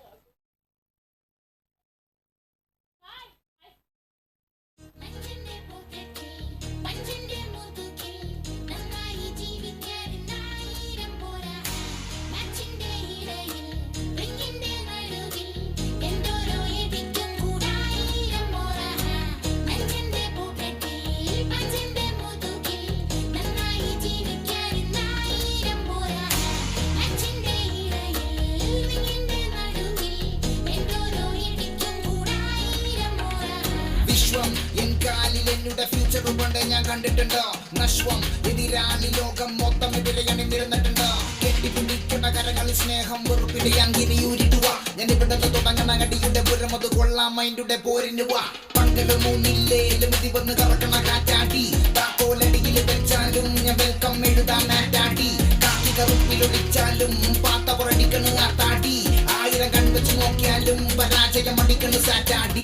വിശ്വം എൻ കാലിൽ എന്നുടെ ഫ്യൂച്ചർ കൊണ്ട് ഞാൻ കണ്ടിട്ടുണ്ട്। നശ്വം എതിരാളി ലോകം മൊത്തം എതിരെ അണിനിരന്നിട്ടുണ്ട്। കെട്ടിപ്പിടിക്കുന്ന കരങ്ങളിൽ സ്നേഹം വെറുപ്പിന്റെ അങ്കിനിയൂരിടുക। ഞാൻ ഇവിടെ തുടങ്ങണ അടിയുടെ പുരം അത് കൊള്ളാം മൈൻഡുടെ പോരിനുവ। പങ്കുകൾ മൂന്നില്ലേ മിതി വന്ന് കറക്കണ കാറ്റാടി താക്കോലടിയിൽ വെച്ചാലും ഞാൻ welcome എഴുതാൻ ആറ്റാടി। കാക്കി കറുപ്പിലൊളിച്ചാലും പാത്ത പുറടിക്കണു ആ താടി। ആയിരം കൺവെച്ച് നോക്കിയാലും പരാജയം അടിക്കണു സാറ്റാടി।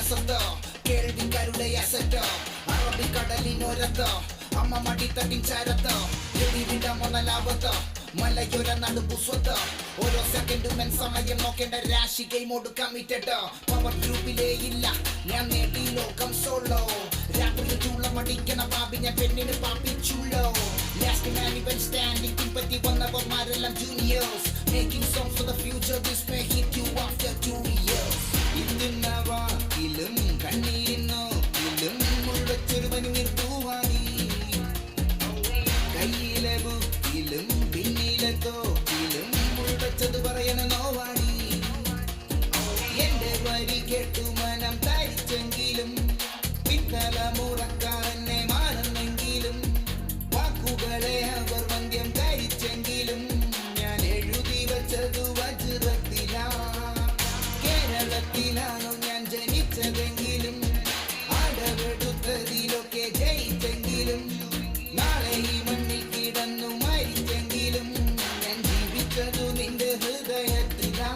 അസത്ത്, കേൾവിക്കാരുടെ അസറ്റ്. അറബിക്കടലിനോരത്ത്, അമ്മ മടിത്തട്ടിൻ ചരത്ത്, എതിരിടമൊന്നലാപത്ത്, മലയൊര നടുപുസ്വത്ത്. ഓരോ സെക്കൻഡും എൻ സമയം നോക്കേണ്ട രാശി ഗെയിമോട് കമ്മിറ്റഡ്. പവർ ഗ്രൂപ്പിലേ ഇല്ല, ഞാൻ നേടി ലോകം സോളോ. രാത്രി ചൂളമടിക്കണ പാപി ഞാൻ, പെണ്ണിന് പാപ്പിച്ചുള്ളോ. ലാസ്റ്റ് മാൻ ഇവൻ standing, പിൻപറ്റി വന്നവന്മാരെല്ലാം juniors. Making songs for the future, this may hit you after 2 years. ഇന്തുന്ന വാക്കിലും കണ്ണീരിൻ നോക്കിലും മുൾവച്ചൊരു നിർത്തുവാനി. കയ്യിലെ ബുക്കിലും പിന്നിലെ തോക്കിലും മുൾവച്ചത് പറയണ നോവാടി. എന്റെ വരി കേട്ടു മനം തരിച്ചെങ്കിലും, പിൻതലമുറക്കാർ എന്നെ മാറുന്നെങ്കിലും, വാക്കുകളെ അവർ വന്ധ്യം ധരിച്ചെങ്കിലും, ഞാൻ എഴുതി വച്ചതു വജ്രത്തിലാ. കേരളത്തിലാണോ ഞാൻ ജനിച്ചതെങ്കിലും, അടവെടുത്തതിലൊക്കെ ജയിച്ചെങ്കിലും, നാളെ ഈ മണ്ണിൽ കിടന്നു മരിച്ചെങ്കിലും, ഞാൻ ജീവിച്ചതു നിന്റെ ഹൃദയത്തിലാ.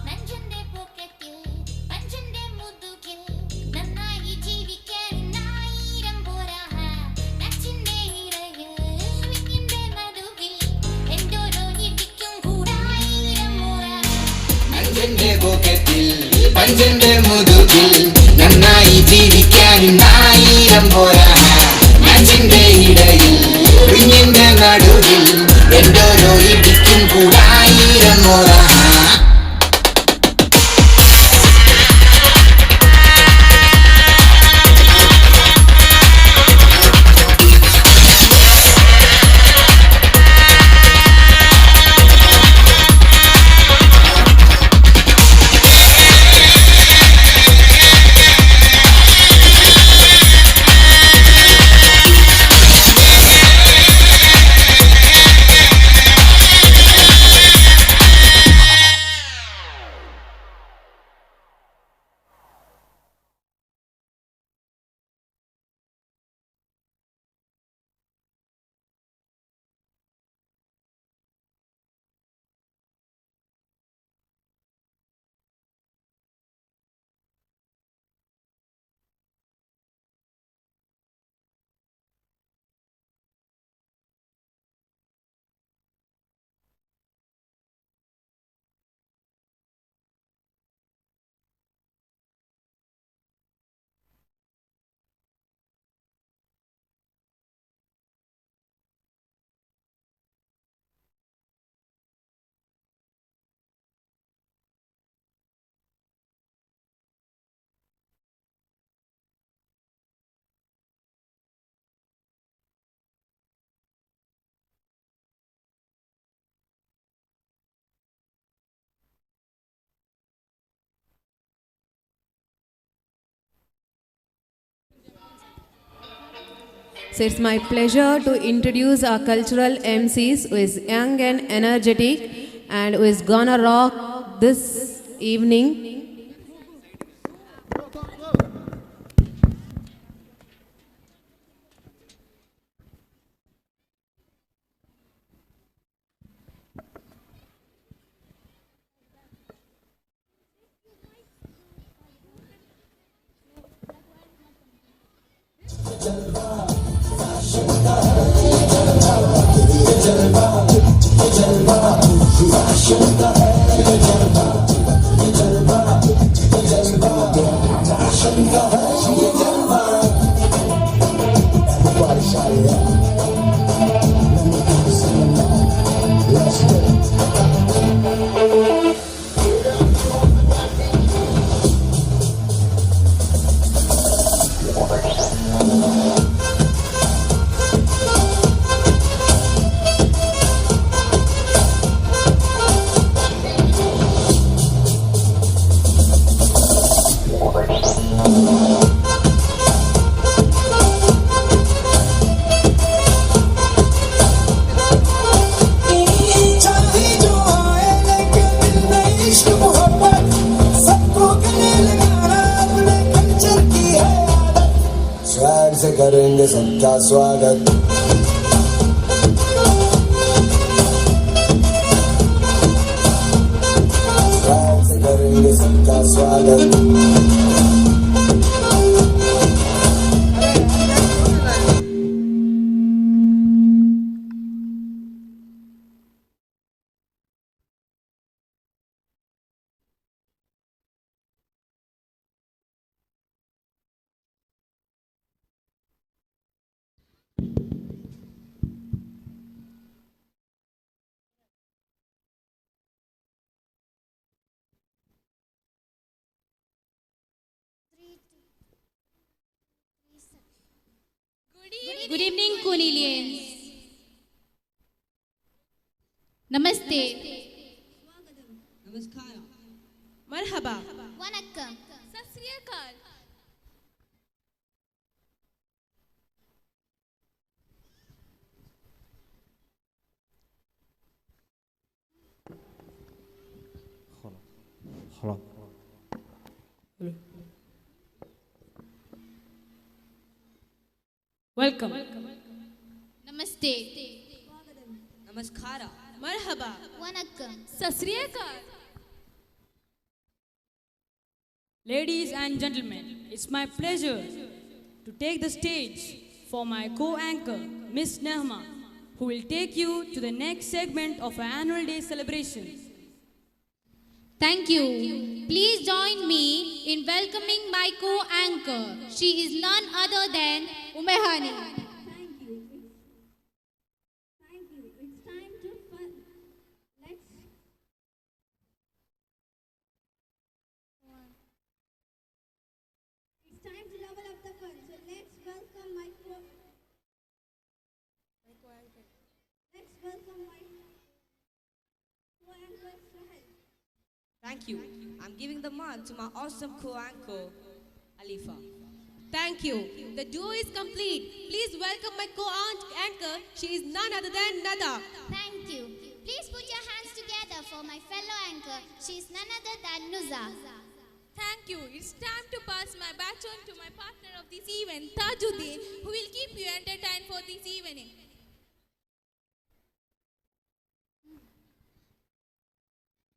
നഞ്ചന്റെ പോക്കറ്റിൽ പഞ്ചന്റെ മുതുകിൽ നന്നായി ജീവിക്കാൻ ആയിരം പോരാ. നച്ചിന്റെ ഇറയിൽ വിങ്ങിന്റെ നടുവിൽ എന്തോരോ ഇടിക്കും കൂടായിരം പോരാ. നഞ്ചന്റെ പോക്കറ്റിൽ പഞ്ചന്റെ മുതുകിൽ നന്നായി ജീവിക്കാൻ ആയിരം പോരാ. നഞ്ചിന്റെ ഇടയിൽ കുഞ്ഞിന്റെ നടുവിൽ എന്തോരോ ഇടിക്കും കൂടായിരം പോരാ. So it's my pleasure to introduce our cultural MCs who is young and energetic and who is gonna rock this evening. चाहे जो आए लेके दिल में इश्क मोहब्बत, सबको गले लगाना अपने कल्चर की है आदत। स्वैग से करेंगे सबका स्वागत। स्वैग से करेंगे सबका स्वागत। Good evening, Kunilians. Namaste. Namaskara. Marhaba. Vanakkam. Sat Sri Akal. Hello. Welcome. Namaste. Namaskara. Marhaba. Vanakkam. Sat Sri Akal. Ladies and gentlemen, it's my pleasure to take the stage for my co-anchor, Miss Nehma, who will take you to the next segment of our annual day celebration. Thank you. Please join me in welcoming my co-anchor. She is none other than Umehani. Thank you. Thank you. It's time to fun. Let's. It's time to level up the fun. So let's welcome my co. Let's welcome my co-anchor Sohail. Thank you. I'm giving the mic to my awesome co-anchor, Alifa. Thank you. The duo is complete. Please welcome my co-anchor. She is none other than Nada. Thank you. Please put your hands together for my fellow anchor. She is none other than Nuza. Thank you. It's time to pass my baton to my partner of this event, Tajuddin, who will keep you entertained for this evening.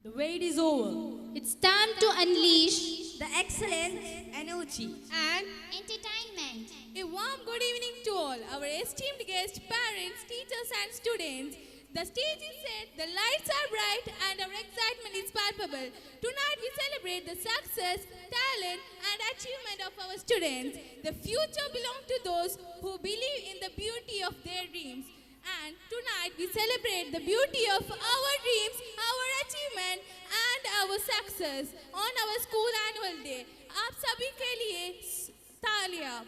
The wait is over. It's time to unleash the excellent energy and entertainment. A warm good evening to all our esteemed guests, parents, teachers, and students. The stage is set, the lights are bright, and our excitement is palpable. Tonight we celebrate the success, talent, and achievement of our students. The future belongs to those who believe in the beauty of their dreams. And tonight we celebrate the beauty of our dreams, our achievement, and our success on our school annual day. आप सभी के लिए तालियां.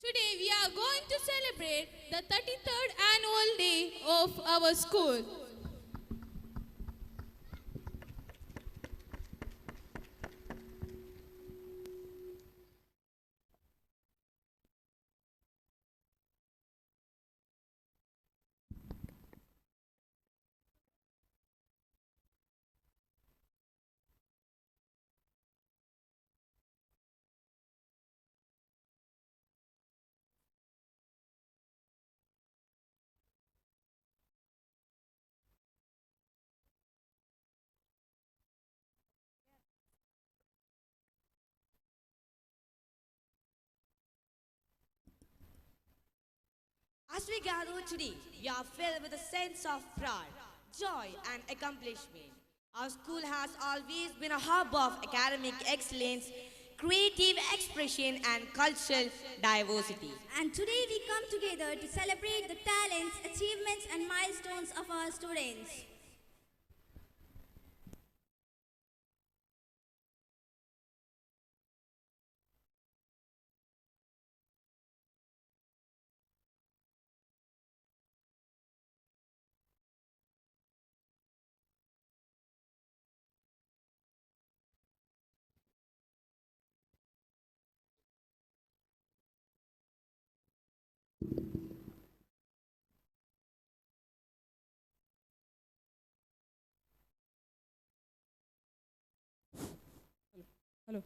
Today we are going to celebrate the 33rd annual day of our school. As we gather today, we are filled with a sense of pride, joy, and accomplishment. Our school has always been a hub of academic excellence, creative expression, and cultural diversity. And today we come together to celebrate the talents, achievements, and milestones of our students. Hello.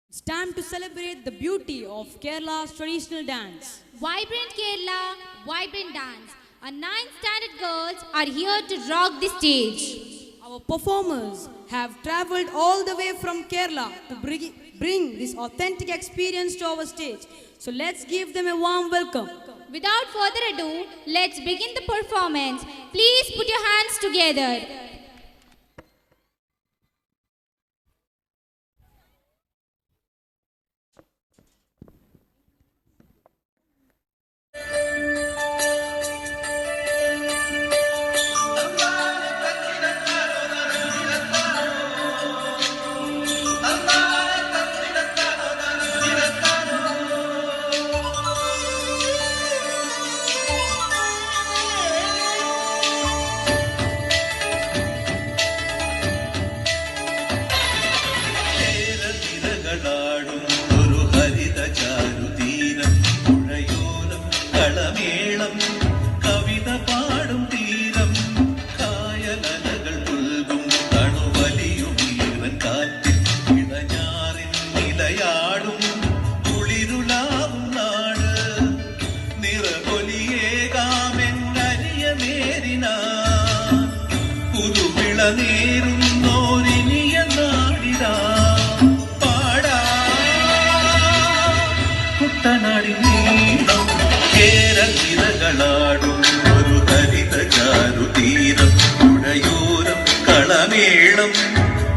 It's time to celebrate the beauty of Kerala's traditional dance. Vibrant Kerala, vibrant dance. Our 9th standard girls are here to rock the stage. Our Our performers have traveled all the way from Kerala to bring this authentic experience to our stage. So let's give them a warm welcome. Without further ado, let's begin the performance. Please put your hands together.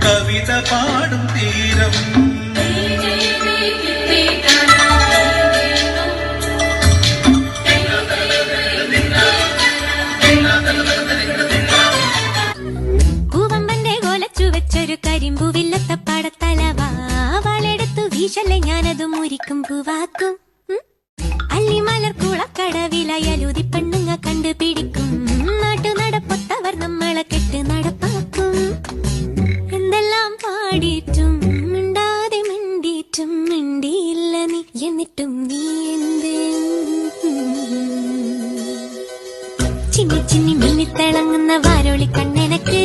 കവിത പാടും തീരം. പൂവമ്പന്റെ കോലച്ചു വെച്ചൊരു കരിമ്പുവില്ലത്തപ്പാടത്തലവാളെടുത്തു വീശല്ലേ ഞാനത് മുരിക്കും പൂവാക്കും. അല്ലിമലർ കുളക്കടവിലയലുതി പെണ്ണുങ്ങ കണ്ടുപിടിക്കും. നാട്ടു നടപ്പൊത്തവർ നമ്മളെ കെട്ട് നടപ്പാക്കും. എന്തെല്ലാം പാടിയിട്ടും മിണ്ടാതെ മിണ്ടിയിട്ടും മിണ്ടിയില്ല നീ, എന്നിട്ടും നീ എന്ത്? ചിന്നി ചിന്നി മിന്നിത്തിളങ്ങുന്ന വാരോളി കണ്ണെനക്ക്,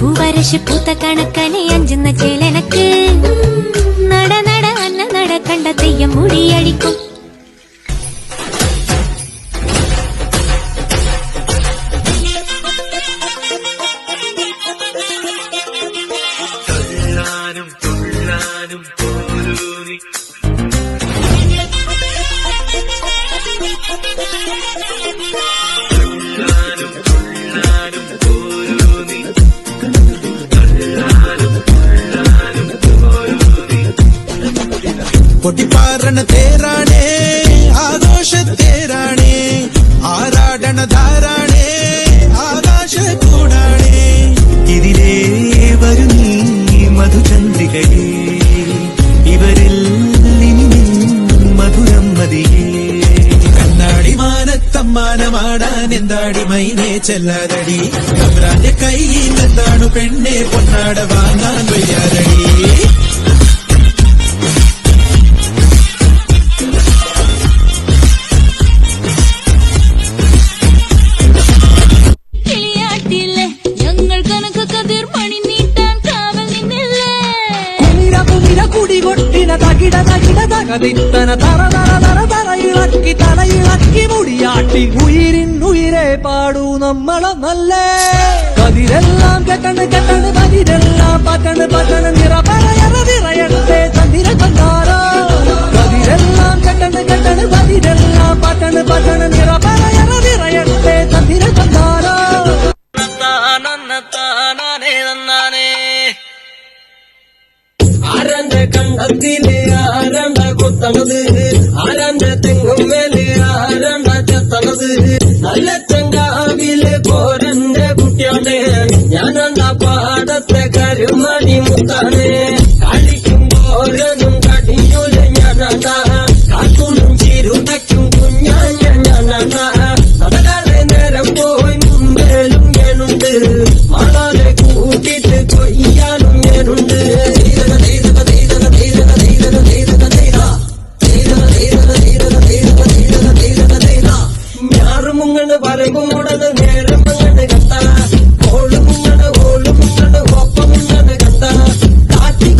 പൂവരശ് പൂത്ത കണക്കനെ അഞ്ചുന്ന ചേലനക്ക്, നട നട അന്ന നട കണ്ട തെയ്യം മുടിയടിക്കും. പൊട്ടിപ്പാറണ തേരാണേ, ആഘോഷത്തേരാണേ, ആരാടണ ധാരാണേ, ആകാശക്കൂടാണേ. ഇതിലേ വരു നീ മധുചന്ദ്രികയേ, ഇവരിൽ ഇനി നിൻ മധുരം മതിയേ. കണ്ണാടി മാനത്തമ്മാനമാടാൻ എന്താടി മൈനേ ചെല്ലാതടി, തമ്പ്രാന്റെ കയ്യിൽ എന്താണു പെണ്ണെ പൊന്നാട വാങ്ങാൻ വയ്യാതടി. തകിട തകിട തകതിത്തന തറ തറ തറ തറ ഇളക്കി തലയിളക്കി മുടിയാട്ടി ഉയിരിൻ ഉയിരെ പാടൂ നമ്മളൊന്നല്ലേ. കതിരെല്ലാം കെട്ടണ് കെട്ടണ് പതിരെല്ലാം പറ്റണ് പറ്റണ് നിറ പറയറ നിറയട്ടെ ചന്ദിര ചന്ദാരോ. കതിരെല്ലാം കെട്ടണ് കെട്ടണ് പതിരെല്ലാം പറ്റണ് പറ്റണ് നിറ പറയറ നിറയട്ടെ ചന്ദിര ചന്ദാരോ. ആരാന്റെ കണ്ടത്തിലെ ആരാണ്ട കൊത്തണത്, ആരാന്റെ തെങ്ങും മേലെ ആരാണ്ട ചെത്തണത്, നല്ല ചെങ്കാവിലെ കോരന്റെ കുട്ടിയാണ് ഞാനെന്ന പാടത്തെ കരുമണി മുത്താണ്. കളിക്കും കോരനും കടിയൂല ഞാനാണ്ട, കാക്കൂലും ചിരുതയ്ക്കും കുഞ്ഞാഞ്ഞ ഞാനാണ്ട. നടക്കാതെ നേരം പോയി മുമ്പേലും ഞാനുണ്ട്, മാളാതെ കൂട്ടിട്ട് കൊയ്യാനും ഞാനുണ്ട്. ഞാറുമുങ്ങണ് വരകുമുടന് നേരം അങ്ങണ് കത്ത, ഓളുമുങ്ങണ് ഓളുമുങ്ങണ് ഒപ്പമുങ്ങണ് കത്ത, കാട്ടി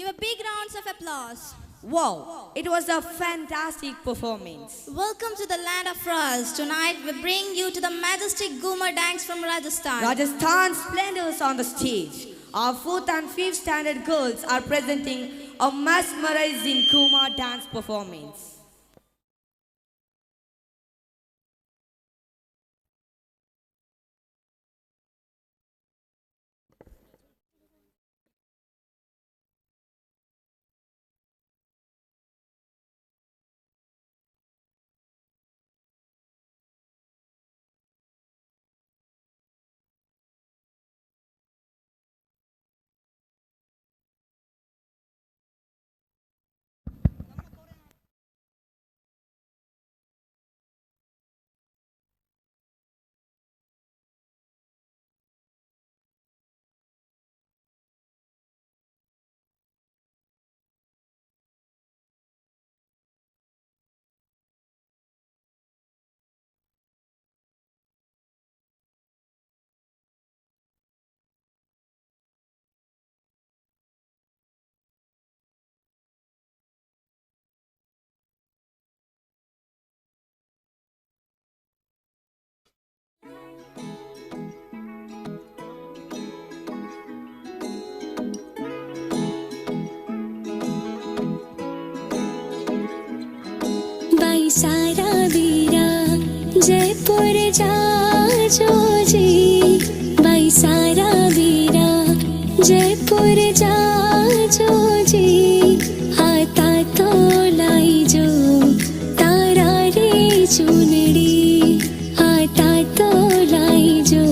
Give a big rounds of applause. Wow, it was a fantastic performance. Welcome to the land of Raj. Tonight we bring you to the majestic Ghumar dance from Rajasthan. Rajasthan splendors on the stage. Our fourth and fifth standard girls are presenting a mesmerizing Ghumar dance performance. By सारा वीरा जयपुर जाजो जी, by सारा वीरा जयपुर जाजो जी, आता तो लाई जो तारा रे चुनड़ी, आता तो लाई जो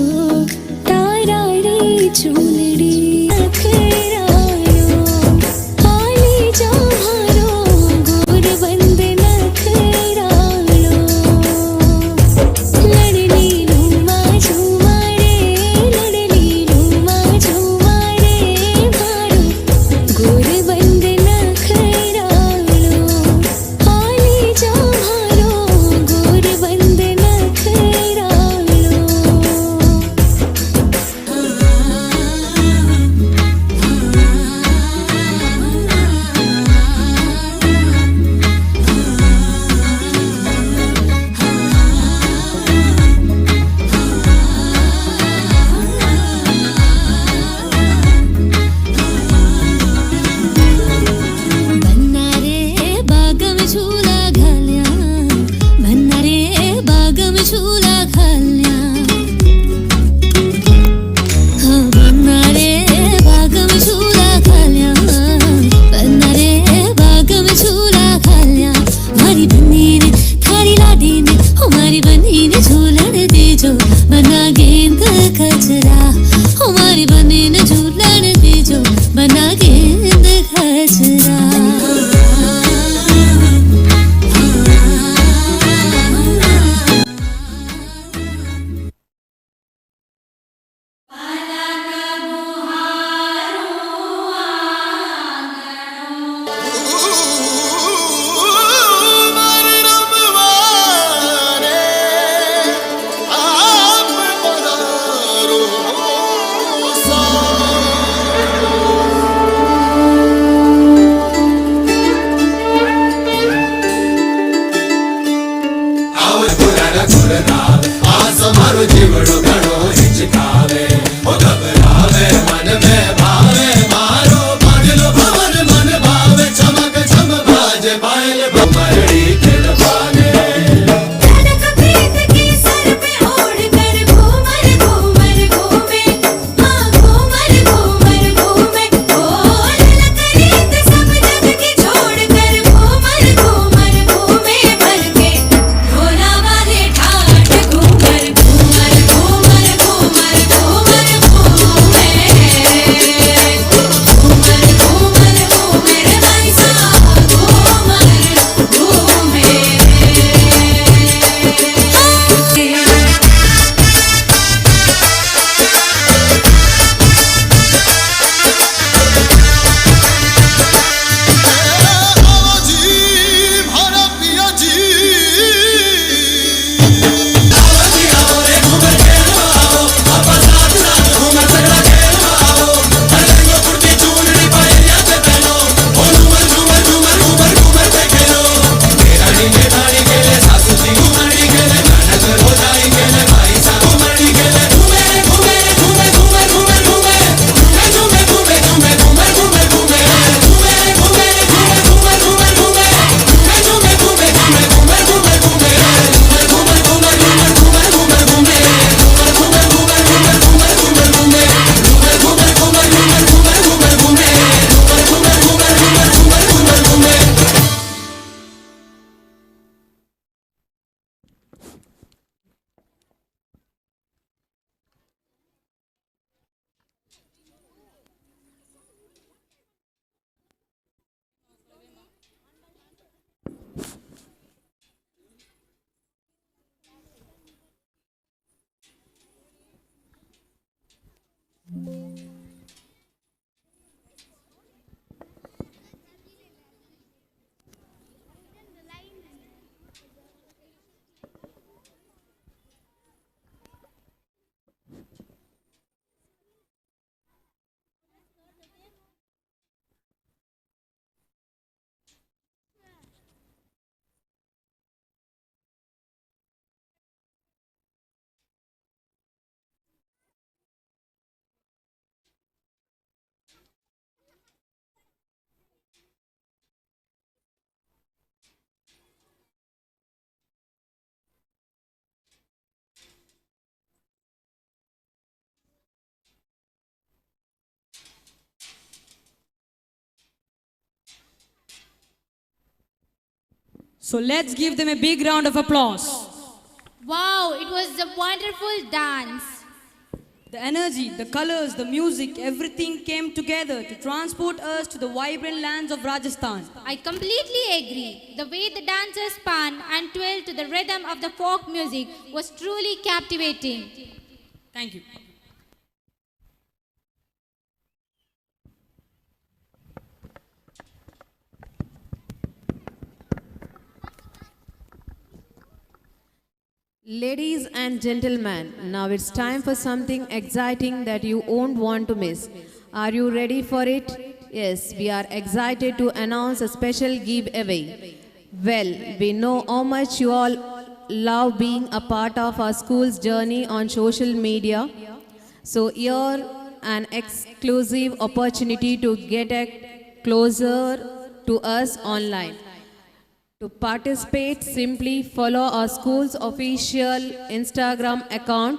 तारा रे चुनड़ी। गुरु। So let's give them a big round of applause. Wow, it was a wonderful dance. The energy, the colors, the music, everything came together to transport us to the vibrant lands of Rajasthan. I completely agree. The way the dancers spun and twirled to the rhythm of the folk music was truly captivating. Thank you. Ladies and gentlemen, now it's time for something exciting that you won't want to miss. Are you ready for it? Yes, we are excited to announce a special giveaway. Well, we know how much you all love being a part of our school's journey on social media. So here an exclusive opportunity to get a closer to us online. To participate, simply follow our school's official Instagram account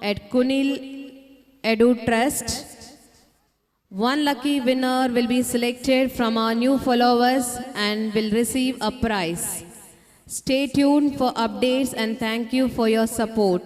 at Kunil Edu Trust. One lucky winner will be selected from our new followers and will receive a prize. Stay tuned for updates and thank you for your support.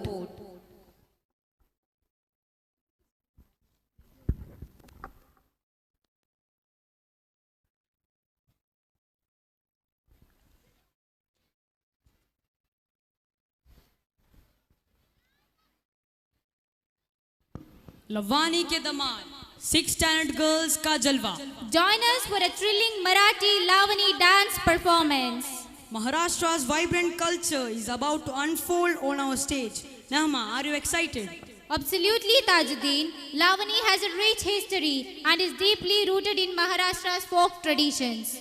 Lavani ke Damal, 6 talent girls ka jalwa. Join us for a thrilling Marathi Lavani dance performance. Maharashtra's vibrant culture is about to unfold on our stage. Nahma, are you excited? Absolutely, Tajuddin. Lavani has a rich history and is deeply rooted in Maharashtra's folk traditions.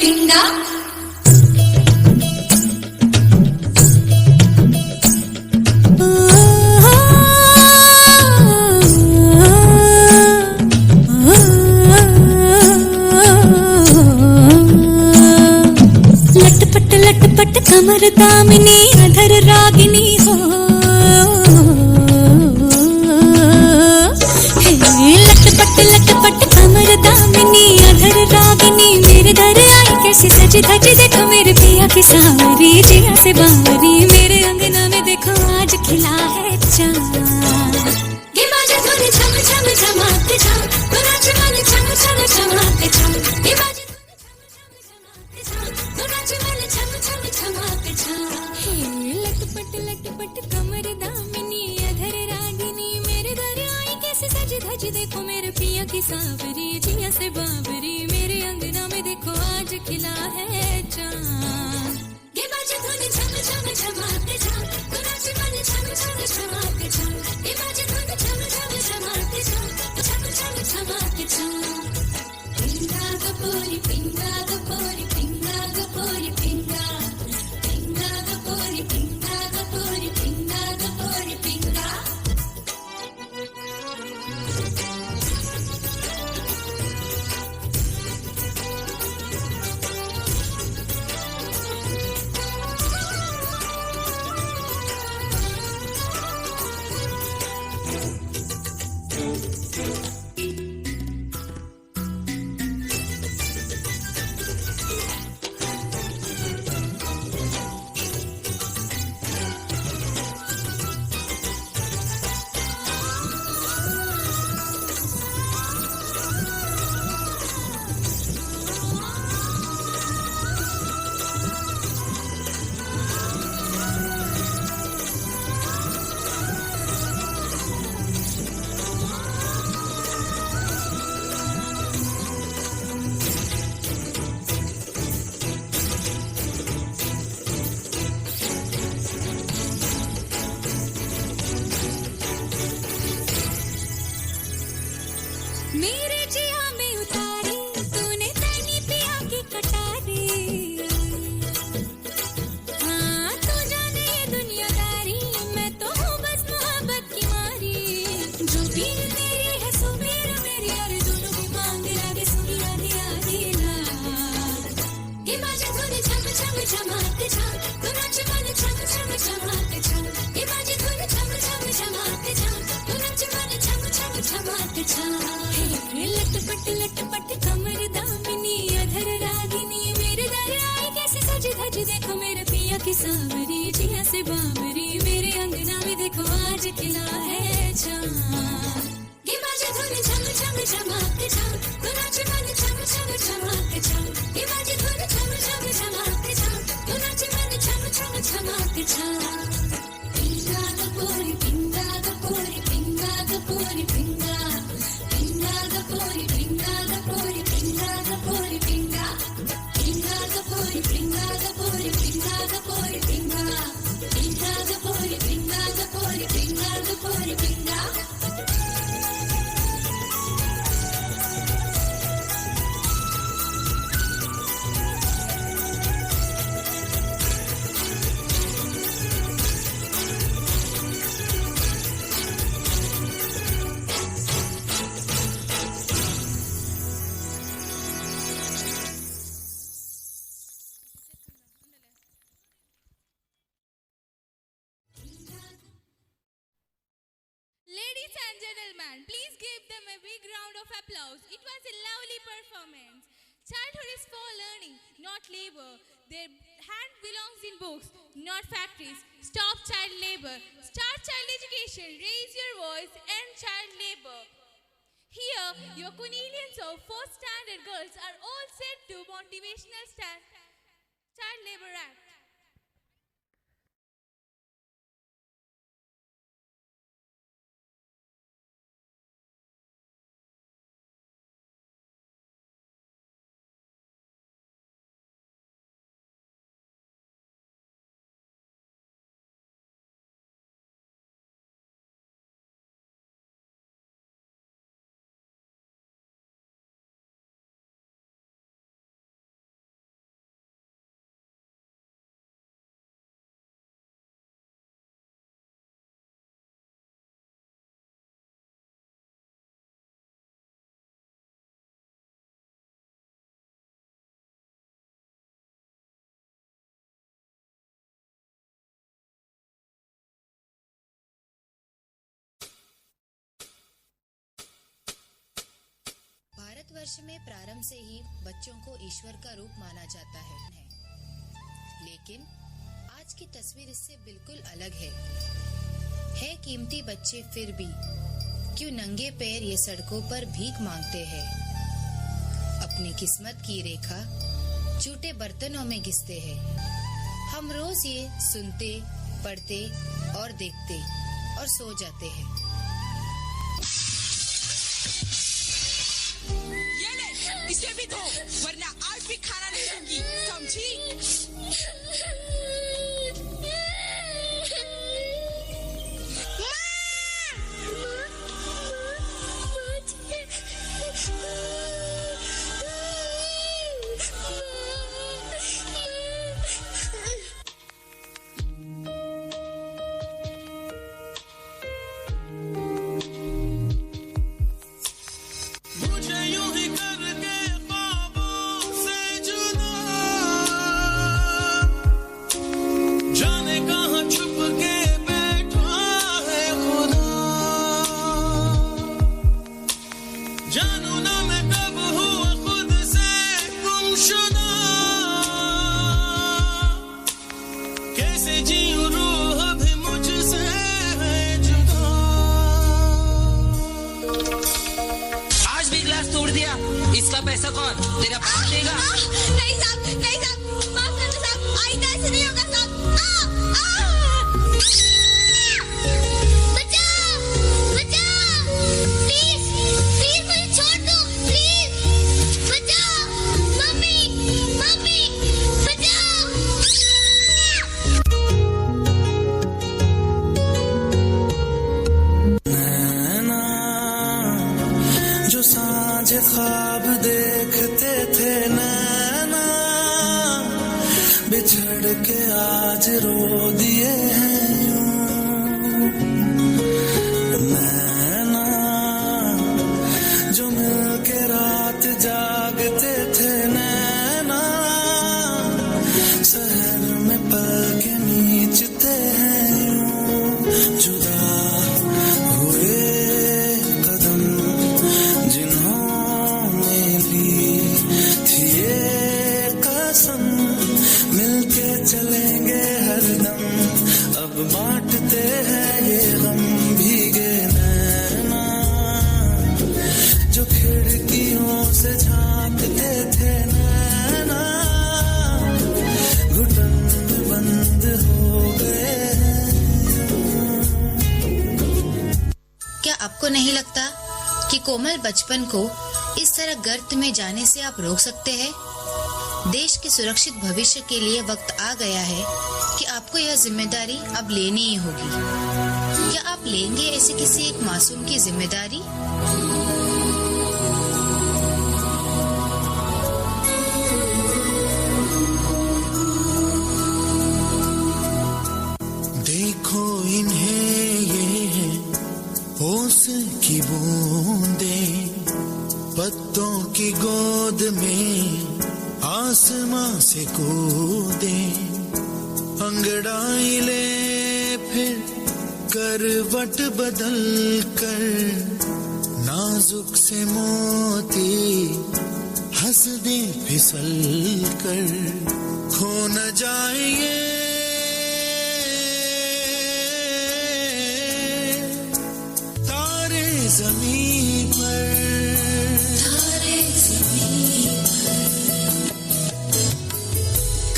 Pinga. लटपट लटपट कमर दामिनी अधर रागिनी हो, लटपट लटपट कमर दामिनी अधर रागिनी, मेरे दर आई कैसे सज धज देखो मेरे पिया की सावरी, जिया से बावरी, मेरे अंगना में देखो आज खिला है चांद। छम छम छमाक छम, तो नाच मन छम छम छमाक छम, लटपट लटपट कमर दामिनी अधर रागिनी, मेरे दर आई कैसे सज धज देखो मेरे पिया की सावरी, जिया से बावरी, मेरे अंगना में देखो आज खिला है चांद। छम छम छमाक छम, तो नाच मन छम छम छमाक छम, छम छम छमाक छम, छम छम छमाक छम। पिंगा कपूरी पिंगा कपूरी पिंगा कपूरी पिंगा, पिंगा कपूरी पिंगा कपूरी पिंगा कपूरी पिंगा। जिया में उतारी, तूने तैनी पिया की कटारी। हाँ तू जाने ये दुनियादारी, मैं तो हूँ बस मोहब्बत की मारी। जो पीर तेरी है सो पीर मेरी, अरे दोनों की मांग लागे सुनी आधी आधी रात। ये बाजे धुन छम छम छमाक छम, तू नाच मन छम छम छमाक छम। ये बाजे धुन छम छम छमाक छम, तू नाच मन छम छम छमाक छम। हे लटपट लटपट कमर दामिनी अधर रागिनी, मेरे दर आई कैसे सज धज देखो मेरे पिया की सांवरी, जिया से बावरी मेरे अंगना में देखो आज खिला है चांद। ये बाजे धुन छम छम छमाक छम, तू नाच मन छम छम छमाक छम। ये बाजे धुन छम छम छमाक छम, तू नाच मन छम छम छमाक छम। पिंगा कपूरी पिंगा कपूरी पिंगा कपूरी पिंगा, पिंगा कपूरी पिंगा कपूरी पिंगा कपूरी पिंगा, पिंगा कपूरी पिंगा कपूरी पिंगा कपूरी पिंगा, पिंगा कपूरी पिंगा कपूरी पिंगा कपूरी पिंगा। Ladies and gentlemen, please give them a big round of applause. It was a lovely performance. Childhood is for learning, not labor. Their hand belongs in books, not factories. Stop child labor. Start child education. Raise your voice. End child labor. Here, your Cornelians of fourth standard girls are all set to motivational Child Labor Act. Bharatvarsh में प्रारंभ से ही बच्चों को ईश्वर का रूप माना जाता है, लेकिन आज की तस्वीर इससे बिल्कुल अलग है। है कीमती बच्चे फिर भी क्यों नंगे पैर ये सड़कों पर भीख मांगते हैं? अपनी किस्मत की रेखा झूठे बर्तनों में घिसते हैं। हम रोज ये सुनते, पढ़ते और देखते और सो जाते हैं। ये ले, इसे भी धो, वरना आज भी खाना नहीं दूंगी, समझी? मुझे यूं ही करके ख्वाबों से जुदा, जाने कहाँ छुप के बैठा है खुदा। जानू ना मैं कब हुआ खुद से गुमशुदा, कैसे जीऊं रूह भी मुझसे है जुदा। आज भी ग्लास तोड़ दिया, इसका पैसा कौन? तेरा बाप देगा? नहीं साहब, नहीं साहब, माफ करना साहब, आइंदा ऐसे नहीं होगा साहब। आ, आ! बचाओ, बचाओ, प्लीज, प्लीज मुझे छोड़ दो, प्लीज, बचाओ, मम्मी, मम्मी, बचाओ। नैना जो सांझ ख्वाब देखते थे नैना, बिछड़ के आज रो दिए हैं यूं। नैना जो मिलके रात जागते थे नैना, शहर में पल के नीचते हैं यूं। जुदा हुए कदम जिन्होंने ली थी ये कसम, मिलके चलेंगे हरदम, अब बांटते हैं ये गम। भीगे नैना जो खिड़कियों से झांकते थे नैना, घुटन में बंद हो गए हैं। क्या आपको नहीं लगता कि कोमल बचपन को इस तरह गर्त में जाने से आप रोक सकते हैं? देश के सुरक्षित भविष्य के लिए वक्त आ गया है कि आपको यह जिम्मेदारी अब लेनी ही होगी। क्या आप लेंगे ऐसे किसी एक मासूम की जिम्मेदारी? देखो इन्हें, ये है ओस की बूंदें, पत्तों की गोद में आसमां से कूदे, अंगड़ाई ले फिर करवट बदल कर, नाजुक से मोती हंस दे फिसल कर, खो न जाए तारे जमीन पर, तारे जमीन पर।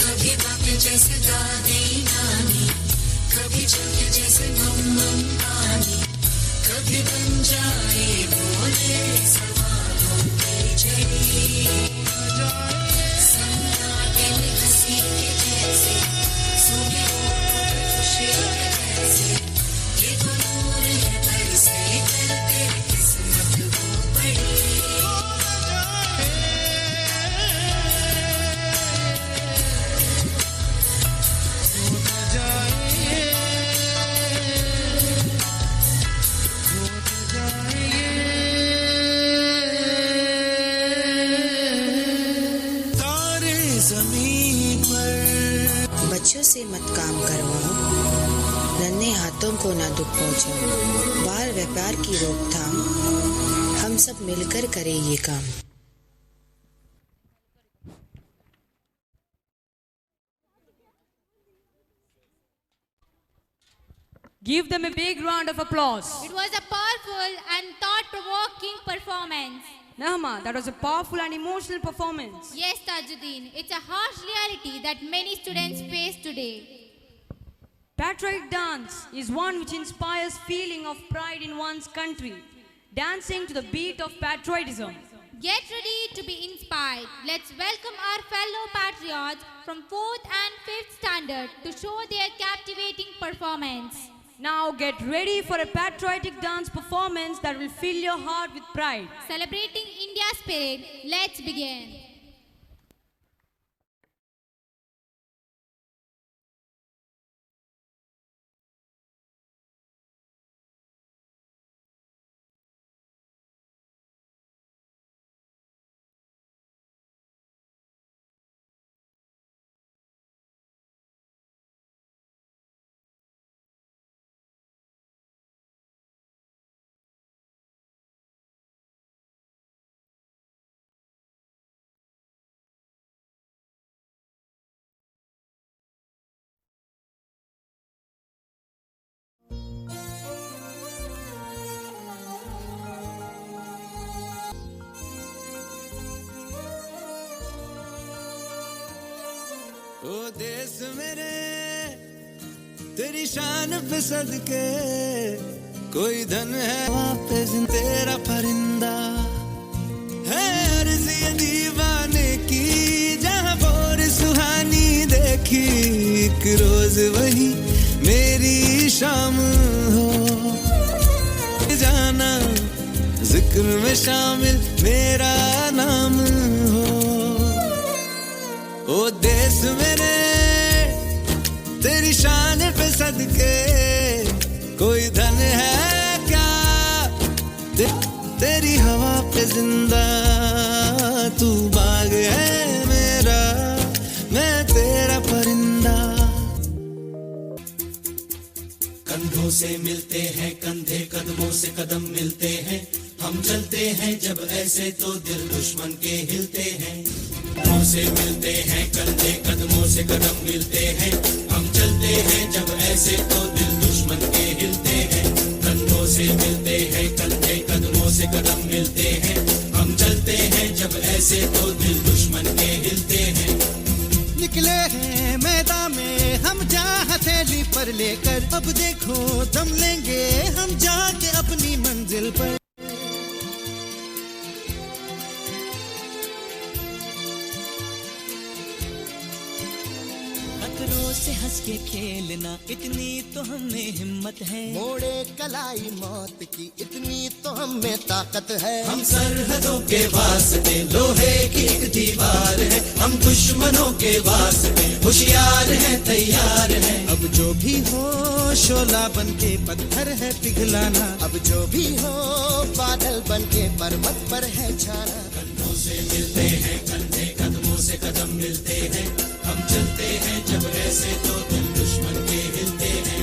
कभी बातें जैसे दादी नानी, कभी झूठे जैसे मम मम पानी, कभी बन जाए बोले सवालों की झड़ी, सन्नाटे में हंसी के जैसे, सूखे होठों पे खुशी के जैसे, ये तो नूर है बरसे कर तेरी किस्मत हो पड़ी। तारे जमीन पर। बच्चों से मत काम करवाओ, नन्हे हाथों को ना दुख पहुंचाओ, बाल व्यापार की रोकथाम हम सब मिलकर करें ये काम। Give them a big round of applause. It was a powerful and thought-provoking performance. Nahma, that was a powerful and emotional performance. Yes, Tajuddin, it's a harsh reality that many students face today. Patriotic dance is one which inspires feeling of pride in one's country, dancing to the beat of patriotism. Get ready to be inspired. Let's welcome our fellow patriots from 4th and 5th standard to show their captivating performance. Now get ready for a patriotic dance performance that will fill your heart with pride. Celebrating India's spirit, let's begin. ओ देश मेरे तेरी शान पे सदके, कोई धन है वापस तेरा परिंदा है, अर्ज़ ये दीवाने की, जहाँ भोर सुहानी देखी, एक रोज वही मेरी शाम हो जाना, जिक्र जिक्र में शामिल मेरा नाम हो। ओ देश मेरे तेरी शान पे सदके, कोई धन है क्या तेरी हवा पे जिंदा, तू बाग है मेरा मैं तेरा परिंदा। कंधों से मिलते हैं कंधे, कदमों से कदम मिलते हैं, हम चलते हैं जब ऐसे तो दिल दुश्मन के हिलते हैं। कंधों से मिलते हैं कंधे, कदमों से कदम मिलते हैं, हम चलते हैं जब ऐसे तो दिल दुश्मन के हिलते हैं। कंधों से मिलते हैं कंधे, कदमों से कदम मिलते हैं, हम चलते हैं जब ऐसे तो दिल दुश्मन के हिलते हैं। निकले हैं मैदान में हम जा हथेली पर लेकर, अब देखो दम लेंगे हम जाके अपनी मंजिल पर। खतरों से हंस के खेलना इतनी तो हमें हिम्मत है, मोड़े कलाई मौत की इतनी तो हमें ताकत है। हम सरहदों के वास्ते लोहे की एक दीवार है, हम दुश्मनों के वास्ते होशियार हैं तैयार हैं। अब जो भी हो शोला बन के पत्थर है पिघलाना, अब जो भी हो बादल बन के पर्वत पर है छाना। कंधों से मिलते हैं कंधे, कदमों से कदम मिलते हैं, हम चलते हैं जब ऐसे तो दिल दुश्मन के हिलते हैं।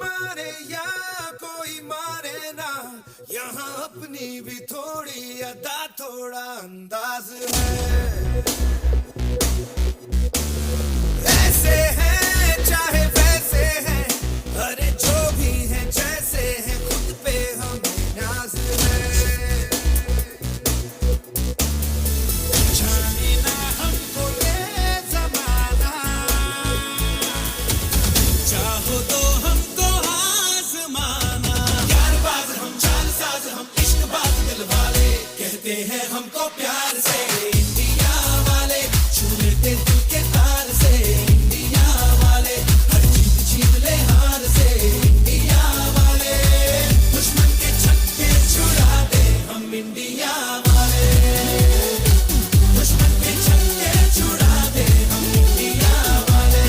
मारे या कोई मारे ना, यहाँ अपनी भी थोड़ी अदा थोड़ा अंदाज है। ऐसे हैं चाहे वैसे हैं, अरे जो भी हैं जैसे हैं, खुद पे हमें नाज है। जाने ना हमको ये जमाना, चाहो तो हमको आजमाना। यार बाज हम, चाल साज हम, इश्क बाज दिल वाले, कहते हैं हमको प्यार से इंडिया वाले, छू लेते दिल के तार से इंडिया वाले, हर जीत जीत ले हार से इंडिया वाले, दुश्मन के छक्के छुड़ा दे हम इंडिया वाले, दुश्मन के छक्के छुड़ा दे हम इंडिया वाले।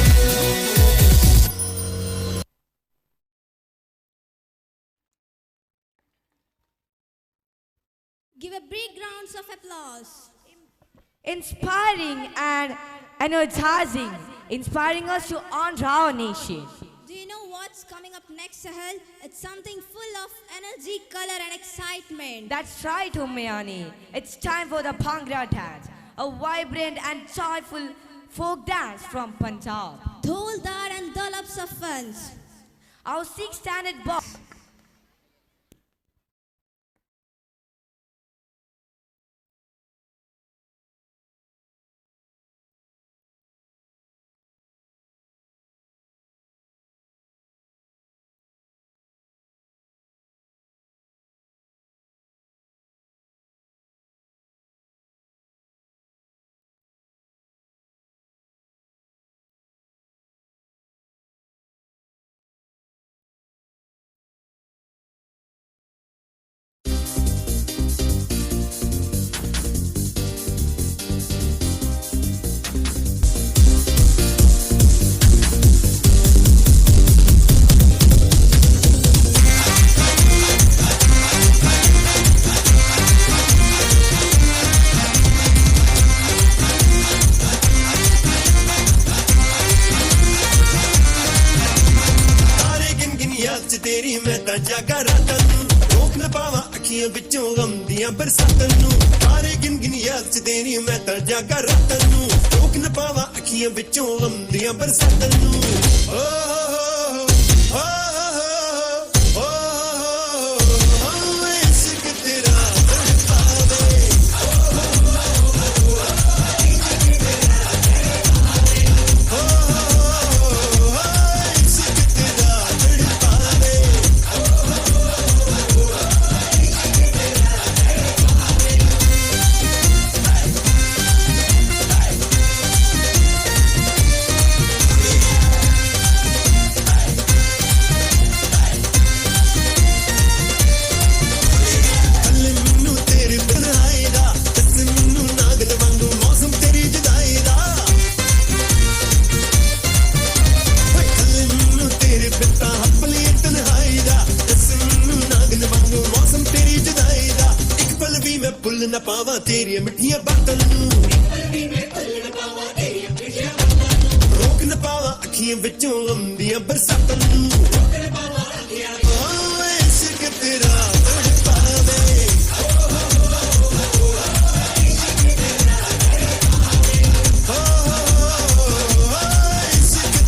Give a big rounds of applause. Inspiring and energizing, inspiring us to honor our nation. Do you know what's coming up next, Sahel? It's something full of energy, color, and excitement. That's right, Umayani. It's time for the Bhangra dance, a vibrant and joyful folk dance from Punjab. Dholdar and dollops of funs. Our sixth standard box. ਤਾਰੇ ਗਿਣ ਗਿਣ ਯਾਦ ਚ ਤੇਰੀ ਮੈਂ ਤਾਂ ਜਾਗਾ ਰਾਤਾਂ ਨੂੰ, ਰੋਕ ਨਾ ਪਾਵਾਂ ਅੱਖੀਆਂ ਵਿੱਚੋਂ ਗਮ ਦੀਆਂ ਬਰਸਾਤਾਂ ਨੂੰ। ਤਾਰੇ ਗਿਣ ਗਿਣ ਯਾਦ ਚ ਤੇਰੀ ਮੈਂ ਤਾਂ ਜਾਗਾ ਰਾਤਾਂ ਨੂੰ, ਰੋਕ ਨਾ ਪਾਵਾਂ ਅੱਖੀਆਂ ਵਿੱਚੋਂ ਗਮ ਦੀਆਂ ਬਰਸਾਤਾਂ ਨੂੰ। ਓ ਹੋ ਹੋ ਹੋ ਹੋ ਹੋ ਹੋ, ਇਸ਼ਕ ਤੇਰਾ ਤੜਪਾਵੇ। ਹੋ ਹੋ, ਇਸ਼ਕ ਤੇਰਾ ਤੜਪਾਵੇ। ਭੁੱਲ ਨਾ ਪਾਵਾਂ ਤੇਰੀਆਂ ਮਿੱਠੀਆਂ ਬਾਤਾਂ ਨੂੰ, ਰੋਕ ਨਾ ਪਾਵਾਂ ਅੱਖੀਆਂ ਵਿੱਚੋਂ ਗਮ ਦੀਆਂ ਬਰਸਾਤਾਂ ਨੂੰ। ਓ ਇਸ਼ਕ ਤੇਰਾ ਤੜਪਾਵੇ, ਇਸ਼ਕ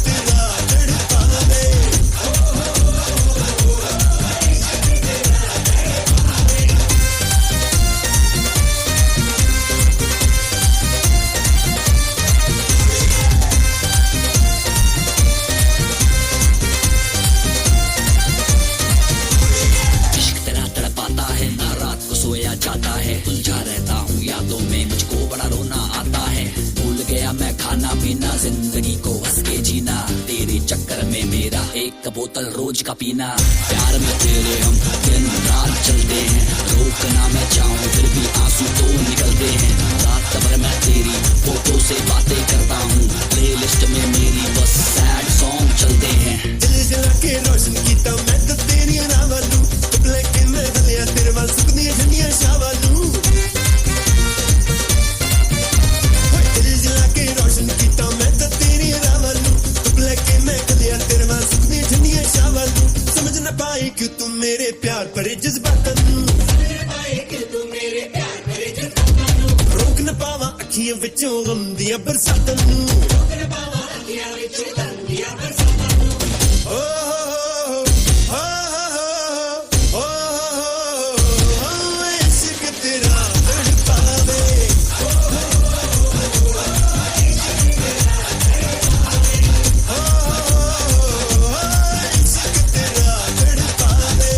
ਤੇਰਾ ਤੜਪਾਵੇ। इश्क तेरा तड़पाता है, ना रात को सोया जाता है। उलझा रहता हूँ यादों में, मुझको बड़ा रोना आता है। भूल गया मैं खाना पीना, जिंदगी को हंस के जीना। तेरे चक्कर में मेरा एक बोतल रोज का पीना। प्यार में तेरे हम दिन रात चलते हैं, रोकना मैं चाहूँ फिर भी आंसू तो निकलते हैं। रात भर मैं तेरी फोटो से बातें करता हूँ, प्लेलिस्ट में मेरी बस सैड सॉन्ग चलते हैं। ਦਿਲ ਜਲਾ ਕੇ ਰੋਸ਼ਨ ਕੀਤਾ ਮੈਂ ਤਾਂ ਤੇਰੀਆਂ ਰਾਵਾਂ ਨੂੰ, ਧੁੱਪ ਲੈ ਕੇ ਮੈਂ ਗਲਿਆ ਤੇਰੇ ਵੱਲ ਸੁੱਕਦੀਆਂ ਠੰਡੀਆਂ ਛਾਵਾਂ ਨੂੰ। ਹੋਏ ਦਿਲ ਜਲਾ ਕੇ ਰੋਸ਼ਨ ਕੀਤਾ ਮੈਂ ਤਾਂ ਤੇਰੀਆਂ ਰਾਵਾਂ ਨੂੰ, ਧੁੱਪ ਲੈ ਕੇ ਮੈਂ ਗਲਿਆ ਤੇਰੇ ਵੱਲ ਸੁੱਕਦੀਆਂ ਠੰਡੀਆਂ ਛਾਵਾਂ ਨੂੰ। ਸਮਝ ਨਾ ਪਾਈ ਕਿ ਤੂੰ ਮੇਰੇ ਪਿਆਰ ਭਰੇ ਜਜ਼ਬਾਤਾਂ ਨੂੰ, ਰੋਕ ਨਾ ਪਾਵਾਂ ਅੱਖੀਆਂ ਵਿੱਚੋਂ ਗਮ ਦੀਆਂ ਬਰਸਾਤਾਂ ਨੂੰ। ਓ ਹੋ ਹੋ ਹੋ ਹੋ, ਇਸ਼ਕ ਤੇਰਾ ਤੜਪਾਵੇ। ਇਸ਼ਕ ਤੇਰਾ ਤੜਪਾਵੇ।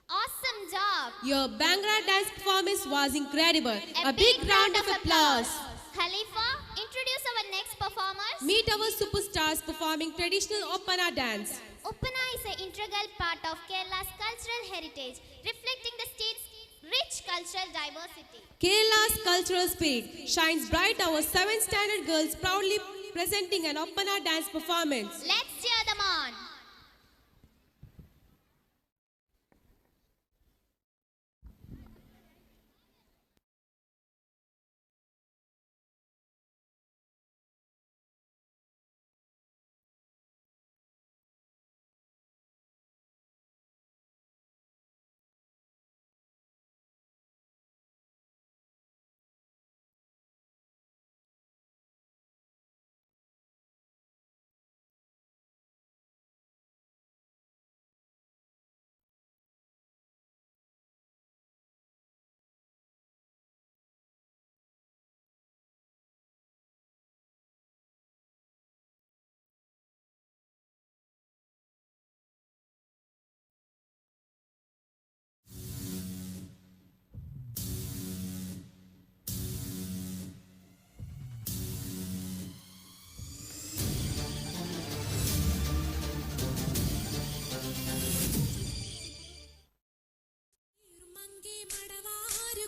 Awesome job! Your Bhangra dance performance was incredible. A big round of applause. Khalifa, introduce our next performers. Meet our superstars performing traditional Oppana dance. Oppana is an integral part of Kerala's cultural heritage, reflecting the state's rich cultural diversity. Kerala's cultural spirit shines bright. Our 7th standard girls proudly presenting an Oppana dance performance. Let's cheer them on.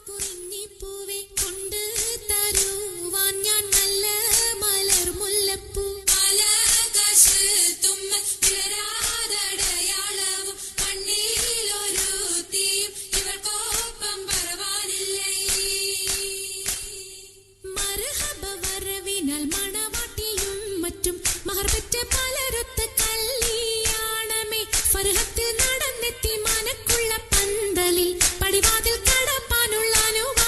കുറിഞ്ഞിപ്പൂവെ കൊണ്ട് തരുവാൻ ഞാൻ നല്ല മലർ മുല്ലപ്പൂ. തുമ്മൽ വിടരാതടയാളവും കണ്ണിലൊരു തീയും ഇവൾക്കൊപ്പം പറവാനില്ലേ. മർഹബ വരവിനാൽ മണവാട്ടിയും മറ്റും മഹർ പെറ്റ പലരൊത്ത കല്യാണമേ. ഫർഹത്തിൽ നടന്നെത്തി മനക്കുള്ള പന്തലിൽ പടിവാതിൽ കടപ്പാനുള്ള അനുവാദമേ.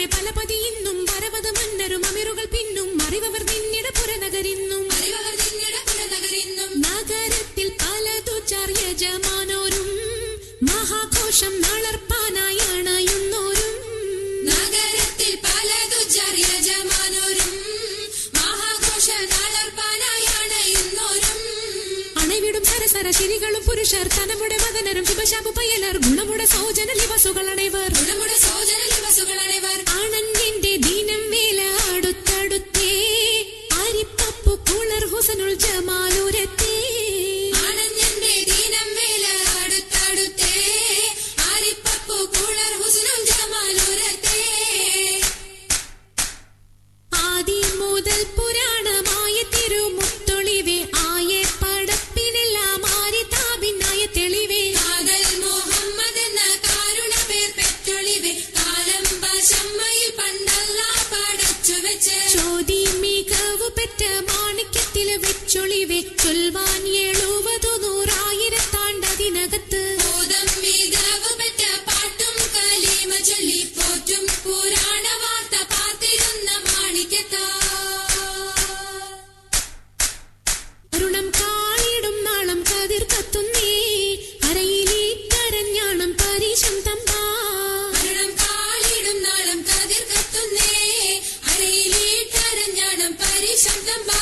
പുറമെ പലപതി ഇന്നും വരവത് മന്നരും അമിറുകൾ പിന്നും അറിവവർ നിന്നിട പുരനഗരിന്നും നഗരത്തിൽ പലതു യജമാനോരും മഹാഘോഷം നളർപ്പാനായണയുന്നോരും നഗരത്തിൽ പലതു യജമാനോരും മഹാഘോഷ നളർപ്പാനായണയുന്നോരും അണവിടും സരസര ശിരികളും പുരുഷർ തനമുടെ മദനരും ശുഭശാപു പയ്യലർ ഗുണമുട സോജന ലിവസുകൾ അണൈവർ ഗുണമുട സോജന ലിവസുകൾ അണൈവർ ആണന്റെ ദീനം വേല അടുത്തടുത്തേ അരിപ്പപ്പു കുളർ ഹുസനുൾ ജമാലൂരത്തേ ആണഞ്ഞന്റെ ദീനം വേല അടുത്തടുത്തേ അരിപ്പപ്പു കുളർ ഹുസനുൾ ജമാലൂരത്തേ ആദി മുതൽ പുരാണമായ തിരുമുത്തൊളിവേ ആയ പടപ്പിനെല്ലാം ആരിതാപിനായ തെളിവേ കാതൽ മുഹമ്മദ് എന്ന കാരുണ പേർ പെറ്റൊളിവേ കാലം പശമ്മയിൽ പണ്ടല്ല പടച്ചു വെച്ച് ചോതി മികവ് പെറ്റ മാണിക്യത്തിൽ വെച്ചൊളിവേ ചൊൽവാൻ എഴുപതു നൂറായിരത്താണ്ടതിനകത്ത് ബോധം മികവ് പെറ്റ പാട്ടും കലീമ ചൊല്ലി പോറ്റും പുരാണ വാർത്ത പാർത്തിരുന്ന മാണിക്യത്താ അരുണം കാളിടും നാളം കതിർ കത്തുന്നേ അരയിലീ കരഞ്ഞാണം പരീശം തമ്പാ അരുണം കാളിടും നാളം കതിർ കത്തുന്നേ അരയിലീ കരഞ്ഞാണം പരീശം തമ്പാ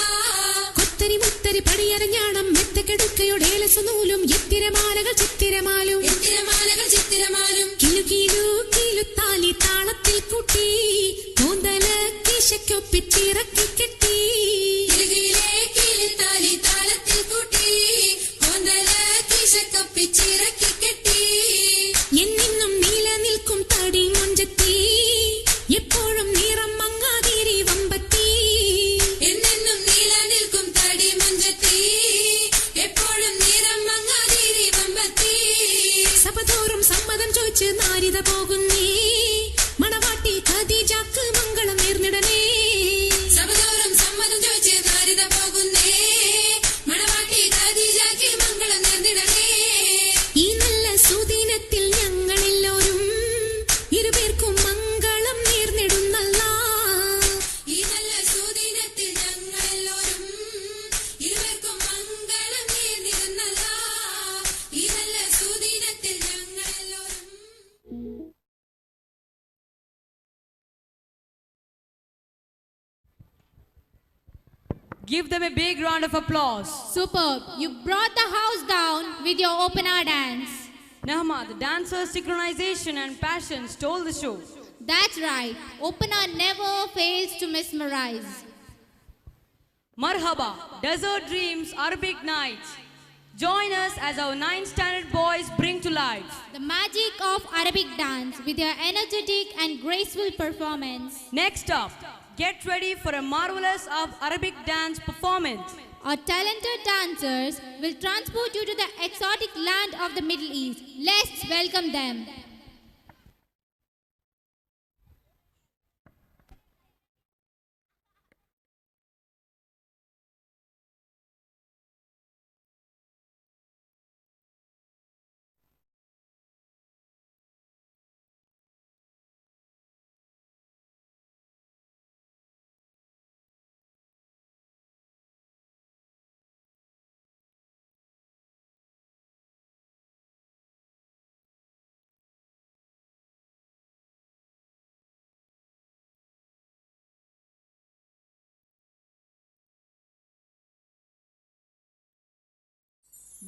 കൊത്തരി മുത്തരി പടിയരഞ്ഞാണം മെത്തക്കെടുക്കയുടെ ഏലസനൂലും എത്തിരമാലകൾ ചിത്തിരമാലും എത്തിരമാലകൾ ചിത്തിരമാലും കിലു കിലു കിലുത്താലി താളത്തിൽ കൂട്ടി കൂന്തല കീശയ്ക്കൊപ്പിച്ചിറക്കി കെട്ടി കിലുകിലേ കിലുത്താലി താളത്തിൽ കൂട്ടി കൂന്തല കീശക്കൊപ്പിച്ചിറക്കി കെട്ടി എന്നെന്നും നിലനിൽക്കും തടി മുഞ്ചത്തി എപ്പോഴും നിറം മങ്ങാതിരി വമ്പത്തി എന്നെന്നും നിലനിൽക്കും തടി മുഞ്ചത്തി എപ്പോഴും നിറം മങ്ങാതിരി വമ്പത്തി സഭതോറും സമ്മതം ചോദിച്ച് നാരിത പോകുന്നേ മണവാട്ടി ഖദീജാക്ക് മംഗളം നേർന്നിടനേ സഭതോറും സമ്മതം ചോദിച്ച് നാരിത പോകുന്നേ മണവാട്ടി ഖദീജാക്ക് മംഗളം നേർന്നിടനേ ഈ നല്ല സുദിനത്തിൽ ഞങ്ങളെല്ലോരും ഇരുപേർക്കും മംഗളം നേർന്നിടുന്നല്ല ഈ നല്ല സുദിനത്തിൽ ഞങ്ങളെല്ലോരും ഇരുവർക്കും മംഗളം നേർന്നിടുന്നല്ല ഈ നല്ല സുദിനത്തിൽ ഞങ്ങളെല്ലോരും. Give them a big round of applause. Superb. You brought the house down with your Oppana dance. Nahma, the dancers' synchronization and passion stole the show. That's right. Oppana never fails to mesmerize. Marhaba, Desert Dreams, Arabic Nights. Join us as our 9th standard boys bring to life the magic of Arabic dance with their energetic and graceful performance. Next up, get ready for a marvelous of Arabic dance performance. Our talented dancers will transport you to the exotic land of the Middle East. Let's welcome them.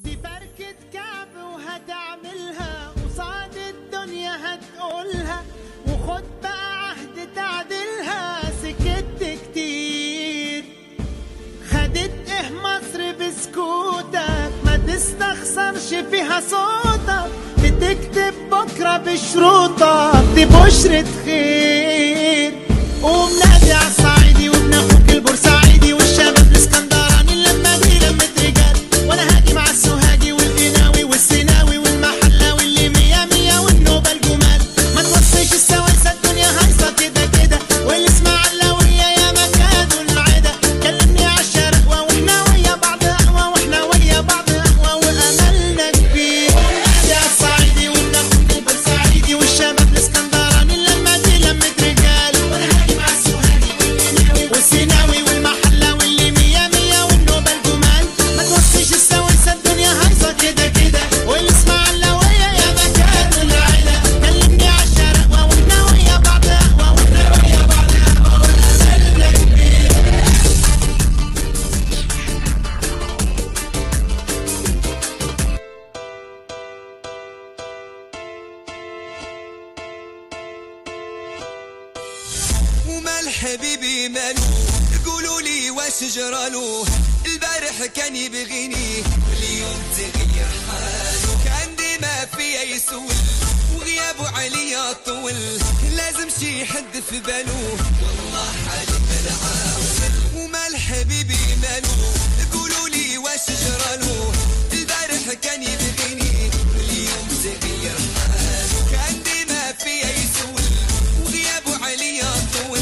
دي فركة كعب وهتعملها قصاد الدنيا هتقولها وخد بقى عهد تعدلها سكت كتير خدت ايه مصر بسكوتك ما تستخسرش فيها صوتك بتكتب بكرة بشروطك دي بشرة خير قوم نادي على الصعيدي وابن اخوك البورسعيدي والشباب الاسكندراني لما دي لمة رجال وانا هاجي مع السوهاجي والقناوي والسيناوي والمحلاوي اللي مية مية والنوبة الجمال ما توصيش السواسة الدنيا هايصة كده كده والاسماعيلاوية يا مكادوا العدا كلمني عالشرقوة واحنا ويا بعض اقوى واحنا ويا بعض اقوى واملنا كبير قوم نادي عالصعيدي وابن اخوك البورسعيدي والشباب الاسكندراني لما دي لمة رجال. ومال حبيبي مالو، قولوا لي واش جرالو، البارح كان يبغيني واليوم تغير حالو، كان ديما فيا يسول وغيابه عليا طول، لازم شي حد في بالو والله حالي بالعاول. ومال حبيبي مالو، قولوا لي واش جرالو، البارح كان يبغيني واليوم تغير حالو، كان ديما فيا يسول وغيابه عليا طول،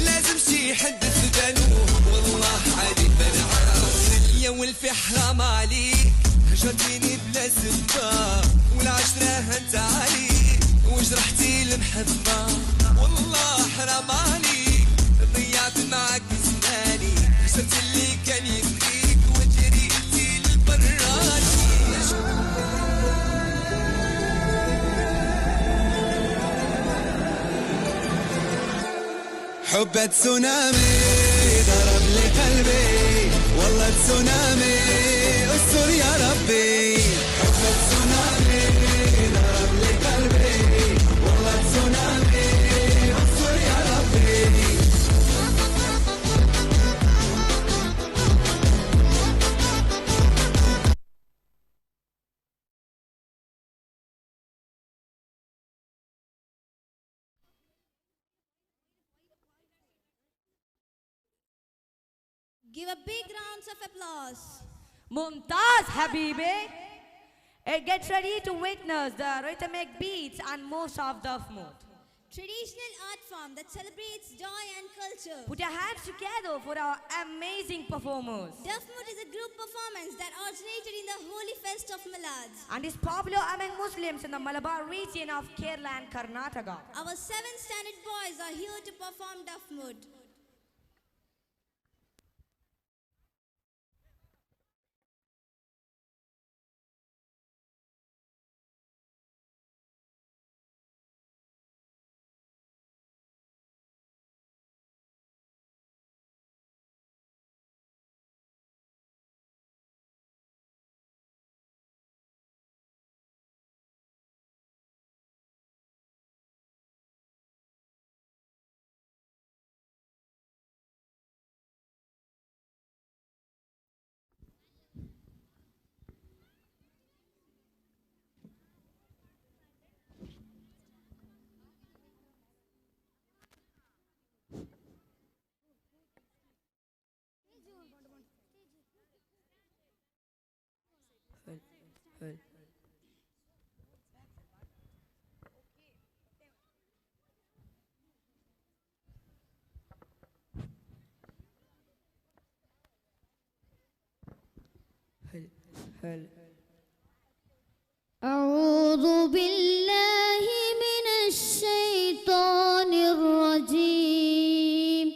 لازم شي حد في بالو والله حالي بالعاول. يا ولفي حرام عليك هجرتيني بلا سبة، والعشرة هنت عليك وجرحتي المحبة، والله حرام عليك ضيعت معك زماني، خسرت اللي كان يبغيك وجريتي للبراني. حب تسونامي ضرب لي قلبي، والله تسونامي استر يا ربي. حب تسونامي ضرب لي قلبي، والله تسونامي استر يا ربي. Give a big round of applause. Mumtaz Habibi, get ready to witness the rhythmic beats and moves of Dafmut. Traditional art form that celebrates joy and culture. Put your hands together for our amazing performers. Dafmut is a group performance that originated in the holy fest of Milad and is popular among Muslims in the Malabar region of Kerala and Karnataka. Our 7th standard boys are here to perform Dafmut. أعوذ بالله من الشيطان الرجيم.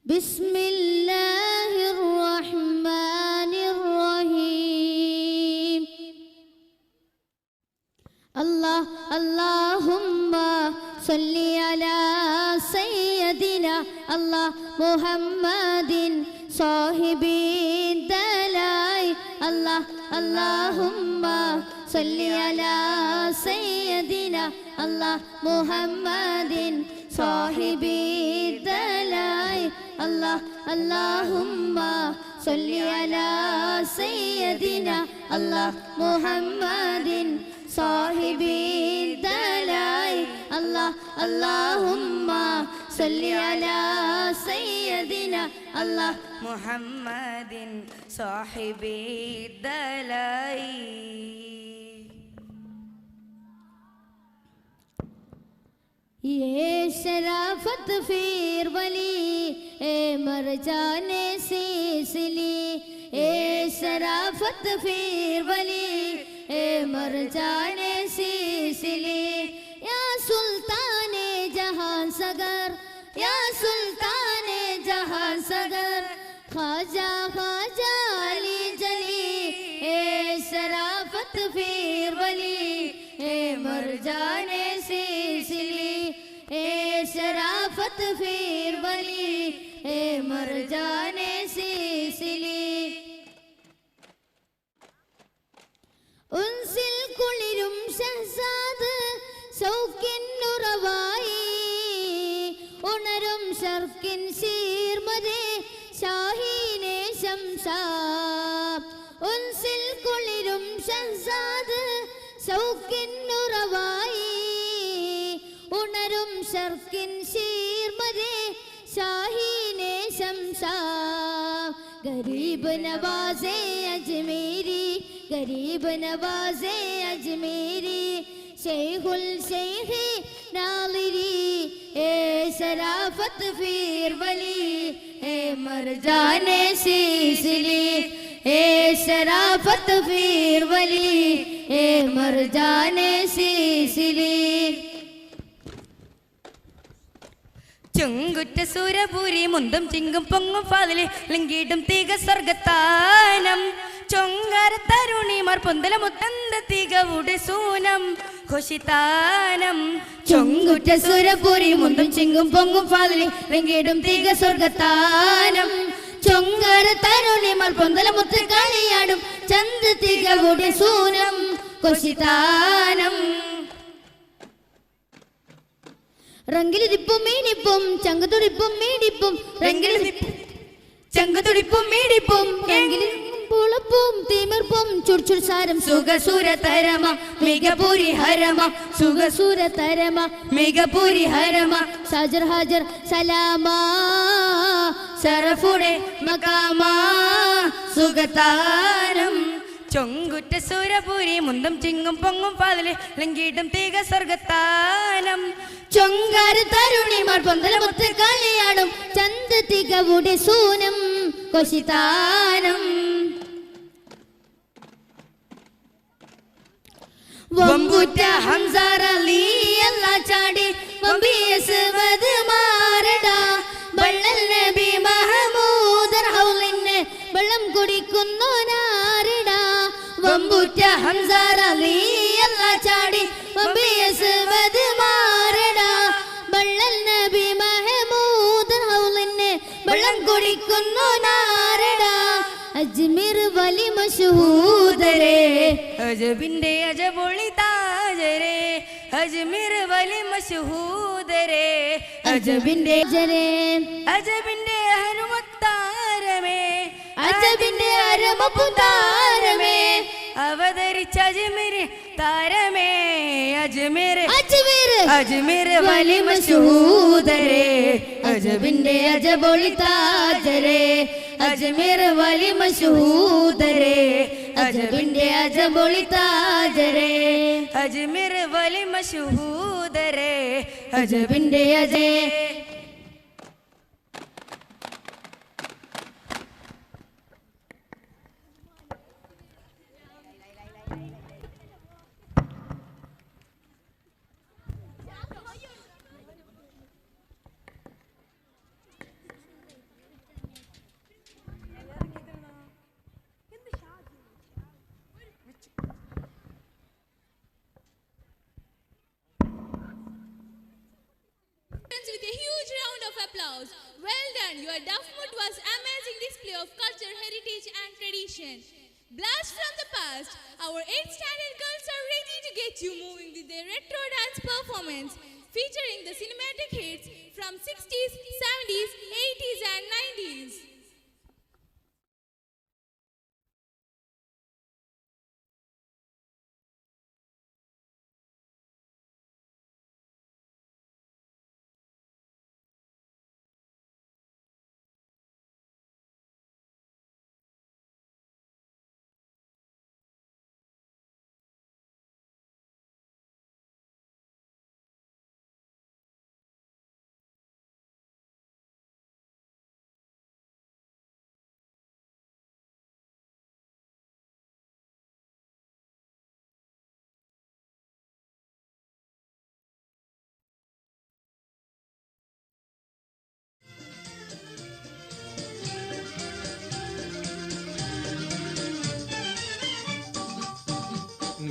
بسم الله الرحمن الرحيم. الله اللهم صل على سيدنا الله محمد صاحب الدلاء. الله اللهم صل على سيدنا الله محمد صاحب الدلاء. الله اللهم صل على سيدنا الله محمد صاحب الدلاء. الله اللهم صل على سيدنا الله محمد صاحب الدلاء. ये शराफत फिर वली ए मर जाने Sicily, ए शराफत फिर वली ए मर जाने Sicily. या सुल्तान जहां सगर, या सुल्तान जहां सगर, ख्वाजा ख्वाजा अली जली। ए शराफत फिर वली ए मर जाने सिसली, ए शराफत फिर वली ए मर जाने सिसली। ഉൻസിൽ കുളിരും ഷഹസാദ് സൗക്കിന്നുറവായി, ഷർക്കിൻ ശീർമരേ ഷാഹീനെ ശംസാ ഉൻസിൽ കുളിരും ഷഹ്സാദ് ശൗക്കിന്നുറവായി ഉണരും ഷർക്കിൻ ശീർമരേ ഷാഹീനെ ശംസാ ഗരീബ് നവാസേ അജ്മീരി ഗരീബ് നവാസേ അജ്മീരി ശൈഖുൽ ശൈഖി നാളിരി ഏ ശരാഫത്ത് ഫീർ വലി ഏ മർജാനെ ശീശിലി ഏ ശരാഫത്ത് ഫീർ വലി ഏ മർജാനെ ശീശിലി. ചുങ്കുറ്റ സൂരപൂരി മുന്തും ചിങ്കും പൊങ്ങും ഫാതില് ലിങ്കിടും തീക സ്വർഗത്താനം ചൊങ്കാര തരുണിമാർ പൊന്തല മുത്തന്ത തികവുടെ സൂനം ഖുഷിതാനം. ചൊങ്കുറ്റ സുരപുരി മുന്തും ചിങ്കും പൊങ്ങും ഫാതില് ലിങ്കിടും തീക സ്വർഗത്താനം ചൊങ്കാര തരുണിമാർ പൊന്തല മുത്ത് കളിയാടും ചന്ത തികവുടെ സൂനം ഖുഷിതാനം. റങ്കിലിരിപ്പും മീനിപ്പും ചങ്കുതുടിപ്പും മീടിപ്പും റങ്കിലിരിപ്പും ചങ്കുതുടിപ്പും മീടിപ്പും പുളപ്പും തിമിർപ്പും ചുർച്ചുർ സാരം സുഖസുരതരമ മികപുരി ഹരമ സുഖസുരതരമ മികപുരി ഹരമ സാജർ ഹാജർ സലാമാ സറഫുടെ മകാമാ സുഖതാരം. ചൊങ്കുറ്റ സുരപുരി മുന്തും ചിങ്ങും പൊങ്ങും പാതില് ലങ്കിടും തീക സ്വർഗത്താനം ചൊങ്കാര തരുണിമാർ പൊന്തല മുത്ത് കളിയാടും ചന്ത തികവുടെ സൂനം കൊശിതാനം. വമ്പുറ്റ ഹംസറലിയല്ല ചാടി വമ്പിയസ്വദ് മാറടാ ബള്ളൽ നബി മഹമൂദർ ഹൗലിന് വെള്ളം കുടിക്കുന്നോനാരടാ. വമ്പുറ്റ ഹംസറലിയല്ല ചാടി വമ്പിയസ്വദ് മാറടാ ബള്ളൽ നബി മഹമൂദർ ഹൗലിന് വെള്ളം കുടിക്കുന്നോനാരടാ. അജ്മീർ വലി മശഹൂദരേ അജബിന്റെ അജബൊളി താജരേ അജ്മീർ വലി മശഹൂദരേ അജബിന്റെ ജരേ അജബിന്റെ ഹനുമത്താരമേ അജബിന്റെ അരമപ്പുതാരമേ അവതരിച്ച അജ്മീർ താരമേ അജ്മീർ അജ്മീർ അജ്മീർ വലി മശഹൂദരേ അജബിന്റെ അജബൊളി താജരേ അജ്മീർ വലി മശഹൂദരേ അജബിന്റെ അജബൊളി താജരേ അജ്മീർ വലി മശഹൂദരേ അജബിന്റെ അജേ. With a huge round of applause. Well done. Your Dafmut was amazing display of culture, heritage and tradition. Blast from the past. Our 8th standard girls are ready to get you moving with their retro dance performance featuring the cinematic hits from 60s, 70s, 80s and 90s.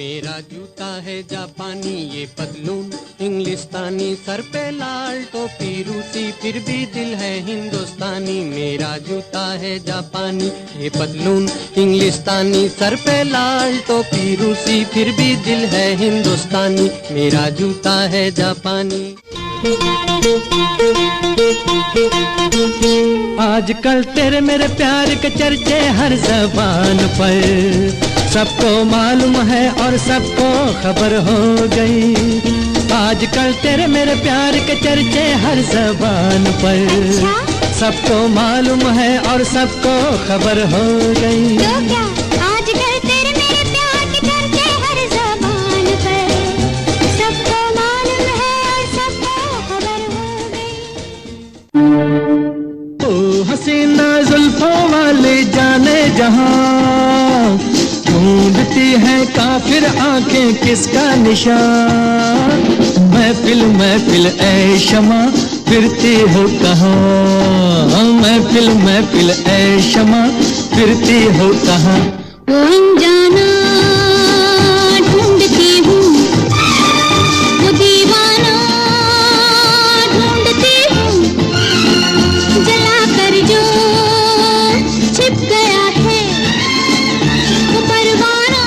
मेरा जूता है जापानी ये पतलून इंग्लिस्तानी, sir पे लाल टोपी रूसी, फिर भी दिल है हिंदुस्तानी। मेरा जूता है जापानी ये पतलून इंग्लिस्तानी, सर पे लाल टोपी रूसी, फिर भी दिल है हिंदुस्तानी। मेरा जूता है जापानी। आजकल तेरे मेरे प्यार के चर्चे हर जबान पर, सबको मालूम है और सबको खबर हो गई। आजकल तेरे मेरे प्यार के चर्चे हर जबान पर, सबको मालूम है और सबको खबर हो गई। तो क्या आजकल तेरे मेरे प्यार के चर्चे हर जबान पर, सबको मालूम है और सबको खबर हो गई। ओ हसीना जुल्फों वाले जाने जहां, ढूंढती है काफिर आंखें किसका निशान। महफिल महफिल ऐ शमा फिरती हो कहाँ, महफिल महफिल ऐ शमा फिरती हो कहाँ। वो अनजाना ढूंढती हूँ, वो दीवाना ढूंढती हूँ, जला कर जो छिप गया है वो परवाना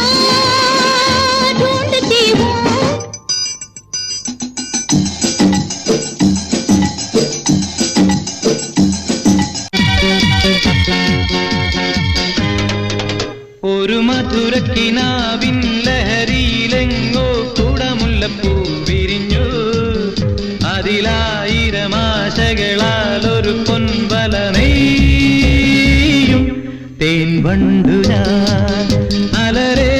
ढूंढती हूँ। ഒരു മധുരക്കിനാവിൻ ലഹരിയിലെങ്ങോ കുടമുല്ലപ്പൂ വിരിഞ്ഞു, അതിലായിരം ആശകളാൽ ഒരു പൊൻവല നെയ്യും തേൻ വണ്ടു ഞാൻ അലരേ,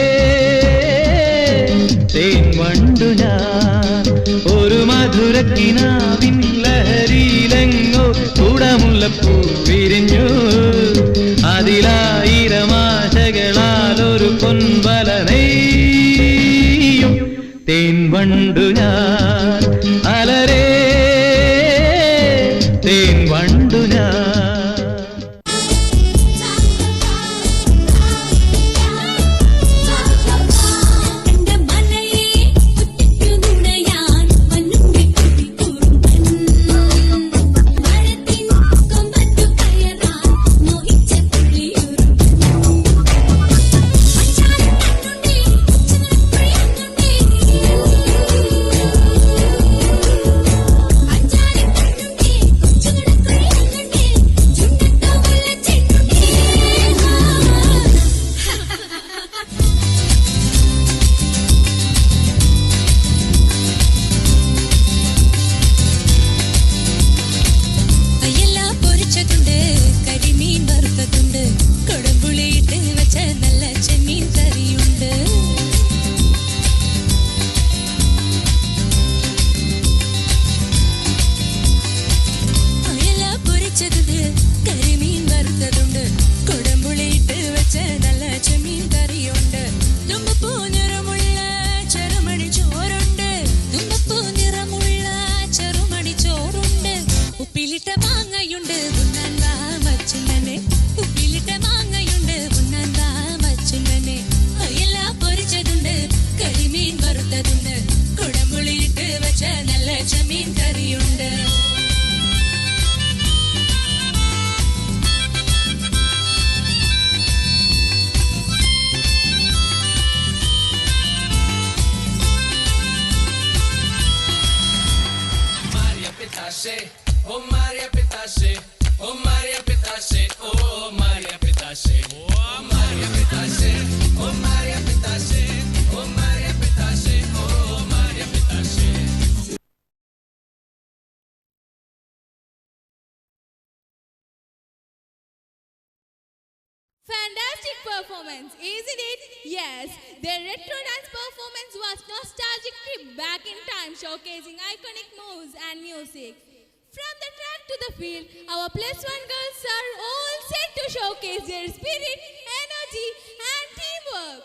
തേൻ വണ്ടു ഞാൻ. ഒരു മധുരക്കിനാവിൻ ലഹരിയിലെങ്ങോ കുടമുല്ലപ്പൂ വിരിഞ്ഞു, അതിലായിരം ആശകളാൽ ഒരു പൊൻവല നെയ്യും തേൻ വണ്ടു ഞാൻ അലരേ, തേൻ വണ്ടു ഞാൻ. അയല പൊരിച്ചതുണ്ട്, കരിമീൻ വറുത്തതുണ്ട്, കൊടുമ്പുളിയിട്ട് വെച്ച നല്ല ചെമ്മീൻ കറിയുണ്ട്. അയല പൊരിച്ചതുണ്ട്, കരിമീൻ വറുത്തതുണ്ട്, കൊടുമ്പുളിയിട്ട് വെച്ച നല്ല ചെമ്മീൻ കറിയുണ്ട്. തുമ്പപ്പൂ നിറമുള്ള ചെറുമണി ചോറുണ്ട്, തുമ്പപ്പൂ നിറമുള്ള ചെറുമണി ചോറുണ്ട്. ഉപ്പിലിട്ട മാങ്ങയുണ്ട് ഉണ്ണാൻ വാ മച്ചുണ്ണനെ, ഉപ്പിലിട്ട മാങ്ങയുണ്ട് ഉണ്ണാൻ വാ മച്ചുണ്ണനെ. അയല പൊരിച്ചതുണ്ട്, കരിമീൻ വറുത്തതുണ്ട്, കുടംപുളിയിട്ട് വെച്ച നല്ല ചെമ്മീൻ കറിയുണ്ട്. Maria Pitache, oh Maria Pitache, oh Maria Pitache, oh Maria Pitache, oh Maria Pitache, oh Maria Pitache, oh Maria Pitache, oh Maria Pitache. Fantastic performance, isn't it? Yes, their retro dance performance was nostalgic trip back in time, showcasing iconic moves and music. From the track to the field, our +1 girls are all set to showcase their spirit, energy and teamwork.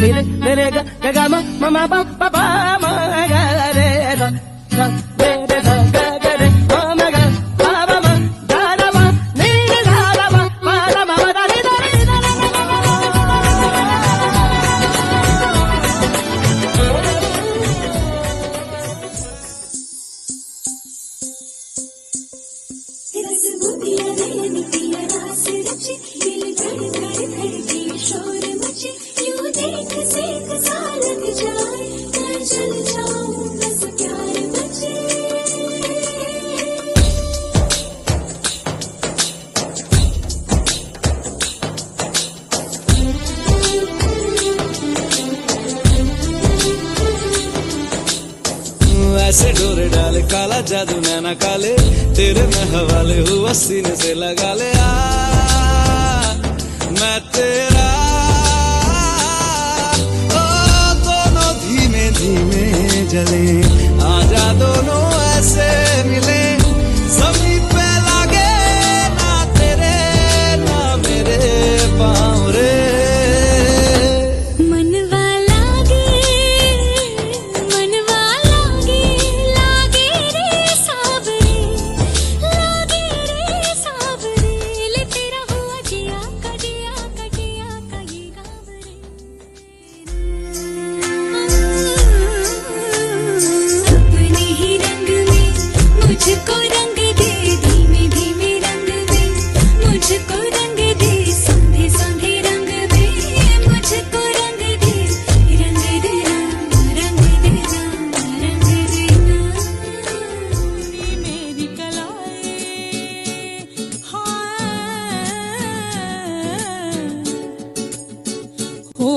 ನಿ ರೆ ರೆ ಗ ಗ ಗ ಮ ಮ ಮ ಪ ಪ ಪ ಮ ಗ ರೆ ರ ಸ ರೆ ರೆ ಸ ಗ ಗ ರೆ ಮ ಮ ಗ ಪ ಪ ಮ the the ಮ ನಿ ನಿ ಧ the ಮ ಮ the ಮ ಮ the ನಿ the ನಿ the ನ ನ ನ ನ. रस बूंदिया नयन पिया रास रचे, दिल धड़ धड़ धड़के शोर मचे, यूं देख सेख सा लग जाए, मैं जल जाऊं बस प्यार बचे। ऐसे डोरे डाले काला जादू नैना काले, तेरे मैं हवाले हुआ सीने से लगा ले, आ मैं तेरा। ओ दोनों धीमे धीमे जले, आजा दोनों ऐसे मिले, जमीन पे लागे ना तेरे ना मेरे पाँव रे। मनवा लागे, मनवा लागे, लागे रे सावरे, लागे रे सावरे, ले तेरा हुआ जिया का जिया का जिया का ये गाँव रे। अपने ही रंग में मुझको रंग दे, धीमे धीमे रंग में मुझको रंग दे, संधे संधे रंग दे मुझको रंग दे, रंग दे रंग, रंग दे रंग, रंग दे ना। मेरी कलाई, हाँ हो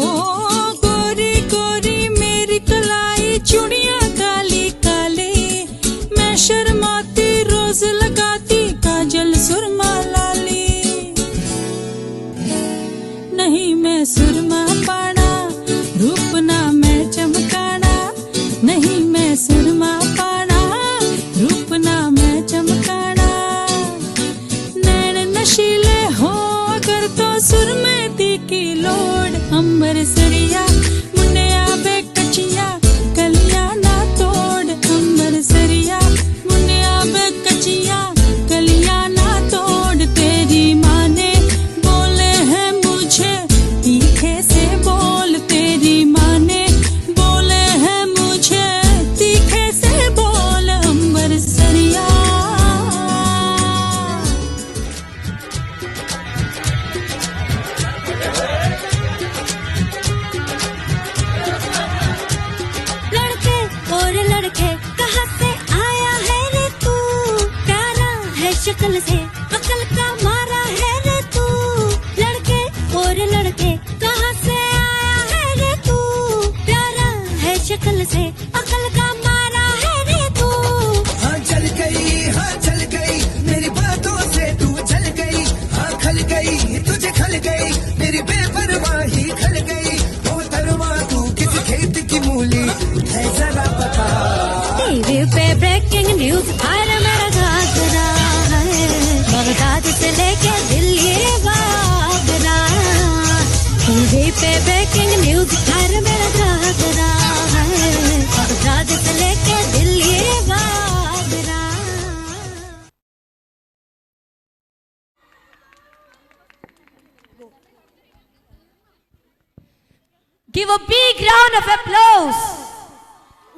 गोरी गोरी मेरी कलाई, चूड़ियां काली काली, मैं शर्माती रोज लगाती काजल सुरमा लाली। नहीं मैं सुरमा पाना, रूप ना मैं चमकाना, नहीं मैं सुरमा पाना, रूप ना मैं चमकाना। नैन नशीले हो अगर तो सुरमे दी की लोड़, अंबर सरिया मुंडिया बे कचिया कलिया ना तोड़, अंबर सरिया मुंडिया बे कचिया कलिया ना तोड़। तेरी माँ ने बोले हैं मुझे तीखे से बोल, तेरी माँ ने बोले हैं मुझे तीखे से बोल, अंबर सरिया। लड़के और लड़के कहाँ से आया है रे तू, प्यारा है शक्ल से अकल का मारा है रे तू। लड़के और लड़के कहाँ से आया है रे तू, प्यारा है शक्ल से अकल का मारा है रे तू। हाँ चल गई, हाँ चल गई, मेरी बातों से तू चल गई, हाँ खल गई तुझे खल गई, मेरी बेपरवाही खल गई, ओ तरुआ तू किस खेत की मूली है जरा बता। टीवी पे ब्रेकिंग न्यूज हर मेरा घाघरा है, बगदाद से लेके दिल्ली बागरा। टीवी पे ब्रेकिंग न्यूज हर मेरा घाघरा है, बगदाद से लेके Delhi Bagra. Give a big round of applause.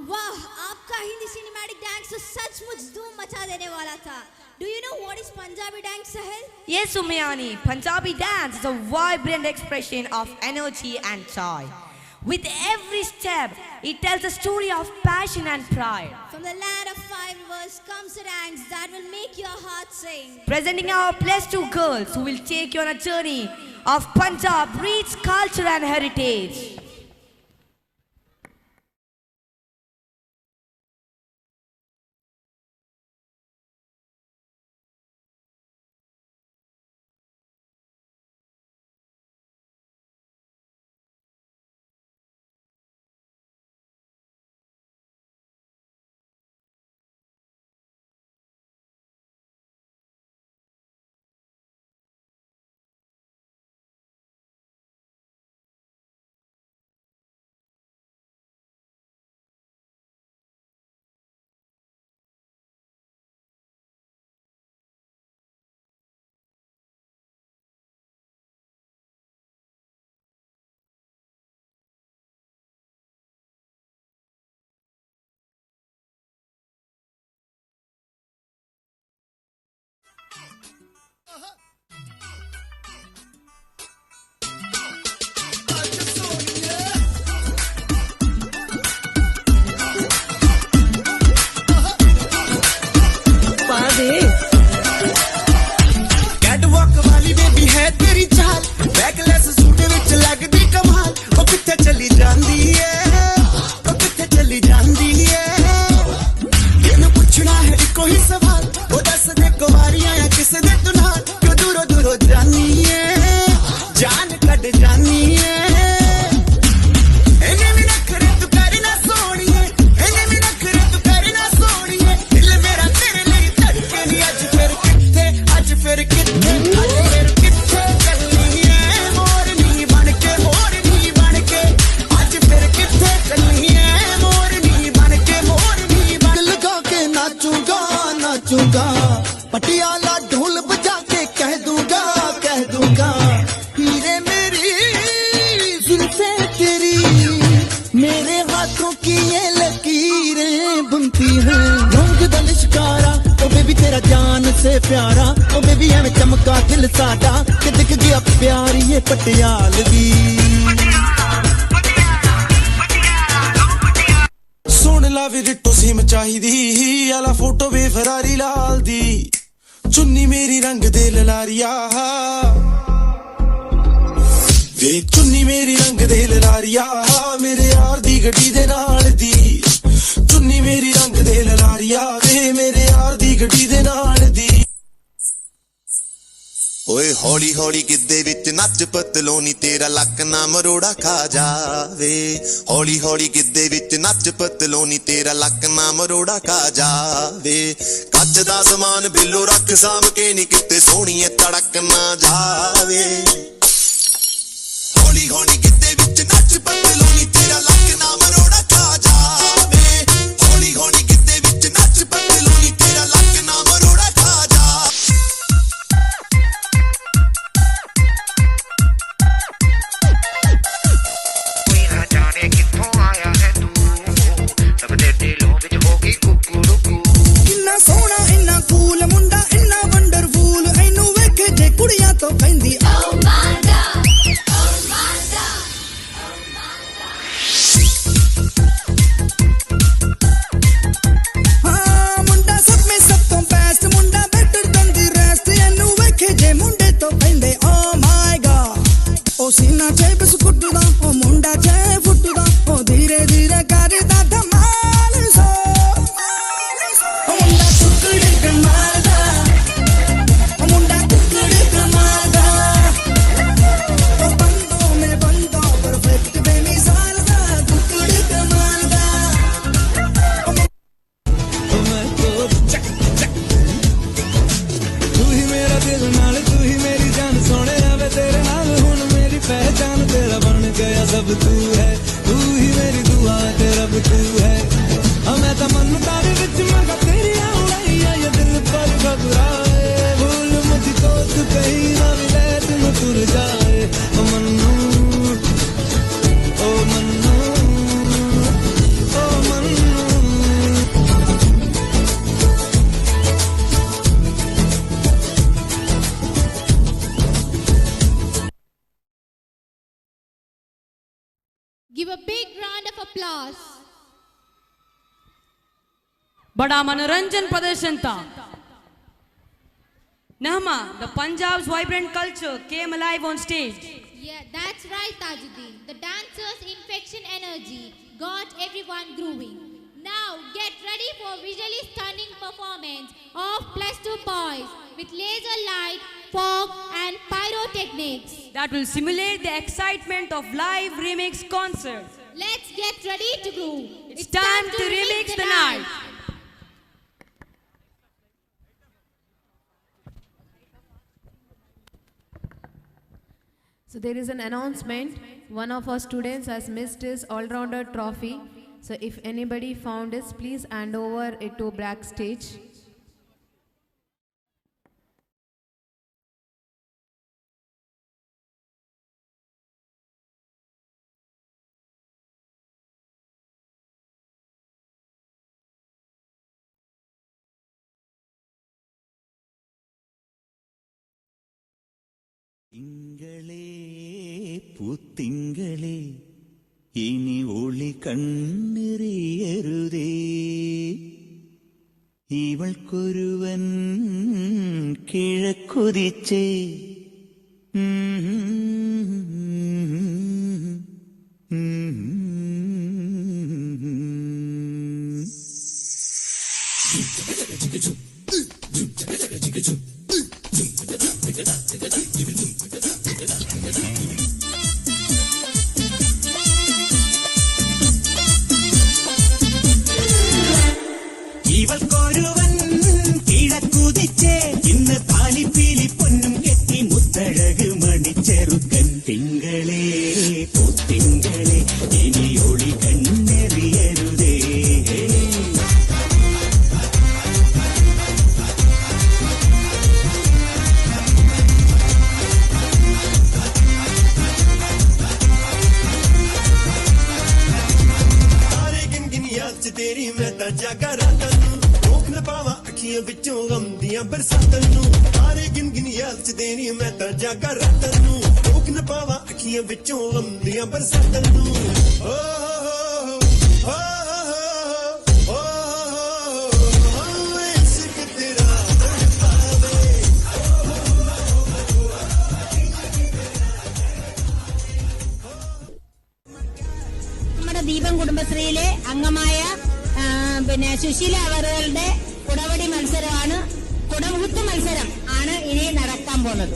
वाह, आपका हिंदी सिनेमैटिक डांस तो सचमुच धूम मचा देने वाला था। Do you know what is Punjabi dance, Sahil? Yes, Umayani, Punjabi dance is a vibrant expression of energy and joy. With every step, it tells a story of passion and pride. From the land of five rivers comes a dance that will make your heart sing. Presenting our plus two girls who will take you on a journey of Punjab rich culture and heritage. ਪਾ ਦੇ। Cat ਵਾਕ ਵਾਲੀ baby ਹੈ ਤੇਰੀ ਚਾਲ, backless suit ਵਿੱਚ ਲੱਗਦੀ ਕਮਾਲ। ਉਹ ਕਿੱਥੇ ਚਲੀ ਜਾਂਦੀ ਏ? ਉਹ ਕਿੱਥੇ ਚਲੀ ਜਾਂਦੀ ਏ? ਇਹਨੂੰ ਪੁੱਛਣਾ ਹੈ ਇੱਕੋ ਹੀ ਸਵਾਲ, ਉਹ ਦੱਸ ਦੇ ਕੁਵਾਰੀਆਂ ਆ ਕਿਸੇ ਦੇ ਤੂੰ ਨਾਲ? ਕਿਉਂ ਦੂਰੋਂ ਦੂਰੋਂ ਜਾਨੀ ਏ, ਜਾਨ ਕੱਢ ਜਾਨੀ ਏ? ਇਹਨੇ ਵੀ ਨਖਰੇ ਤੂੰ ਕਰ ਨਾ ਸੋਹਣੀਏ, ਇਹਨੇ ਵੀ ਨਖਰੇ ਤੂੰ ਕਰ ਨਾ ਸੋਹਣੀਏ, ਦਿਲ ਮੇਰਾ ਤੇਰੇ ਲਈ ਧੜਕੇ ਨੀ। ਅੱਜ ਫਿਰ ਕਿੱਥੇ, ਅੱਜ ਫਿਰ ਕਿੱਥੇ, ਅੱਜ ਫਿਰ ਕਿੱਥੇ ਚੱਲੀ ਏ ਮੋਰਨੀ ਬਣ ਕੇ, ਮੋਰਨੀ ਬਣ ਕੇ? ਅੱਜ ਫਿਰ ਕਿੱਥੇ ਚੱਲੀ ਏ ਮੋਰਨੀ ਬਣ ਕੇ, ਮੋਰਨੀ ਬਣ लगा के नाचूंगा, नाचूंगा, पटियाला ढोल बजा के कह दूंगा, कह दूंगा, हीरे मेरी जुल्फे तेरी मेरे हाथों की ये लकीरें बुनती हैं। रंग दा लिश्कारा, ओ बेबी तेरा जान से प्यारा, ओ बेबी ਐਵੇਂ ਚਮਕਾ ਦਿਲ ਸਾਡਾ ਕਿ ਦਿਖ ਗਿਆ ਪਿਆਰ ਇਹ ਪਟਿਆਲਵੀ। ਸੁਣ ਲਾ ਵੀ ਡਿੱਟੋ ਸੀਮ ਚਾਹੀਦੀ ਆਲਾ, ਫੋਟੋ ਵੀ ਫਰਾਰੀ ਲਾਲ ਦੀ, ਚੁੰਨੀ ਮੇਰੀ ਰੰਗ ਦੇ ਲਲਾਰੀਆ ਵੇ, ਚੁੰਨੀ ਮੇਰੀ ਰੰਗ ਦੇ ਲਲਾਰੀਆ, ਮੇਰੇ ਯਾਰ ਦੀ ਗੱਡੀ ਦੇ ਨਾਲ ਦੀ। ਚੁੰਨੀ ਮੇਰੀ ਰੰਗ ਦੇ ਲਲਾਰੀਆ ਵੇ, ਮੇਰੇ ਯਾਰ ਦੀ ਗੱਡੀ ਦੇ ਨਾਲ ਦੀ। ਓਏ ਹੌਲੀ ਹੌਲੀ ਗਿੱਧੇ ਵਿੱਚ ਨੱਚ ਪਤਲੋ ਨੀ, ਤੇਰਾ ਲੱਕ ਨਾ ਮਰੋੜਾ ਖਾ ਜਾਵੇ। ਹੌਲੀ ਹੌਲੀ ਗਿੱਧੇ ਵਿੱਚ ਨੱਚ ਪਤਲੋ ਨੀ, ਤੇਰਾ ਲੱਕ ਨਾ ਮਰੋੜਾ ਖਾ ਜਾਵੇ। ਕੱਚ ਦਾ ਸਮਾਨ ਬਿੱਲੋ ਰੱਖ ਸਾਂਭ ਕੇ ਨੀ, ਕਿਤੇ ਸੋਹਣੀਏ ਤੜਕ ਨਾ ਜਾਵੇ। ਹੌਲੀ ਹੌਲੀ ਗਿੱਧੇ ਵਿੱਚ ਨੱਚ ਪਤਲੋ ਨੀ, ਤੇਰਾ ਲੱਕ ਨਾ ਮਰੋੜਾ ਖਾ ਜਾਵੇ। ਹੌਲੀ ਹੌਲੀ ਗਿੱਧੇ ਵਿੱਚ ਨੱਚ ਪਤਲੋ ਨੀ, ਤੇਰਾ ਲੱਕ ਨਾ ਮਰੋੜਾ ਖਾ ਜਾ ਕੋਈ ਨਾ ਜਾਣੇ ਕਿੱਥੋਂ ਆਇਆ ਹੈ ਤੂੰ, ਸਭ ਦੇ ਦਿਲੋਂ ਵਿੱਚ ਹੋ ਗਈ ਕੁਕੜੂਕੂ। ਕਿੰਨਾ ਸੋਹਣਾ, ਇੰਨਾ ਕੂਲ ਮੁੰਡਾ, ਇੰਨਾ ਵੰਡਰਫੁਲ, ਇਹਨੂੰ ਵੇਖ ਜੇ ਕੁੜੀਆਂ ਤੋਂ ਕਹਿੰਦੀ Oh my God, oh my God. ਹਾਂ, ਮੁੰਡਾ ਸਭ ਮੇ ਸਭ ਤੋਂ ਬੈਸਟ ਮੁੰਡਾ, ਬੈਟਰ ਦੈਨ ਦੀ ਰੈਸਟ, ਇਹਨੂੰ ਵੇਖੇ ਜੇ ਮੁੰਡੇ ਤੋਂ ਕਹਿੰਦੇ ਓ ਮਾਈ ਗॉड। ਉਹ ਸੀਨਾ 6 ਬਿਸਕੁਟ ਦਾ, ਉਹ ਮੁੰਡਾ 6 ਫੁੱਟ ਦਾ, ਉਹ ਧੀਰੇ ਧੀਰੇ ਕਰਦਾ ਧਮਾਲ ਸੋ। ਉਹ ਮੁੰਡਾ ਕੁੱਕੜ ਕਮਾਲ ਦਾ, ਉਹ ਮੁੰਡਾ ਕੁੱਕੜ ਕਮਾਲ ਦਾ, ਉਹ ਬੰਦੋ ਮੇ ਬੰਦੋ ਪਰਫੈਕਟ ਬੇਮਿਸਾਲ ਦਾ, ਕੁੱਕੜ ਕਮਾਲ ਦਾ। ਮੈਂ ਤੋ ਚੱਕ ਚੱਕ, ਤੂੰ ਹੀ ਮੇਰਾ ਦਿਲ ਨਾਲ ਤੂੰ ਹੀ ਮੇਰੀ ਜਾਨ ਸੋਹਣਿਆ ਵੇ, ਤੇਰੇ ਨਾਲ ਹੁਣ ਮੇਰੀ ਪਹਿਚਾਨ, ਤੇਰਾ ਬਣ ਗਿਆ ਸਭ ਤੂੰ ਹੈ, ਤੂੰ ਹੀ ਮੇਰੀ ਦੁਆ ਤੇ ਰੱਬ ਤੂੰ ਹੈ। ਆ ਮੈਂ ਤਾਂ ਮੰਨਤਾਂ ਦੇ ਵਿੱਚ ਮੰਗਾ ਤੇਰੀਆਂ ਉਡਾਈਆਂ, ਇਹ ਦਿਲ पर घबराए, भूल मुझको तू कहीं ना मिले तुम तुर जाए। ओ मन्नू, ओ मन्नू, ओ Mannu. Give a big round of applause. बड़ा मनोरंजन प्रदर्शन था। Nahma, the Punjab's vibrant culture came alive on stage. Yeah, that's right, Tajuddin. The dancers' infection energy got everyone grooving. Now get ready for visually stunning performance of Plus 2 Boys with laser light, fog and pyrotechnics. That will simulate the excitement of live remix concert. Let's get ready to groove. It's time to remix the night. So there is an announcement. One of our students has missed his all-rounder trophy. So if anybody found it, please hand over it to backstage. തിങ്കളേ പൂത്തിങ്കളേ ഇനി ഒളി കണ്ണെറിയരുതേ ഇവൾക്കൊരുവൻ കിഴക്കുതിച്ചേ. ഇവൾക്കൊരുവൻ കിഴക്കുതിച്ചേ ഇന്ന് താലിപ്പീലി പൊന്നും കെട്ടി മുത്തഴക് മണിച്ചെറുക്കൻ. തിങ്കളേ പൂത്തിങ്കളേ ഇനി ഒളി കണ്ണെറിയരുതേ. ਤਾਰੇ ਗਿਣ ਗਿਣ ਯਾਦ ਚ ਤੇਰੀ ਮੈਂ ਤਾਂ ਜਾਗਾ ਰਾਤਾਂ ਨੂੰ, ਰੋਕ ਨਾ ਪਾਵਾਂ ਅੱਖੀਆਂ ਵਿੱਚੋਂ ਗਮ ਦੀਆਂ ਬਰਸਾਤਾਂ ਨੂੰ। ਤਾਰੇ ਗਿਣ ਗਿਣ ਯਾਦ ਚ ਤੇਰੀ ਮੈਂ ਤਾਂ ਜਾਗਾ ਰਾਤਾਂ ਨੂੰ, ਰੋਕ ਨਾ ਪਾਵਾਂ ਅੱਖੀਆਂ ਵਿੱਚੋਂ ਗਮ ਦੀਆਂ ਬਰਸਾਤਾਂ ਨੂੰ। ਓ ਹੋ ਹੋ ਹੋ ਹੋ ਹੋ, ਇਸ਼ਕ ਤੇਰਾ ਤੜਪਾਵੇ। നമ്മുടെ ദീപം കുടുംബശ്രീയിലെ അംഗമായ പിന്നെ സുശീല അവറുകളുടെ കുടവടി മത്സരമാണ്, കുടമുകുത്ത് മത്സരം ആണ് ഇനി നടക്കാൻ പോകുന്നത്.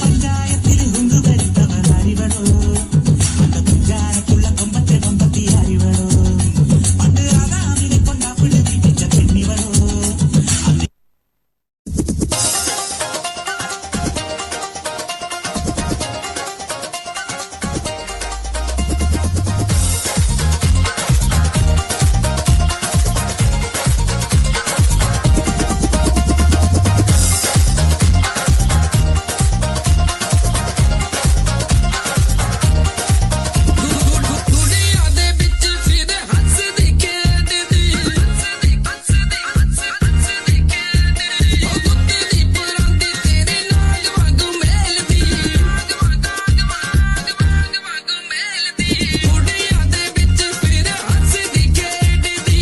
പഞ്ചായത്തിൽ ഹുങ്കുവരുത്തവൻ അറിവണോ, அந்த കുഞ്ചാരത്തുള്ള കൊമ്പത്തെ കൊമ്പത്തി അറിവണോ, പണ്ട് ആദാമിനെ കൊണ്ടാപ്പിട് തീറ്റിച്ച പെണ്ണിവളോ. ਦੁਨੀਆ ਦੇ ਵਿੱਚ ਫਿਰ ਹੱਸਦੀ ਖੇਡਦੀ, ਉਹ ਗੁੱਤ ਦੀ ਪਰਾਂਦੀ ਤੇਰੇ ਨਾਗ ਵਾਂਗੂ ਮੇਲਦੀ, ਕੁੜੀਆਂ ਦੇ ਵਿੱਚ ਫਿਰ ਹੱਸਦੀ ਖੇਡਦੀ,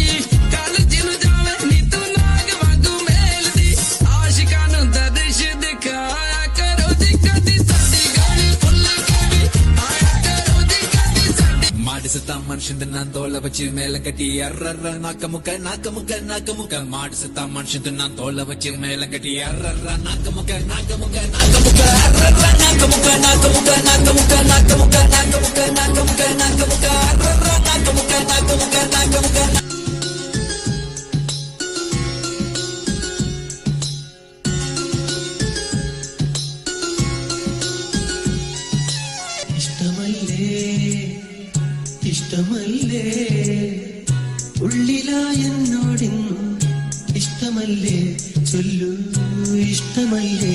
ਕਾਲਜ ਨੂੰ ਜਾਵੇਂ ਨੀ ਤੂੰ ਨਾਗ ਵਾਂਗੂ ਮੇਲਦੀ। ਆਸ਼ਿਕਾਂ ਨੂੰ ਦਰਸ਼ ਦਿਖਾਇਆ ਕਰੋ ਜੀ, ਕਦੀ ਸਾਡੀ ਗਲੀ ਫੁੱਲ ਕੇ ਵੀ ਆਇਆ ਕਰੋ ਜੀ, ਕਦੀ ਸਾਡੀ மாடு செத்தா மனுஷன் தின்னான் தோலை வச்சு மேல கட்டி அர்ற நாக்க முக்க நாக்க முக்க நாக்க முக்க. மாடு செத்தா மனுஷன் தின்னான் தோலை வச்சு மேல கட்டி அர்ற நாக்க முக்க நாக்க முக்க நாக்க முக்க அர்ற நாக்க முக்க நாக்க முக்க நாக்க முக்க நாக்க முக்க நாக்க முக்க நாக்க முக்க நாக்க முக்க அர்ற நாக்க முக்க நாக்க முக்க நாக்க முக்க. ഇഷ്ടമല്ലേ ഇഷ്ടമല്ലേ ഉള്ളിലാ എന്നോടിന്നും ഇഷ്ടമല്ലേ, ചൊല്ലൂ ഇഷ്ടമല്ലേ.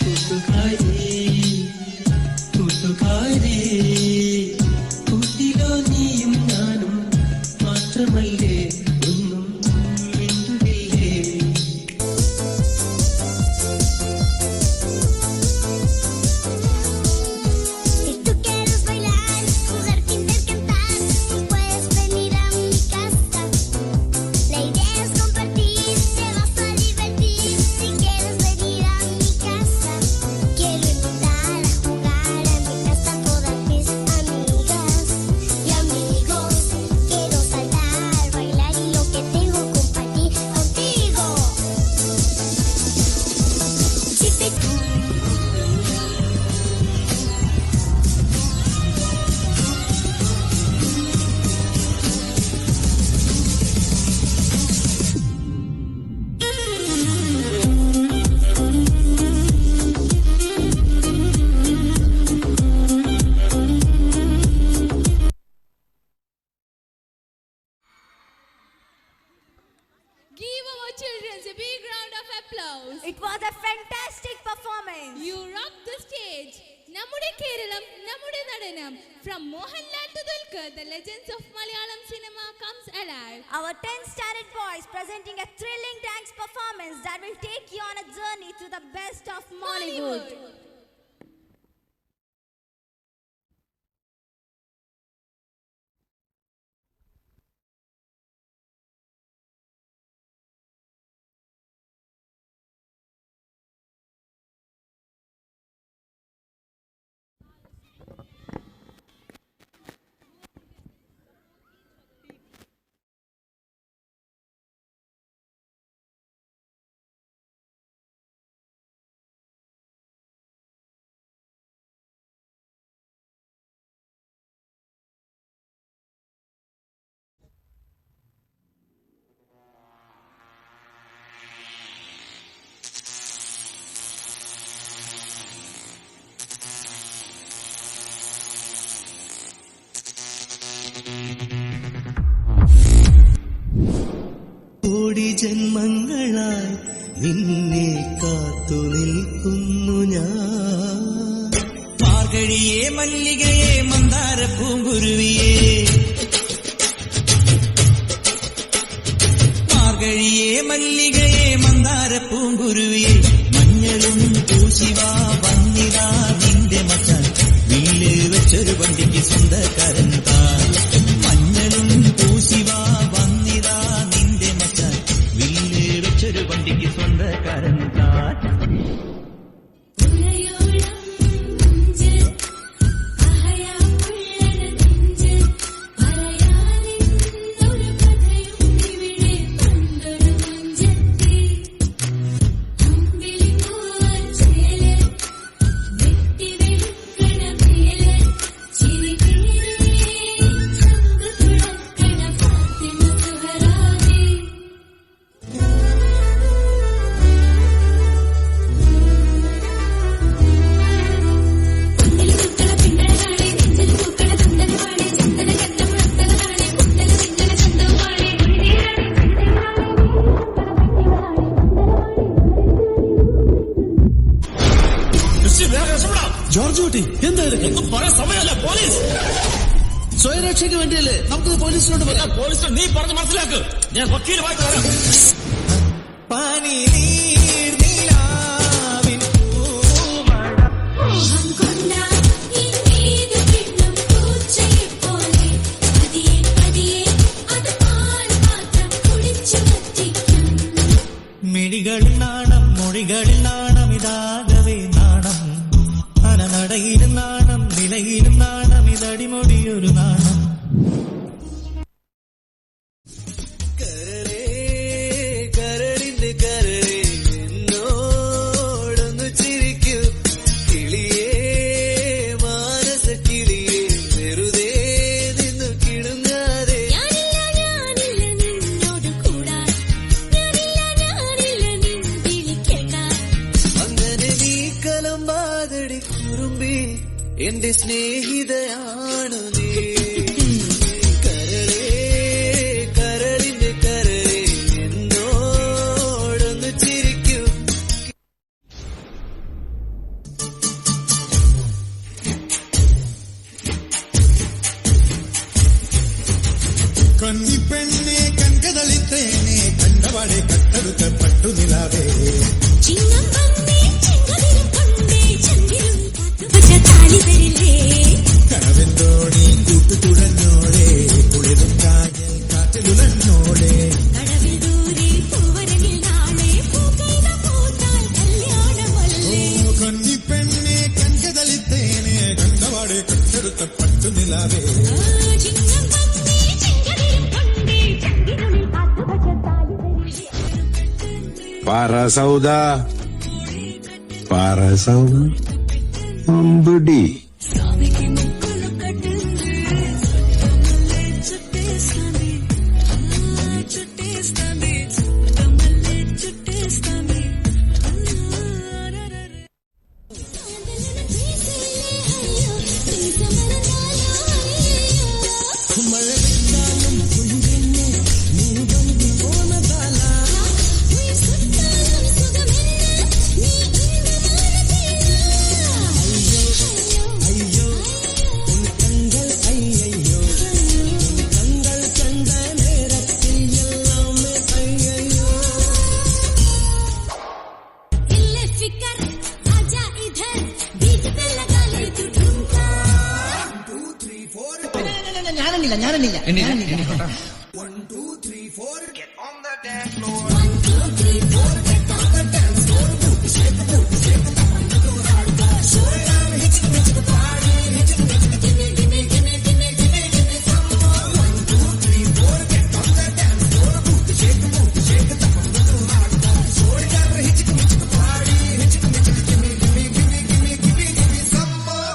കൂട്ടുകാരി കൂട്ടുകാരി കൂട്ടിലോ നീയും ഞാനും മാത്രമല്ലേ, ഒന്നും മിണ്ടുകില്ലേ. Si tú quieres bailar, jugar kinder. Malayalam. From Mohanlal to Dulquer, the legends of Malayalam cinema comes alive. Our 10th standard boys presenting a thrilling dance performance that will take you on a journey through the best of Mollywood. കോടി ജന്മങ്ങളായി നിന്നെ കാത്തു നിൽക്കുന്നു ഞാൻ. മാർഗഴിയേ മല്ലികയെ മന്ദാര പൂങ്കുരുവിയേ, മാർഗഴിയേ മല്ലികയെ മന്ദാര പൂങ്കുരുവിയേ, മഞ്ഞളും പൂശിവാ വന്നിതാ നിന്റെ മച്ചാൻ, wheel വെച്ചൊരു വണ്ടിക്ക് സ്വന്തക്കാരൻ താൻ. മഞ്ഞളും പൂശിവാ വന്നിതാ നിന്റെ മച്ചാൻ, വില്ല് വെച്ചൊരു വണ്ടിക്ക് സ്വന്തക്കാരൻ താൻ. ജോർജ് കുട്ടി, എന്താ ഒന്നും പറയാൻ സമയമല്ല. പോലീസ് സ്വയരക്ഷയ്ക്ക് വേണ്ടിയല്ലേ? നമുക്ക് പോലീസിനോട് പറയാം. പോലീസിനോട് നീ പറഞ്ഞ് മനസ്സിലാക്ക്. ഞാൻ വക്കീലുമായിട്ട് വരാം. പനി നീർ നിലാവിൻ പൂമഴ. മിഴികളിൽ നാണം, മൊഴികളിൽ നാണം, ഇതാകവേ നാണം. അനനടയിലും നാണം, നിലയിലും നാണം, ഇതടിമൊടിയൊരു നാണം. കരളേ കരളിന്റെ കരളേ എന്നോടൊന്ന് ചിരിക്കൂ. കിളിയേ മാനസ കിളിയേ വെറുതെ നിന്നു കിണുങ്ങാതെ. അങ്ങനെ നീ കലമ്പാതടി കുറുമ്പി, എന്റെ സ്നേഹിതയാണു നീ. കരളേ കരളിന്റെ കരളേ എന്നോടൊന്ന് ചിരിക്കൂ. കന്നിപ്പെണ്ണെ കൺകതളിത്തേനെ കണ്ടവാടെ കട്ടെടുത്ത പട്ടുനിലാവേ. കനവെന്തോണി കൂട്ടുതുഴഞ്ഞോളെ, കുളിരും കായൽ കാറ്റിലുലഞ്ഞോളെ. ഓ കന്നിപ്പെണ്ണെ കൺകതളിത്തേനെ കണ്ടവാടെ കട്ടെടുത്ത പട്ടുനിലാവേ. പറ സൗദ, പറ സൗദ, അമ്പിടി. നീ ഞാനെണ്ണില്ല, ഞാനെണ്ണില്ല. എണ്ണില്ല. 1 2 3 4 get on the dance floor. 1 2 3 4 get on the dance floor. Shake booty shake ഹിച്ചിക്ക് മിച്ചിക്ക് പാടി ഹിച്ചിക്ക് മിച്ചിക്ക് gimme gimme gimme gimme gimme gimme some more. 1 2 3 4 get on the dance floor. Booty shake booty shake ഹിച്ചിക്ക് മിച്ചിക്ക് പാടി ഹിച്ചിക്ക് മിച്ചിക്ക് gimme gimme gimme gimme gimme gimme some more.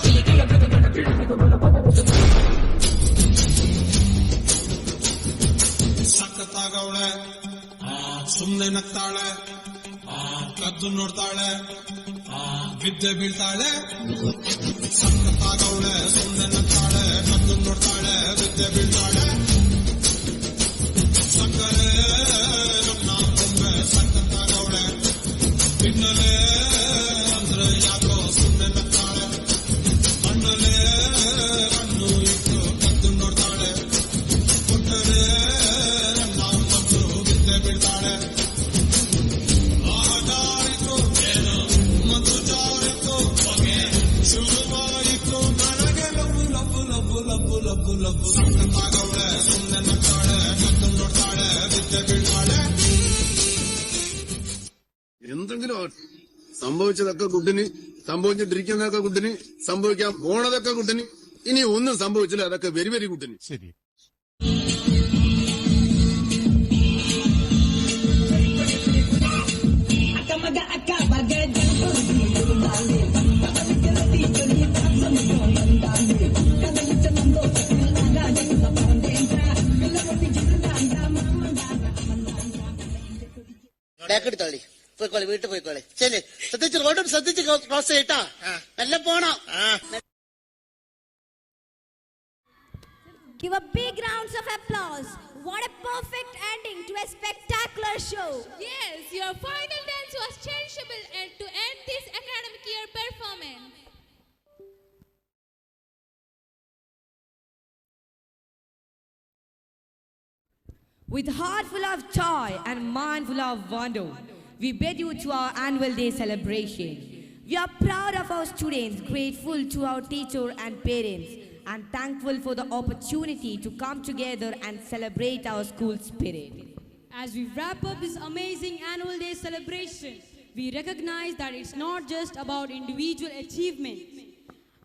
ಸಖತ್ತಾಗವಳೆ, ಸುಮ್ನೆ ನಗ್ತಾಳೆ, ಕದ್ದು ನೋಡ್ತಾಳೆ, ಬಿದ್ದೆ ಬೀಳ್ತಾಳೆ. ಸಖತ್ತಾಗವಳೆ, ಸುಮ್ನೆ ನಗ್ತಾಳೆ, ಕದ್ದು ನೋಡ್ತಾಳೆ, ಬಿದ್ದೆ ಬೀಳ್ತಾಳೆ. ಸಕ್ಕರೆ ನನ್ನ ಬೊಂಬೆ ಸಖತ್ತಾಗವಳೆ, ತಿನ್ನಲೇ ಅಂದ್ರೆ ಯಾಕೋ ಸುಮ್ನೆ ನಗ್ತಾಳೆ. ಕಣ್ಣಲ್ಲೇ ಕಣ್ಣು ಇಟ್ಟು ಕದ್ದು ನೋಡ್ತಾಳೆ, ಕೊಟ್ಟರೆ ನನ್ನ ಮನಸ್ಸು ಬಿದ್ದೆ ಬೀಳ್ತಾಳೆ. ಆಟಾಯಿತು ಏನು ಮತ್ತು ಜಾರಿತು ಶುರುವಾಯಿತು ನನಗೆ love love love love love love. ಸಖತ್ತಾಗವಳೆ, ಸುಮ್ಮನೆ ನಗ್ತಾಳೆ, ಕದ್ದು ನೋಡ್ತಾಳೆ, ಬಿದ್ದೆ ಬೀಳ್ತಾಳೆ. എന്തെങ്കിലും ആവട്ടെ. സംഭവിച്ചതൊക്കെ ഗുഡിന്, സംഭവിച്ചിട്ടിരിക്കുന്നതൊക്കെ ഗുഡിന്, സംഭവിക്കാൻ പോണതൊക്കെ ഗുഡിന്, ഇനി ഒന്നും സംഭവിച്ചില്ല അതൊക്കെ വെരി വെരി ഗുഡിന്. ശരി. ബാക്ക് എടുത്തോളി, പോയിക്കോളി, വീട്ടിൽ പോയിക്കോളി. ശരി, ശ്രദ്ധിച്ച് റോഡും ശ്രദ്ധിച്ച് ക്രോസ് ചെയ്യട്ടാ. നല്ല പോണം. Give a big rounds of applause. What a perfect ending to a spectacular show. Yes, your final dance was cherishable and to end this academic year performance. With heart full of joy and mind full of wonder, we bid you to our annual day celebration. We are proud of our students, grateful to our teacher and parents, and thankful for the opportunity to come together and celebrate our school spirit. As we wrap up this amazing annual day celebration, we recognize that it's not just about individual achievement,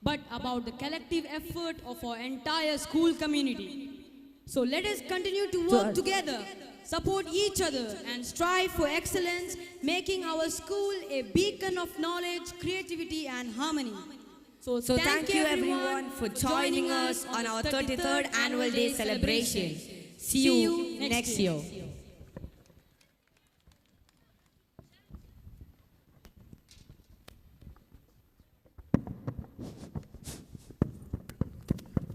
but about the collective effort of our entire school community. So let us continue to work together, support each other, and strive for excellence, making our school a beacon of knowledge, creativity, and harmony. So thank you everyone for joining us on our 33rd annual day celebration. See you next year.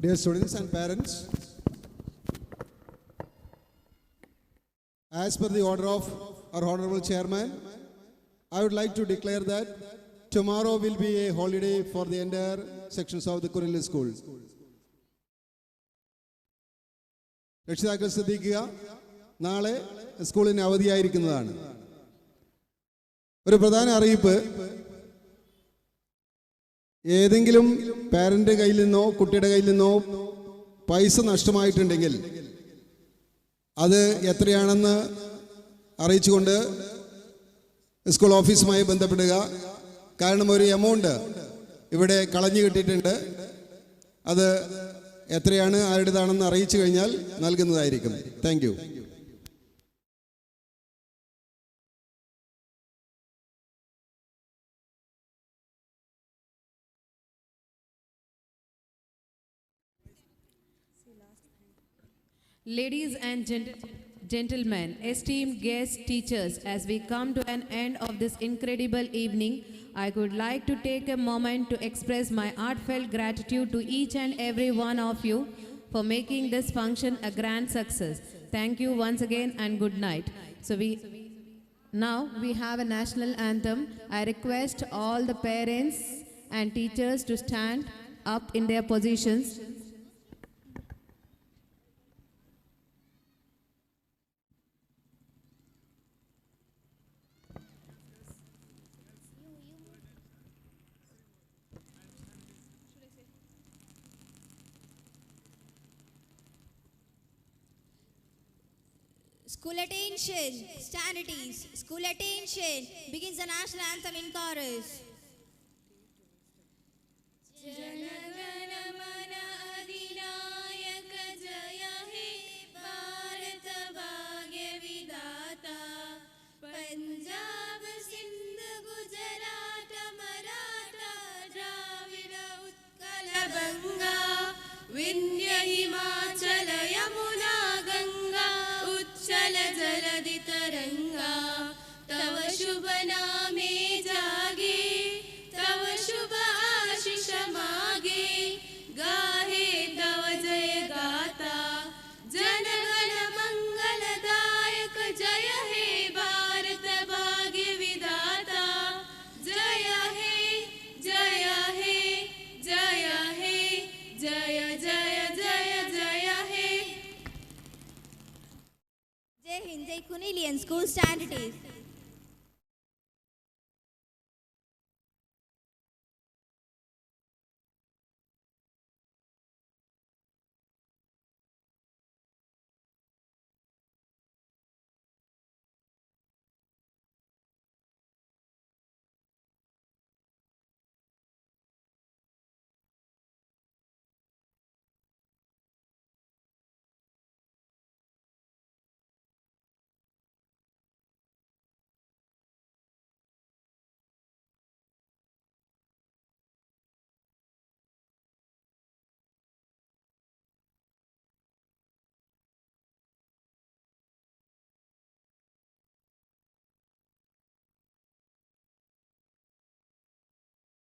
Dear students and parents, as per the order of our Honorable Chairman, I would like to declare that tomorrow will be a holiday for the entire sections of the Kuril School. രക്ഷിതാക്കൾ ശ്രദ്ധിക്കുക, നാളെ സ്കൂളിന് അവധിയായിരിക്കുന്നതാണ്. ഒരു പ്രധാന അറിയിപ്പ്, ഏതെങ്കിലും parent കയ്യിൽ നിന്നോ കുട്ടിയുടെ കയ്യിൽ നിന്നോ പൈസ നഷ്ടമായിട്ടുണ്ടെങ്കിൽ അത് എത്രയാണെന്ന് അറിയിച്ചുകൊണ്ട് സ്കൂൾ ഓഫീസുമായി ബന്ധപ്പെടുക. കാരണം ഒരു എമൗണ്ട് ഇവിടെ കളഞ്ഞു കിട്ടിയിട്ടുണ്ട്. അത് എത്രയാണ്, ആരുടേതാണെന്ന് അറിയിച്ചു കഴിഞ്ഞാൽ നൽകുന്നതായിരിക്കും. Thank you. Ladies and gentlemen, esteemed guests, teachers, as we come to an end of this incredible evening, I would like to take a moment to express my heartfelt gratitude to each and every one of you for making this function a grand success. Thank you once again and good night. Now we have a national anthem. I request all the parents and teachers to stand up in their positions. School attention, stand at ease. School attention begins the national anthem in chorus. Jana Gana Mana अधिनायक जय हे भारत भाग्य विधाता पंजाब सिंध गुजरात मराठा द्राविड उत्कल गंगा विंध्य हिमाचल यमुना गंगा उच्चल जलधि तरंगा तव शुभ नामे जागे तव शुभ आशीष मागे गाहे तव जय गाथा जनगण मंगलदायक जय हे भारत भाग्य विधाता जय हे जय हे जय हे जय जय जय जय हे Jai Hind, Jai Kunilian. School stand at ease.